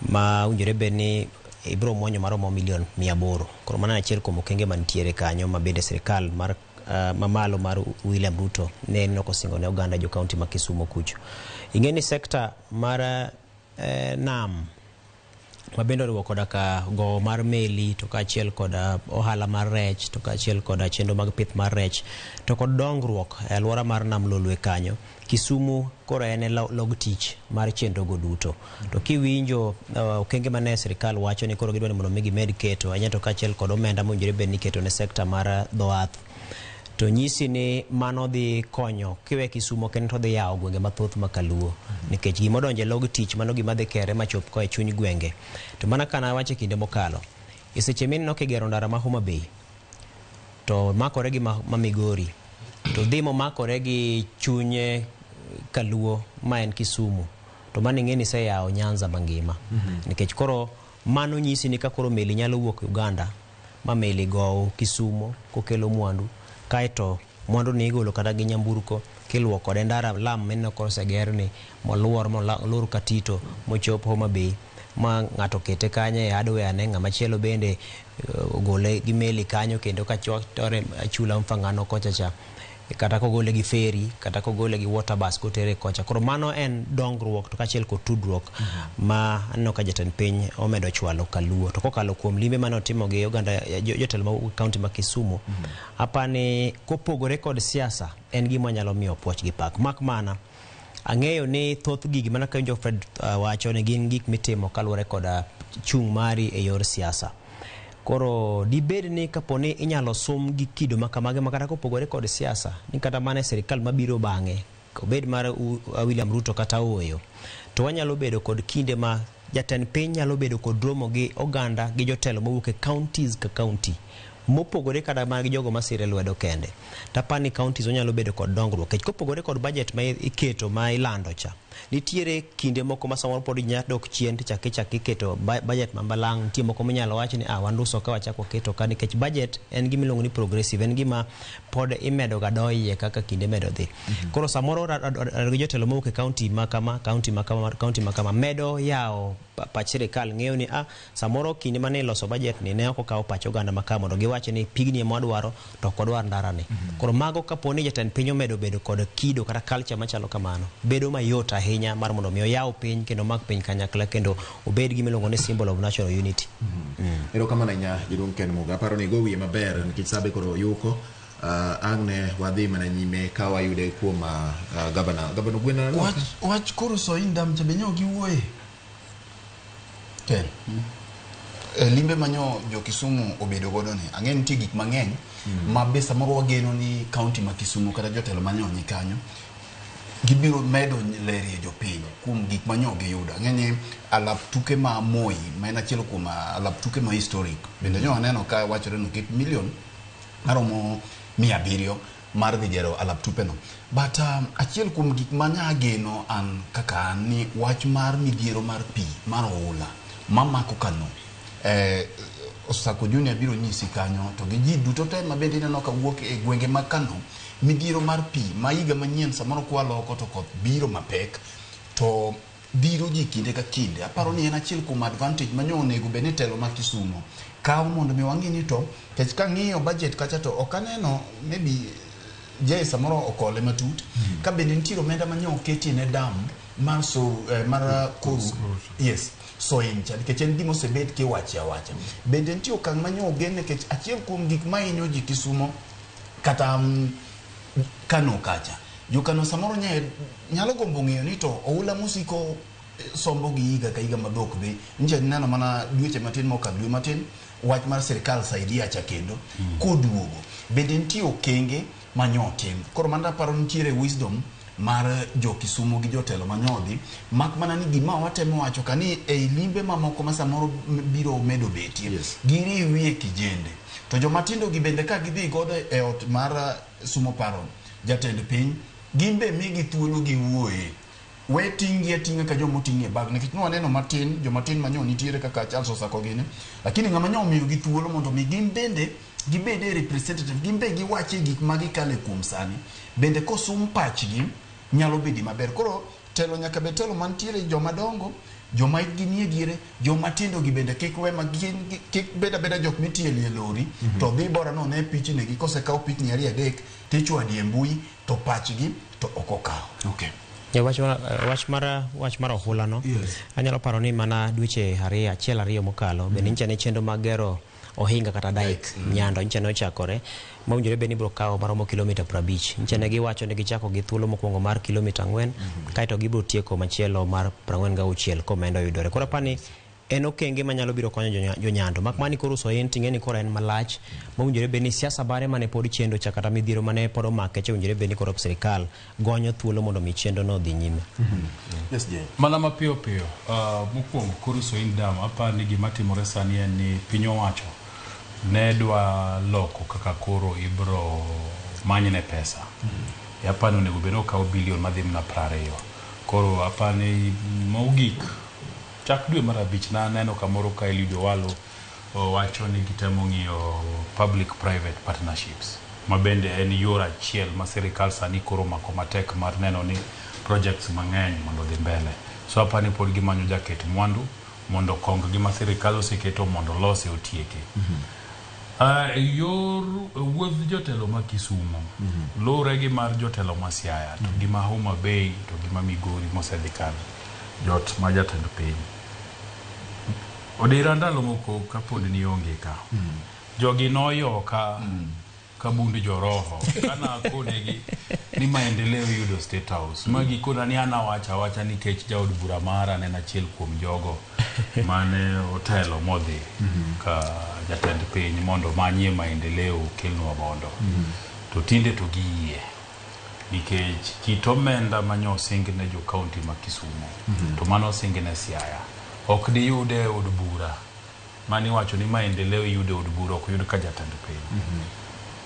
Ma owinjore bed ni ibiro muonyo maromo milion 800. Koro mano en achiel kuom okenge mantiere kanyo ma bende sirikal mar mamalo mar William Ruto ne neno kosingo ne oganda jo kaunti ma Kisumu kucho. Ing'e ni sekta mar nam ma bende oriwo koda ka gowo mar meli to kaachiel kod ohala mar rech to kaachiel kod chenro mag pith mar rech to kod dongruok e alwora mar nam Lolwe kanyo, Kisumu koro en e log tich mar chenro go duto. To kiwinjo okenge mane sirikal wacho ni koro gidwa ni mondo mi gimed keto ahinya to kaachiel kod omenda mowinjore bed ni iketo ne sekta mar dho wath, to nyisi ni mano dhi konyo kiwe Kisumu kende to dhi yawo gwenge mathoth ma kaluo. Nikech gima odonjo e log tich mano gima dhi kere machop koa e chuny gwenge. To mana kana awacho e kinde mokalo, e seche mineno kigero ndara ma Homa Bay to makore gi ma Migori to dhi momakore gi chunye kaluo ma en Kisumu, to mano ing'e ni iseyawo Nyanza mangima. Nikech koro mano nyisi ni ka koro meli nyalo wuok Uganda ma meli gow Kisumu kokelo mwandu, kaeto mwandu ni igolo kata gi nyamburko kiluwo kode ndara lam mineno koseger ni moluor molor Katito mochop Homa Bay ma ng'ato kete kanyo e hardware ne ng'ama chielo bende ogole gi meli kanyo kendo kachwakore chula Mfangano kocha cha, kata kogole gi ferry kata kogole gi water bus kotere kocha. Koro mano en dongruok to kaachiel kod tudruok ma aneno ka jatend piny omedo chwalo kaluo. To kokalo kuom limbe mane otimo gi oganda jotelo ma kaunti ma Kisumu, apani kopogore kod siasa en gima nyalo miyo puoch gi pak. Mak mana ang'eyo ni thoth gigi mana ka winjo Fred wacho ni gin gik mitimo kaluwore kod chung' mari e yor siasa. Koro dibed ni kapo ni inyalo sum gi kido ma kamagi ma kata kopogore kod siasa, ni kata mana e sirikal mabiro bang'e, obed mar William Ruto kata ooyo, to wanyalo bedo kod kinde ma jatend piny nyalo bedo kod romo gi oganda gi jotelo mowuok e counties ka county Mopogore kata mag jogo masire lwedo kende. Tapani counties onyalo bedo kod dongruok. Nikech kopogore kod budget ma iketo ma ilando cha, nitiere kinde moko ma samoro pod inya dok chien tichak ichak iketo budget ma balang'. Nitie moko minyalo wach ni ah, wanduso ka wachak waketo ka, nikech budget en gima iluongo ni progressive, en gima pod imedo ga doiye kaka kinde medo dhi. Koro samoro gi jotelo mowuok e county ma kama, county ma kama, county ma kama medo yawo pach sirikal ng'eyo ni ah, samoro kinde mane iloso budget ni ne ok okaw pach oganda ma ka mondo giwach ni pigni ema wadwaro to ok wadwar ndara ni. Koro mago kapo ni jatend piny omedo bedo kod kido kata culture machalo kamano, bedo mayot ahinya mar mondo mi oyaw piny kendo omak piny kanyakla kendo obed gima iluongo ni symbol of national unity. Erokamano ahinya jaduong' Ken Muga. Aparo ni igo wiye maber nikech sabe koro yuko. Ang' ne wadhi mana nyime ka wayude kuom gavana. Gavana Ogweno Wach, wach koro Soin Dam cha be nyo giwuoye. Ken. E limbe manyo jo Kisumu obedo godo ni ang'e nitie gik mang'eny ma be samoro wageno ni county ma Kisumu kata jotelo manyo ni kanyo gibiro medo lerie jopiny kuom gik manyo giyudo. Ang'e ni alap tuke ma Moi ma en achiel kuom alap tuke ma historic bende nyo aneno ka wachore ni oket milion maromo 700 mar dhi gero alap tupeno. But achiel kuom gik ma nya geno an kaka an ni wach mar midhiero mar pi mar oula mamako Kano Osako Junior biro nyisi kanyo to gi ji duto te ma bende ineno ka wuok e gwenge mag Kano midhiero mar pi ma higa manyien samoro kwaloko to koth biro mapek to dhiro ji kinde ka kinde. Aparo ni en achiel kuom advantage ma nyo onego bed ni telo ma Kisumo kawo mondo mi wang'i ni to nikech kang'iyo budget kacha to ok aneno maybe je samoro okole matut ka bende nitiere omenda ma nyo oketie ne dam mar so, mar Koru yes Soin cha nikech en gima osebed kiwache awacha. Bende nitie okang' ma nyo ogen nikech achiel kuom gik ma hinyo ji Kisumo kata Kano kacha jokano samoro nyalo gombo ng'eyo ni to oula mosiko sombo gi higa ka higa ma dhok dhi nyicha neno mana dweche matin mokalo dwe matin wach mar sirikal saidia cha kendo koduogo bende nitie okenge manyo otim koro mano aparo nitiere wisdom mar jo Kisumo gi jotelo manyodhi mak mana ni gima watemo wacho ka ni ei limbe mamoko ma samoro biro medo betie giriwie kijende to jomatindo gi bende ka gidhi godo e ot mar sumo paro jatend piny gin be migi thuolo giwuoye we ting' gi ating'a ka joma oting'o e bag nikech nwaneno matin jomatin manyo nitiere kaka Charles Osako gini lakini ng'ama nyo omiyo gi thuolo mondo mi gin bende gibed e representative gin be giwache gik ma gikale kuom sani bende kosum pachgi nyalo bedo maber koro telo nyaka bed telo mantiere joma dongo joma hikgi nie diere joma tindo gi bende kik we ma gin kik bed abeda jok mitielo e lori to dhi bora no ne pichni gi kosekaw pichni ariyo adek tichwadi e mbui to pachgi to ok okaw. Okay. Ja, wach mar ohula no. Anyalo paro ni mana dweche ariyo achiel ariyo mokalo bende nyicha ne chenro mag gero ohinga kata dike Nyando nyicha ne ochakore mowinjore bed ni biro kawo maromo kilomita 50. Nyicha ne giwacho ni gichako gi thuolo mokwongo mar kilomita 4 kaeto gibiro tieko machielo mar 46 komenda oyudore. Koro apani en okenge manyalo biro konyo jonyando mak mani koro Soin ting'e ni koro en malach mowinjore bed ni siasa bare mane pod chendo cha kata midhiero mane pod omake cha owinjore bed ni koro sirikal gonyo thuolo mondo mi chenro no odhi nyime. Yes, Jane. Mana mapiyo piyo, mokwongo koro Soin Dam apar ni gima timore sani en ni piny owacho ne dwa loko kaka koro ibro manyne pesa. Apar ni onego bed ni okaw bilion madhi mana 20. Koro apar ni mogik chak dwe mar 5 naneno kamoro ka Eliud Owalo owacho ni gitemo ng'iyo public private partnerships ma bende en yor achiel ma sirikal sani koro omako matek mar neno ni projects mang'eny mondo odhi mbele. So apani pod gimanyo jaket mwandu mondo kong gi ma sirikal oseketo mondo olose otieke. Yor wuodh jotelo ma Kisumo luwre gi mar jotelo ma Siaya to gi ma Homa Bay to gi ma Migori mosedhi kar jot ma jatend piny. Odira ndalo moko kapod nionge ka, jogi noyoka ka bund joroho kana akonegi ni maendeleo yudo State House ma gikona ni an awacho awacha nikech jaod bura mara ne en achiel kuom jogo mane otelo modhi ka jatend piny mondo manyie maendeleo okelnwa bondo. To tinde to giyie nikech kit omenda manyo osing ne jo kaunti ma Kisumo to mano osing ne Siaya ok diyude e od bura Mani wacho ni maendeleo iyudo e od bura ok yud ka jatend piny.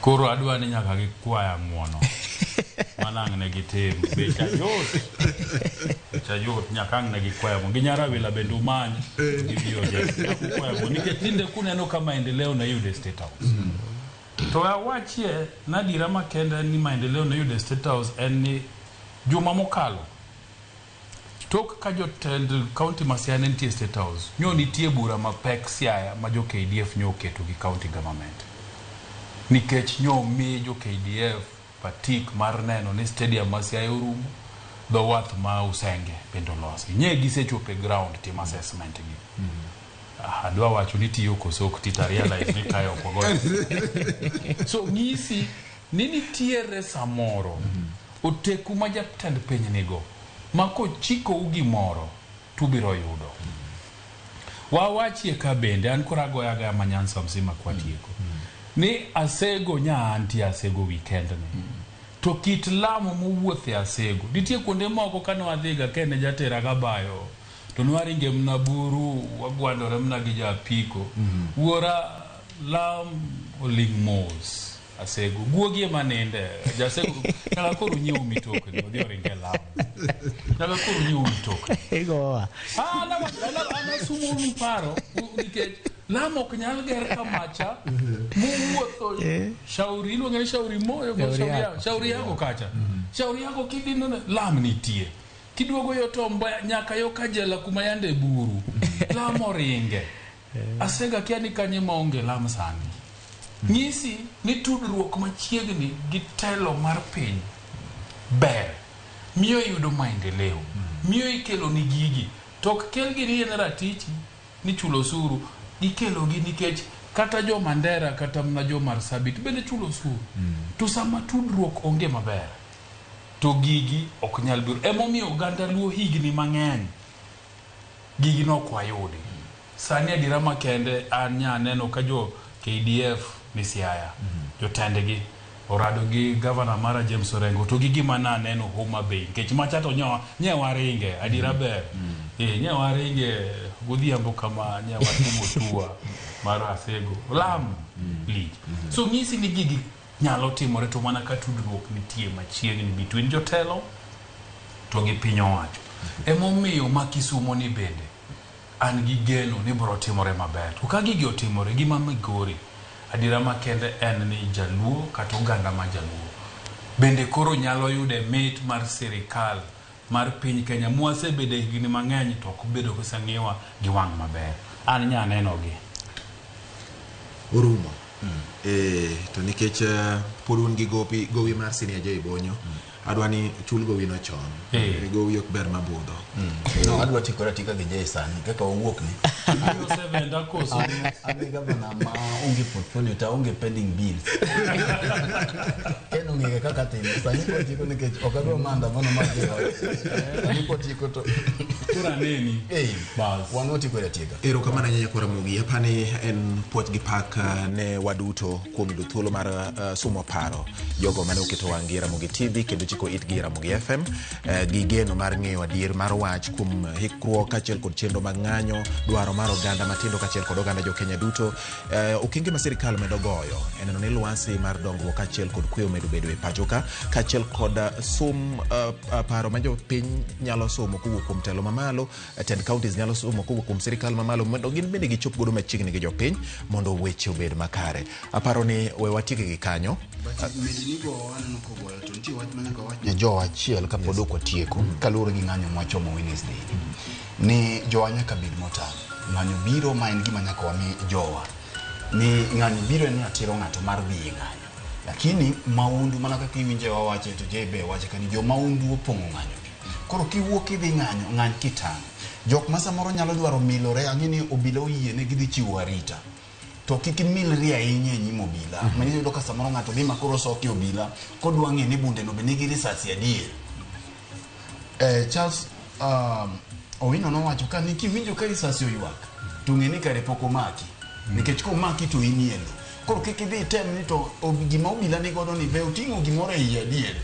Koro adwa ni nyaka gikwaya ng'uono. Manang' ne gitim. Becha yot. Becha yot nyaka ang' ne gikwaya ng'uono. Gi Nyarawila bende umany. Gibi oje. Nyaka ukwaya ng'uono. Nikech tinde kuneno ka maendeleo ne yudo e State House. To awachie nadira makende ni maendeleo ne yudo e State House en ni juma mokalo tok ka jotend county ma Siaya ne nitie e State House, nyo nitie bura mapek Siaya ma jo KDF nyo oketo gi county government. Nikech nyo mi jo KDF patik mar neno ni stadium ma Siaya orumo, dho wath ma Usenge bende olosi. Nye gisechopo e ground timo assessment gi. Ah, adwa wacho ni tiyo koso ok ti to realize ni kae ok wagoyo. So ng'isi ni nitiere samoro oteku ma jatend piny nigo ma kochikou gimoro tubiro yudo. Wawachie ka bende an koro agoyo agoya ma Nyanza mzima kwatieko. Ni Asego nya antie Asego weekend ni. To kit lamo mowuothe Asego. Nitie kuonde moko kane wadhiga kene jatera kabayo to nwaringe mna buru wagwandore mna gi japiko. Wuora lam oling' mos. Asego guogi ema ninde jasego nyaka koro nyiew mitokni odhi oringe lam nyaka koro nyiew mitokni Igowa. Ah, anasumonu paro nikech lam ok nyal ger kamacha mowuotho shauri iluonge ni shauri moyo Shauri shauri yako. yako shauri yako kacha shauri yako kidhi neno lam nitie kiduogo yo Tomboya nyaka yo Kajela kuma yande buru lam oringe Asega kia ni kanye maonge lam sani nyisi ni tudruok machiegni gi telo mar piny ber miyo iyudo maendeleo miyo ikelo ni gigi to ok kelgi ni en ratichi ni chulo osuru gikelogi nikech kata jo Mandera kata mana jo Marsabit bende chulo osuru to sama tudruok onge maber to gigi ok nyal biro emomiyo oganda luo higni mang'eny gigi nok wayudi sani adiera makende an nya neno ka jo KDF ni Siaya jotendgi orado gi gavana mara James Orengo to gi gima naneno Homa Bay nikech macha to nyo nye waringe adiera ber nye waringe godhiambo kama nye watimo tua mar Asego lam lich so nyisi ni gigi nyalo timore to mana ka tudruok nitie machiegni between jotelo to gi piny owacho emomiyo ma Kisumo ni bende an gi geno ni biro timore maber to ka gigi otimore gima Migori adiera makende en ni jaluo kata oganda ma jaluo bende koro nyalo yude mit mar sirikal mar piny Kenya mwasebede higni mang'eny to ok obedo koseng'iwa gi wang' maber an nya nenogi orumo to nikech pod un gi gopi gowi mar Senior Joy Bonyo adwa ni chul gowino chon gowi ok ber mabudho No, adwa tikora tika gi Jay sani kaka wawuok ni. An e gavana ma onge portfolio to aonge pending bills. Ken ong'eyo kaka timo. Sani kotieko nikech ok adwa maandamano mar dhi ot. Sani kotieko to koro aneni. Bas. Wan watieko atieka. Erokamano ahinya nyakwar Ramogi. Apani en puoch gi pak ne waduto kuom yudo thuolo mar sumo paro jogo mane oketo wang' gi Ramogi TV kendo chiko itgi Ramogi FM gi geno mar ng'eyo adier mar wach kuom hikruok kaachiel kod chenro mag ng'anyo, dwaro mar oganda matindo kaachiel kod oganda jokenya duto. Okenge ma sirikal medo goyo e neno ni lwasi mar dongruok kaachiel kod kwe omedo bedo e pacho ka kaachiel kod sum paro ma jopiny nyalo somo kowuok kuom telo mamalo, tend counties nyalo somo kowuok kuom sirikal mamalo mondo gin bende gichop godo machiegni gi jopiny mondo weche obed makare. Aparo ni we watieke gi kanyo. Jowa achiel kapod ok watieko kaluwore gi ng'anyo mwachomo Wednesday ni jowa nyaka bed motang'. Ng'anyo biro ma en gima nyaka wami jowa ni ng'anyo biro en ratiro ng'ato mar dhi e ng'anyo lakini maundu mana kaka iwinje wawache to Jay be wache kani jo maundu opong'o ng'anyo gi. Koro kiwuok idhi ng'anyo ng'any kitang'. Jok ma samoro nyalo dwaro milore ang'e ni obila oyie ne gidhi chiwo arita to kik imilri ahinya e nyim obila. Mano iyudo ka samoro ng'ato dhi ma koro soki obila kodwa ng'e ni bunde no be nigi risasi adier. Charles Owino nowacho ka ni kiwinjo ka risasi oywak to ng'e ni kare pok omaki nikech komaki to inie lo. Koro kik idhi item ni to gima obila ni godo ni be oting'o gimoro e iye adier.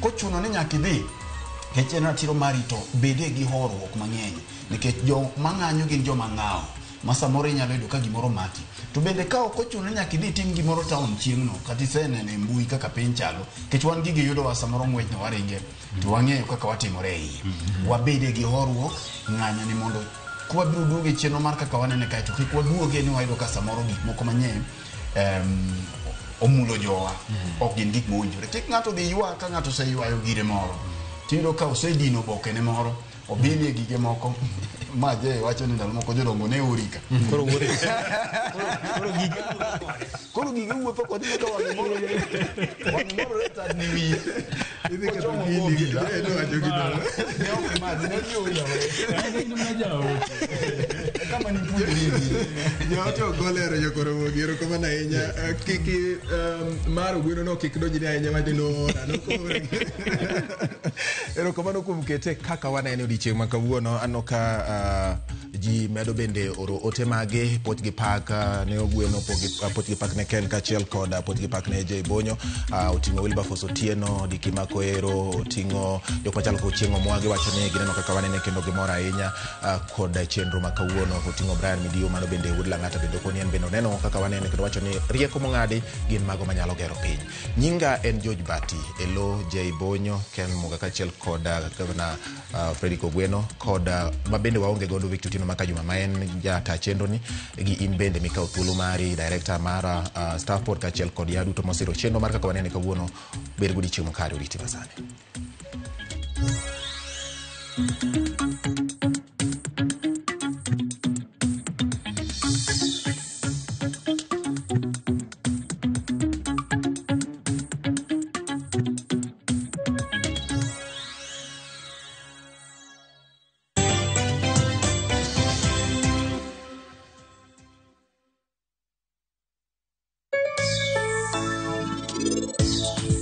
Kochuno ni nyaka idhi nikech en ratiro mari to bede gi horuok mang'eny nikech jok mang'anyo gin joma ng'awo. Ma samoro inyalo yudo ka gimoro maki. To bende ka ok ochuno ni nyaka idhi itim gimoro town chieng'no, kata iseneno e mbui kaka piny chalo, nikech wan gigi yudowa samoro ng'wechno waringe, to wang'eyo kaka watimore e iye. Wabede gi horuok, ng'anyo ni mondo kwabiro duogo e chenro mar kaka wanene kae to kik waduoge ni wayudo ka samoro gik moko manyien omulo jowa ok gin gik mowinjore. Kik ng'ato dhi ywa ka ng'ato oseywayo gire moro tiyudo ka osedino obokene moro obilie gige moko ma je wacho ni ndalo moko jodongo ne ori ka Koro wuotho. Koro gige wuotho kod ka wang'e moro wang'e moro retad ni wiye Idhi ketho Kochomo gini, obila. nowacho gino. Ne ok madhi, ne giori aora. Kama nipuonjri gini. Jaote ok olero jokoromogi erokamano ahinya. Kiki mar ogweno no kik donjni ahinya mati noora nokoora. Erokamano kuom kete kaka wanene odiochieng' ma kawuono. Aneno ka ji medo bende oro ote mage poch gi pak ne Ogweno, poch gi pak ne Ken kaachiel kod poch gi pak ne Jay Bonyo. Oting'o Wilberforce Otieno, Diki Makoero, oting'o jok machalo kod Chieng' Omwagi wacho ni gineno kaka wanene kendo gimor ahinya kod chenro ma kawuono. Oting'o Brian Midio, mano bende wuod Lang'ata bende okoni en bende oneno kaka wanene kendo wacho ni rieko mong'adi gin mago manyalo gero piny. Nyinga en George Bati, elo Jay Bonyo, Ken Muga kaachiel kod Governor Frederick Ogweno kod ma bende waonge godo Victor Otieno Makajuma ma en jata chenro ni gi in bende mikawo thuolo mari director mara staff pod kaachiel kod ya duto mosiro chenro mar kaka wanene kawuono. Bed godiochieng' makare oriti masani.